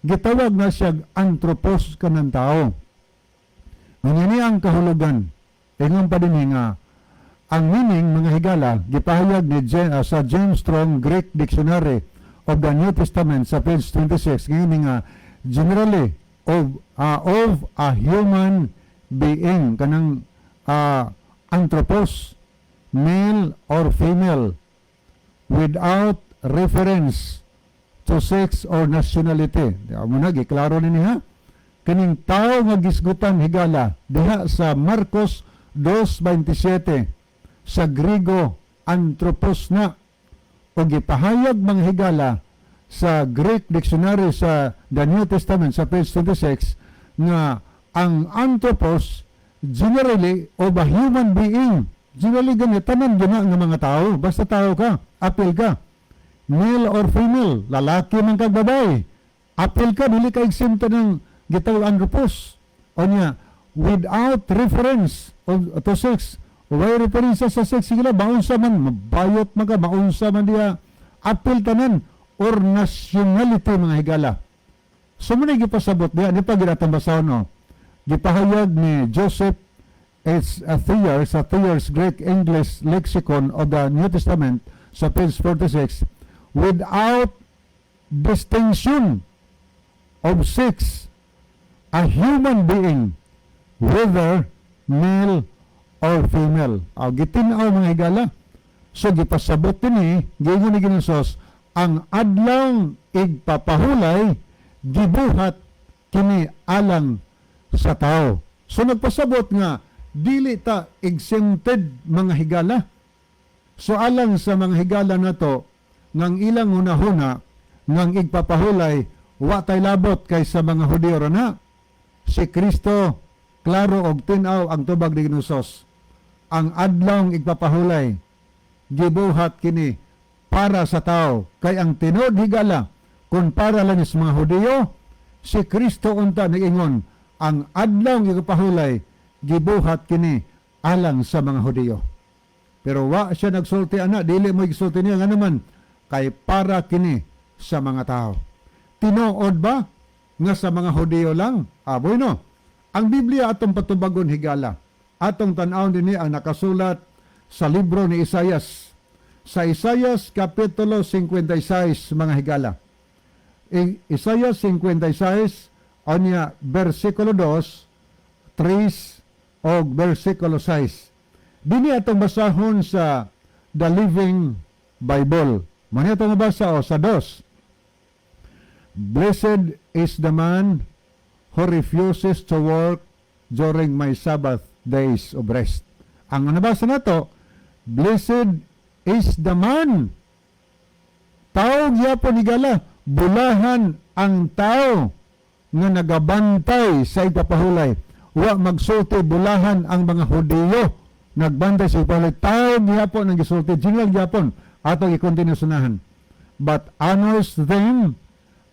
S5: gitawag na siya anthropos kanang tao. Nga ni ang kahulugan. Ingon pa din nga ang meaning, mga higala, gipahayag ni sa James Strong Greek Dictionary of the New Testament sa page 26, ngayon nga generally of a human being kanang anthropos, male or female, without reference to sex or nationality. Mo na giklaro ni niya. Kining tao nga gisgutan, higala, diha sa Marcos 2:27, sa Griego anthropos na o gipahayag, mga higala, sa Greek Dictionary sa the New Testament sa page 26 nga ang anthropos generally of a human being, generally gani tanan gina nga mga tao, basta tao ka, apil ka, male or female, lalaki man kag babae, apil ka, dili ka exempt ng gitawag anthropos. O niya, without reference to sex, way reference sa sex sila, maunsa man, mabayot man ka, maunsa man diya, apil tanan, or nationality, mga higala. So mo na gipasabot diya, di pa ginatang basahon, no? Gipahayag ni Joseph H. Thayer sa Thayer's Greek English Lexicon of the New Testament sa page 46, without distinction of sex, a human being, whether male or female. Aw, gitin-aw, mga higala. So gipasabot dinhi, giingon ni Ginosos, ang adlaw igpapahulay gibuhat kini alang sa tao. So nagpasabot nga dili ta exempted, mga higala. So alang sa mga higala nato ngang ilang hunahuna ngang igpapahulay wa tay labot kay sa mga Hudiyo ra na. Si Kristo, klaro og tin-aw ang tubag ni Ginosos. Ang adlaw igpapahulay gibuhat kini para sa tao, kay ang tinuod, higala, kung para lang sa mga Hudiyo, si Kristo unta nag-ingon ang adlaw igpapahulay gibuhat kini alang sa mga Hudiyo. Pero wa siya nagsulti ana, dili mo gisulti niya nga naman kay para kini sa mga tao. Tinuod ba nga sa mga Hudiyo lang? Aboy no. Ang Biblia atong patubagon, higala. Atong tan-awon dinhi ang nakasulat sa libro ni Isayas. Sa Isayas kapitulo 56, mga higala. Isayas 56 unya bersikulo 2, 3 o bersikulo 6. Dini atong basahon sa The Living Bible. Mao atong mabasa o sa 2. "Blessed is the man who refuses to work during my Sabbath days of rest." Ang nabasa nato, blessed is the man. Tao gyapon, higala, bulahan ang tao nga nagabantay sa igpapahulay. Wa magsulti bulahan ang mga Hudiyo nagbantay sa igpapahulay. Tao gyapon ang gisulti, general gyapon. Atong i-continue sunahan. "But honors them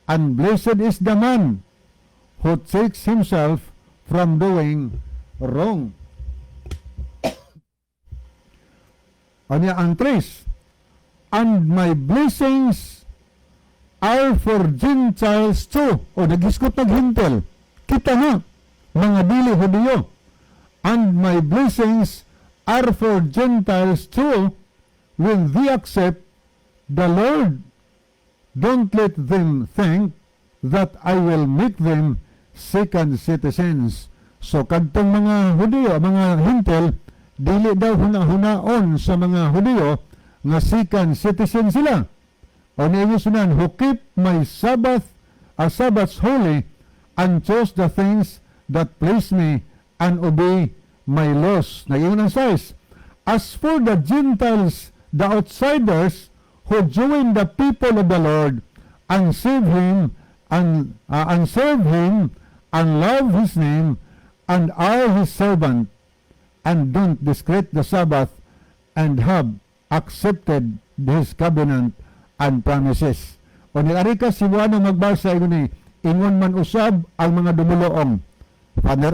S5: And blessed is the man who takes himself from doing wrong. Anya ang tres, "And my blessings are for Gentiles too." O nagiskot naghintel. Kita na, mga dili Hudiyo. "And my blessings are for Gentiles too when they accept the Lord. Don't let them think that I will make them second citizens." So kadtong mga Hudiyo, mga Hintel, dili daw huna-hunaon sa mga Hudiyo nga second citizen sila. O niingon sunan, "Who keep my Sabbath, a Sabbaths holy, and chose the things that please me and obey my laws." Nag-ingon ang 6, "As for the Gentiles, the outsiders, who join the people of the Lord and serve Him and love His name and are His servant and don't desecrate the Sabbath and have accepted His covenant and promises." O ni ka Cebuano magbasa ingon ni, "Ingon man usab ang mga dumuluong."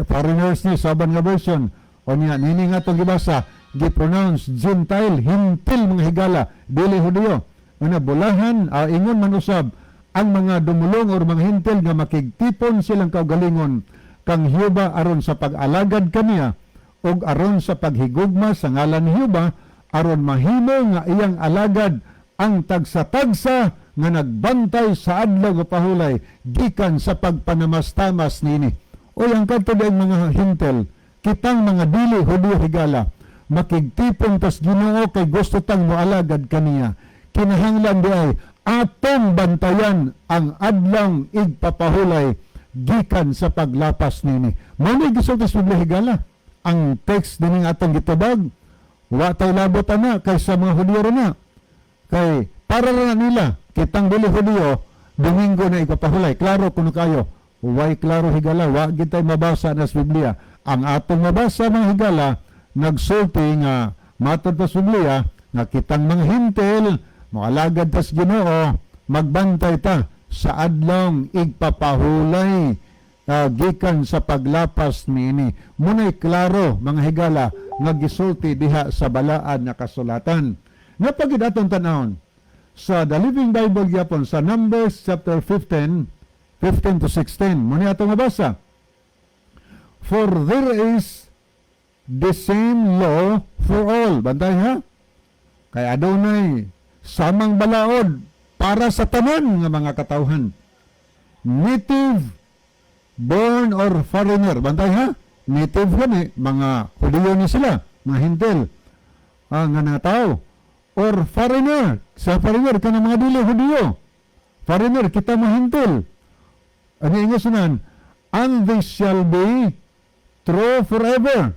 S5: Foreigners ni sa uban nga version. O niya nini nga itong gibasa, gi-pronounce Gentile, hintil mga higala, dili Hudiyo. Una bulahan, ingon man usab ang mga dumulong or mga hintil nga makigtipon silang kaugalingon kang Jehova aron sa pag-alagad kaniya ug aron sa paghigugma sa ngalan ni Jehova, aron mahimo nga iyang alagad ang tagsa-tagsa nga nagbantay sa adlaw nga pahulay gikan sa pagpanamastamas nini. Oy, ang kadto mga hintel, kitang mga dili Hudiyo, higala, makigtipon tas Ginoo kay gusto tang moalagad kaniya. Kinahanglan di ay atong bantayan ang adlawng igpapahulay gikan sa paglapas nini. Mao ni gisulti sa Biblia, higala. Ang text dining atong gitubag, wa tay labot ana kay sa mga Hudiyo ra na. Kay para ra na nila kitang dili Hudiyo, Domingo na ipapahulay. Klaro kuno kayo. Way klaro, higala, wa gid tay mabasa na sa Biblia. Ang atong mabasa, mga higala, nagsulti nga matod pa sa Biblia nga kitang mga hintel moalagad tas Ginoo, magbantay ta sa adlawng igpapahulay gikan sa paglapas niini. Muna'y klaro, mga higala, nga gisulti diha sa balaan nga kasulatan. Nga pagid atong tanawon sa The Living Bible gyapon sa Numbers chapter 15, 15 to 16. Muna atong mabasa. "For there is the same law for all." Bantay ha. Kay adunay samang balaod para sa tanan nga mga katawhan. "Native born or foreigner." Bantay ha. Native gani, mga Hudiyo ni sila, mga hintel. Nga nga tao. "Or foreigner." Sa foreigner, kana mga dili Hudiyo. Foreigner, kita mga hintel. Ano ingon sunan? "And they shall be true forever.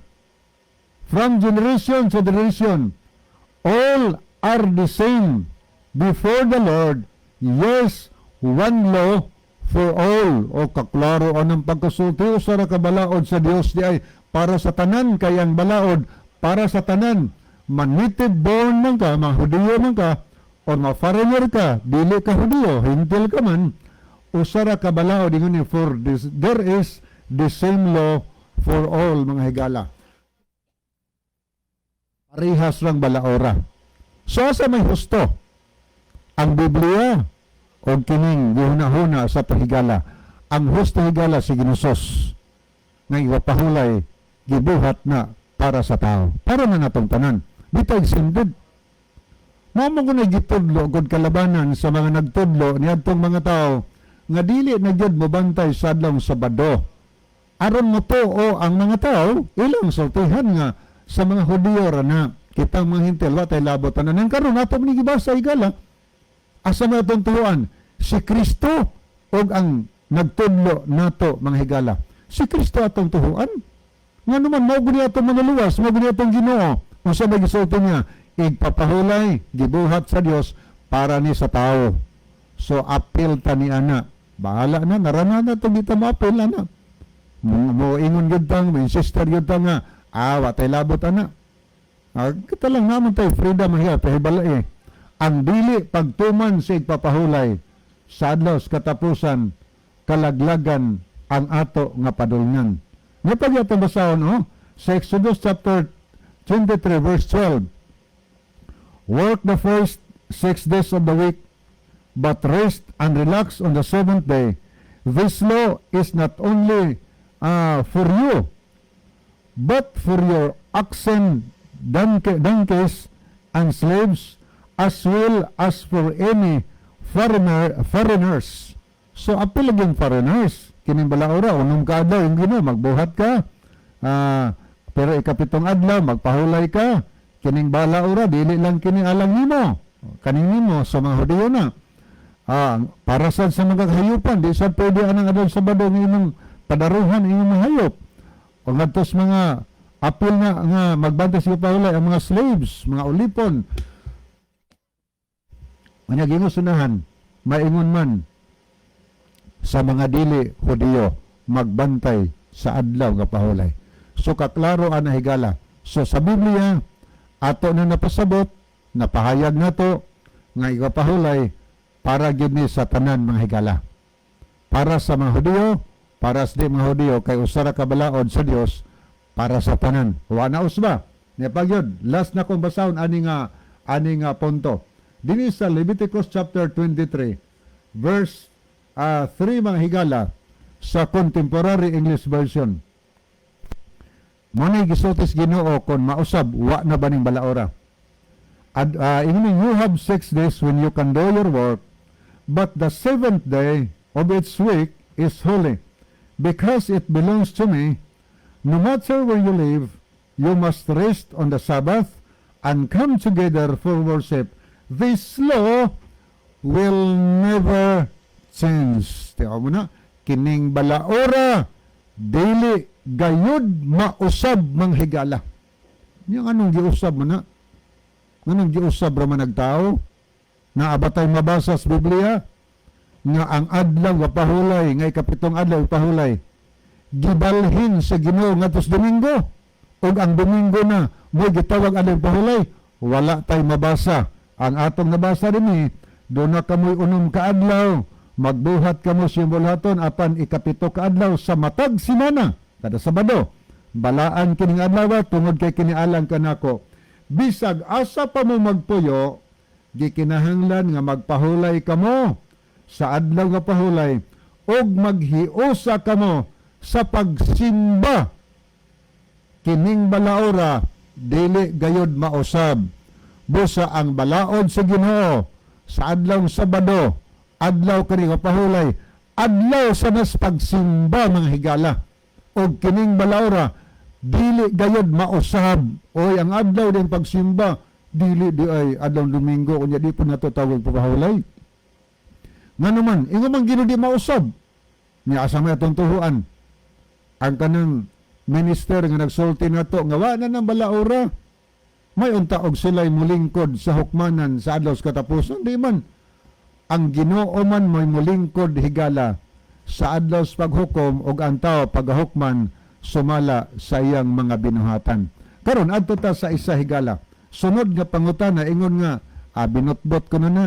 S5: From generation to generation. All are the same before the Lord. Yes, one law for all." O kaklaro anang pagkasulti, usa ra ka balaod sa Dios di ay para sa tanan, kay ang balaod para sa tanan. Man native born man ka, mga Hudiyo man ka, or ma foreigner ka, dili ka Hudiyo, hintil ka man, usa ra ka balaod. Ingon ni, "For this, there is the same law for all," mga higala. Parehas lang balaora. So asa may husto? Ang Biblia o kining gihuna-huna sa pahigala? Ang husto, higala, si Ginusos nga ipapahulay gibuhat na para sa tao. Para na natong tanan. Di pa exempted. Mao mo ko gitudlo kung kalabanan sa mga nagtudlo niadtong mga tao nga dili na gyud mobantay sa adlawng Sabado. Aron mo o ang mga tao, ilang sultihan nga sa mga Hudiyo ra na, kitang mga hintel wa tay labot tanan. Ang karon ato ni gibasa, higala. Asa man atong tuoan? Si Kristo og ang nagtudlo nato, mga higala? Si Kristo atong tuhuan. Nga naman mao gud atong manuluwas, mao gud atong Ginoo. Unsa may gisulti niya? Igpapahulay gibuhat sa Dios para ni sa tao. So apil ta ni ana. Bahala na narana na to kita mo-apil ana. Mo ingon gyud tang, mo insistir gyud ta nga wa tay labot ana. Kita lang naman tayo freedom hiya pahibala eh. Ang dili pagtuman sa igpapahulay Sa adlaw sa katapusan, kalaglagan ang ato nga padulngan. Nga pag atong basahon, no? Sa Exodus chapter 23 verse 12. "Work the first 6 days of the week, but rest and relax on the seventh day. This law is not only for you, but for your oxen, donkeys, and slaves, as well as for any foreigners." So, apil laging foreigners. Kining balaora, unom ka adlaw, yung Ginoo, magbuhat ka. Pero ikapitong adlaw, magpahulay ka. Kining balaora, dili lang kini alang nimo. Kaning nimo sa mga Hudiyo na. Para sa mga kahayupan, di sa pwede anang adlaw Sabado ng imong padaruhan imong mga hayop. O ngadto sa mga apil na nga magbantay sa pahulay ang mga slaves, mga ulipon. Unya gingusunahan, maingon man sa mga dili Hudiyo magbantay sa adlaw nga pahulay. So kaklaro ang higala. So sa Biblia ato na napasabot, napahayag nato nga igapahulay para gyud ni sa tanan, mga higala. Para sa mga Hudiyo, para sa di mga Hudiyo, kay usa ra ka balaod sa Dios para sa tanan. Wa na usba. Nya pagyud, last na kong basahon ani nga punto. Dinhi sa Leviticus chapter 23 verse 3, mga higala, sa Contemporary English Version. Mo ni gisulti Ginoo kon mausab wa na ba ning balaora. Ingon, "You have 6 days when you can do your work, but the seventh day of each week is holy, because it belongs to me. No matter where you live, you must rest on the Sabbath and come together for worship. This law will never change." Tiyaw mo na, kining balaora, dili gayud mausab, mga higala. Yung anong giusab mo na? Anong giusab ra man nagtao? Na abatay mabasa sa Biblia nga ang adlaw nga pahulay, nga ikapitong adlaw pahulay, gibalhin sa Ginoo ngadto sa Domingo ug ang Domingo na mo gitawag adlaw pahulay? Wala tay mabasa. Ang atong nabasa dinhi, doon na kamoy 6 ka adlaw magbuhat kamo sa iyong buluhaton, apan ikapito ka adlaw sa matag semana, kada Sabado, balaan kining adlaw tungod kay kinialang kanako. Bisag asa pa mo magpuyo, gikinahanglan nga magpahulay kamo sa adlaw nga pahulay ug maghiusa kamo sa pagsimba. Kining balaora dili gayod mausab. Busa ang balaod sa Ginoo sa adlaw Sabado, adlaw kani nga pahulay, adlaw sa mas pagsimba, mga higala, ug kining balaora dili gayod mausab. Oy, ang adlaw din pagsimba dili di ay adlaw Domingo, unya di po nato tawag pahulay. Ngano man ingon man Ginoo di mausab niya, asa may atong tuhuan ang kanang minister nga nagsulti nato nga wa na ng balaora? May unta og sila'y mulingkod sa hukmanan sa adlaw sa katapusan? Di man. Ang Ginoo man may mulingkod, higala, sa adlaw sa paghukom, ug ang tao pagahukman sumala sa iyang mga binuhatan. Karon adto ta sa isa, higala, sunod nga pangutana. Ingon nga binutbot ko na na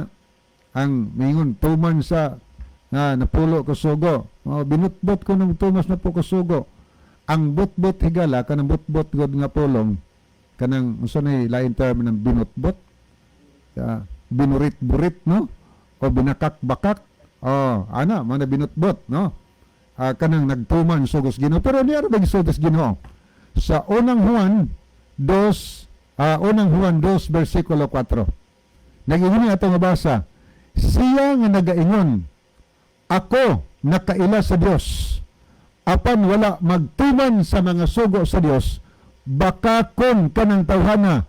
S5: ang mingon tuman sa nga napulo ka sugo. Oh, binutbot ko ng tumas na po kasugo. Ang butbot, higala, kanang butbot god nga pulong, kanang unsa nay lain term ng binutbot? Binurit-burit, no? O binakak-bakak. Oh, ana mga binutbot, no? Kanang nagtuman sugos Ginoo. Pero niya ra ba gisulti sa Ginoo? Sa unang Juan 2, unang Juan 2 versikulo 4. Nag-ingon ato nga basa. "Siya nga nagaingon, 'Ako nakaila sa Dios,' apan wala magtuman sa mga sugo sa Dios, bakakon kanang tawhana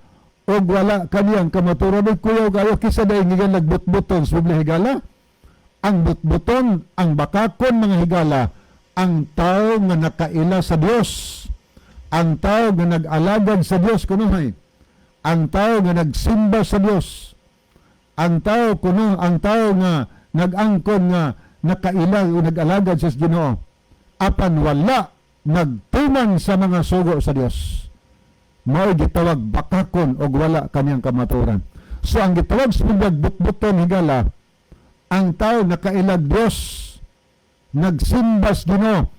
S5: ug wala kaniyang kamaturan." Ug kuyaw kayo, kisa dahil ngigan nagbutbuton sa Biblia, higala. Ang butbuton, ang bakakon, mga higala, ang tao nga nakaila sa Dios, ang tao nga nag-alagad sa Dios kunuhay, ang tao nga nagsimba sa Dios, ang tao kuno, ang tao nga nag-angkon nga nakaila o nag-alagad sa Ginoo, apan wala nagtuman sa mga sugo sa Dios, mao gitawag bakakon og wala kaniyang kamaturan. So ang gitawag sa pagbutbuton, higala, Ang tao nakailag Dios, nagsimbas Ginoo,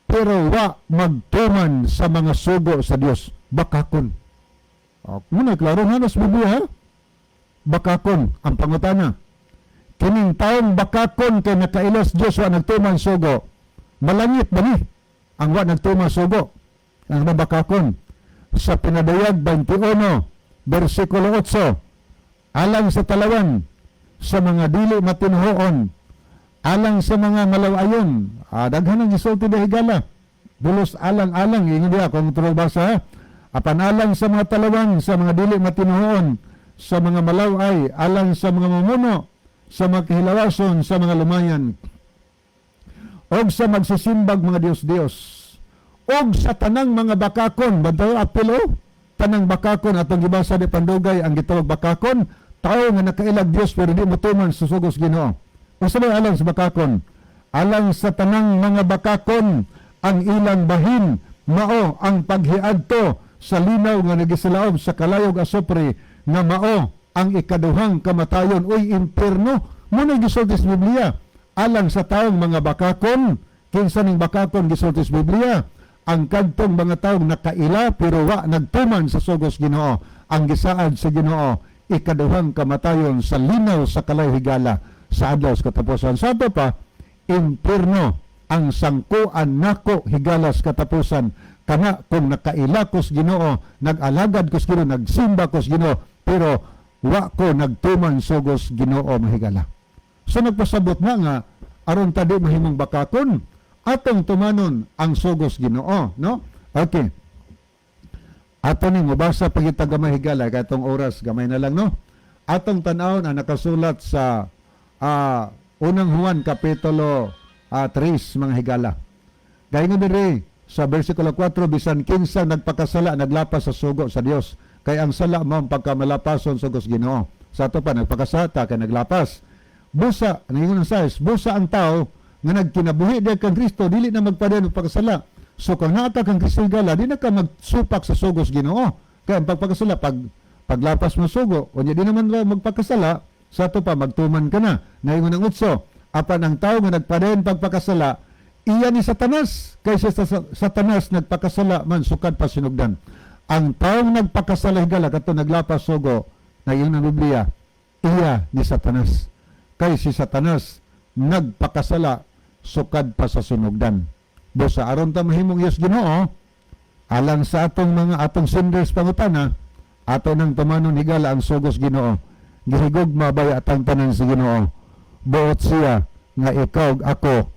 S5: pero wa magtuman sa mga sugo sa Dios, bakakon. O, muna klaro nga nas Biblia, ha? Bakakon ang pangutana. Kining taong bakakon kay nakailas Dios, wa nagtuman sugo. Malangit ba ni ang wa nagtuman sugo? Ang bakakon. Sa Pinadayag 21, versikulo 8, alang sa talawan, sa mga dili matinuhoon, alang sa mga malawayon, daghan ang gisulti da, higala. Bulos alang-alang, ingon diha kung turong basa, ha? Apan alang sa mga talawan, sa mga dili matinuhoon, sa mga malaway, alang sa mga mamuno, sa mga kahilawason, sa mga lumayan, og sa magsisimbag mga Diyos-Diyos, og sa tanang mga bakakon. Bantayo apil oh. Tanang bakakon, atong gibasa di pandugay ang gitawag bakakon, tao nga nakailag Dios pero di motuman sa sugos Ginoo. Unsa may alang sa bakakon? Alang sa tanang mga bakakon, ang ilang bahin mao ang paghiadto sa linaw nga nagisalaob sa kalayog asopre nga mao ang ikaduhang kamatayon. Uy, impierno mo na gisulti sa Biblia. Alang sa taong mga bakakon. Kinsa ning bakakon gisulti sa Biblia? Ang kadtong mga taong nakaila pero wa nagtuman sa sugos Ginoo. Ang gisaad sa Ginoo, ikaduhang kamatayon sa linaw sa kalayo, higala, sa adlaw sa katapusan. Sa ato pa, impierno ang sangkuan nako, higala, sa katapusan kana kung nakaila ko sa Ginoo, nag-alagad ko sa Ginoo, nagsimba ko sa Ginoo, pero wa ko nagtuman sugos Ginoo, mahigala. So nagpasabot na nga aron ta di mahimong bakakon, atong tumanon ang sugos Ginoo, no? Okay. Ato ni mobasa pagita gamay, higala, kay atong oras gamay na lang, no? Atong tan-awon ang nakasulat sa Unang Juan kapitulo 3, mga higala. Gayon diri sa versikulo 4, bisan kinsa nagpakasala naglapas sa sugo sa Dios, kay ang sala mao ang pagkamalapason sugos Ginoo. Sa ato pa, nagpakasala kay naglapas. Busa, ningon ang sais, busa ang tao nga nagkinabuhi diha kang Kristo dili na magpadayon og pagkasala. So kung naa ka kang Kristo, higala, di na ka magsupak sa sugos Ginoo. Kay ang pagpakasala paglapas mo sugo, unya di naman ra magpakasala, sa ato pa magtuman ka na. Naingon ang utso, apan ang tao nga nagpadayon pagpakasala, iya ni Satanas, kay si Satanas nagpakasala man sukad pa sinugdan. Ang taong nagpakasala, higala, kato naglapas sugo, naingon ang Biblia, iya ni Satanas. Kay si Satanas nagpakasala sukad pa sa sinugdan. Busa aron ta mahimong yes Ginoo, alang sa atong mga atong senders pangutana, ato nang tumanon, higala, ang sugos Ginoo. Gihigugma baya atang tanan sa Ginoo. Buot siya nga ikaw ug ako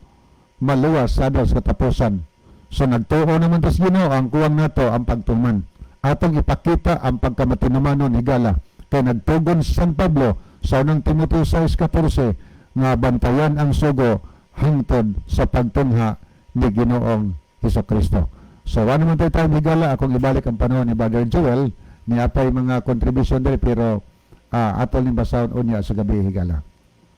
S5: maluwas sa adlaw sa katapusan. So nagtuo naman tas Ginoo, ang kuwang nato ang pagtuman. Atong ipakita ang pagkamatinumanon, higala. Kay nagtugon si San Pablo sa Unang Timoteo 6:14 nga bantayan ang sugo hangtod sa pagtungha ni Ginoong Hesus Kristo. So wala naman tayo tayo, higala, akong ibalik ang panahon ni Brother Joel ni apay mga contribution diri pero ato ning basahon unya sa gabi, higala.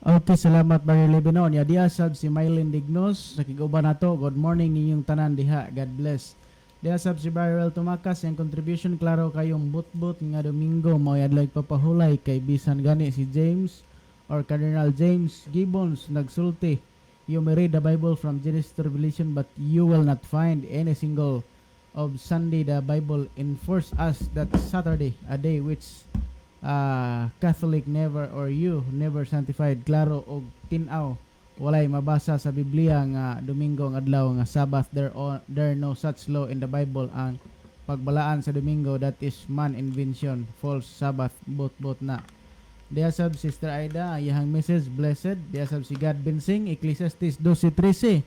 S3: Okay, salamat, Brother Lebanon. Ya diha sab si Mylene Dignos nakiguban nato. Good morning ninyong tanan diha. God bless. Diha sab si Brother Tumakas, yang contribution, klaro kayong butbut nga Domingo mao adlaw papahulay kay bisan gani si James or Cardinal James Gibbons nagsulti, "You may read the Bible from Genesis to Revelation, but you will not find any single of Sunday. The Bible enforce us that Saturday, a day which Catholic never or you never sanctified. Klaro og tin-aw, walay mabasa sa Biblia nga Domingo ang adlaw nga Sabbath. There no such law in the Bible. Ang pagbalaan sa Domingo, that is man invention, false Sabbath, bot-bot na." Diha sab Sister Aida, iyang message, blessed. Diha sab si God Bensing, Ecclesiastes 12:13,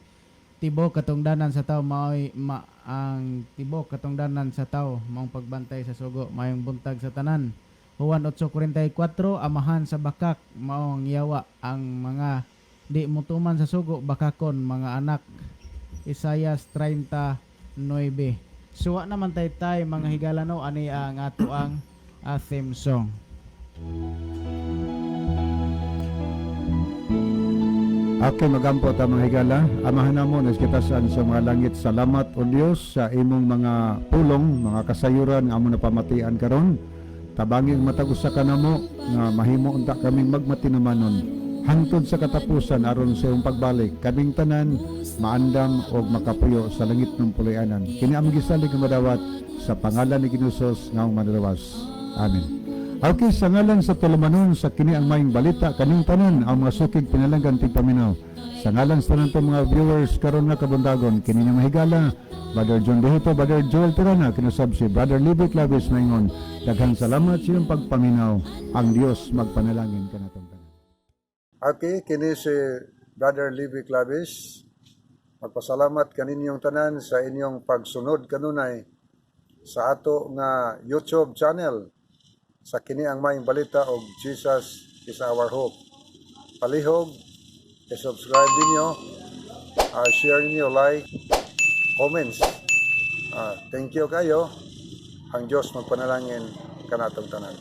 S3: tibok katungdanan sa tao maoy ma, ang tibok katungdanan sa tao maong pagbantay sa sugo. Mayong buntag sa tanan. Juan 8:44, amahan sa bakak mao ang yawa, ang mga di mutuman sa sugo bakakon mga anak. Isayas 39. Suwa naman tay tay mga higala, no? Ani ang ato ang theme song.
S5: Okay, magampo ta, mga higala. Amahan namo na kita sa mga langit, salamat o Dios sa imong mga pulong, mga kasayuran nga amo napamatian karon. Tabangi ang matag usa ka namo nga mahimo unta kaming magmatinumanon. Hangtod sa katapusan aron sa iyong pagbalik, kaming tanan maandam og makapuyo sa langitnong puloy-anan. Kini ang gisalig nga madawat sa pangalan ni Ginoong Hesus nga among Manluluwas. Amen. Okay, sa ngalan sa tulumanon sa kini ang maayong balita, kaning tanan ang mga sukig pinalanggan tigpaminaw. Sa ngalan sa tanan mga viewers karon nga kabuntagon, kini nga mahigala, Brother John Dehito, Brother Joel Tirana, kinusab si Brother Libby Clavis maingon. Daghang salamat sa inyong pagpaminaw. Ang Dios magpanalangin kanatong tanan. Okay, kini si Brother Libby Clavis. Magpasalamat kaninyong tanan sa inyong pagsunod kanunay sa ato nga YouTube channel sa kini ang maayong balita og Jesus is Our Hope. Palihog, i-subscribe ninyo, share ninyo, like, comments. Thank you kayo. Ang Diyos magpanalangin kanatong tanan.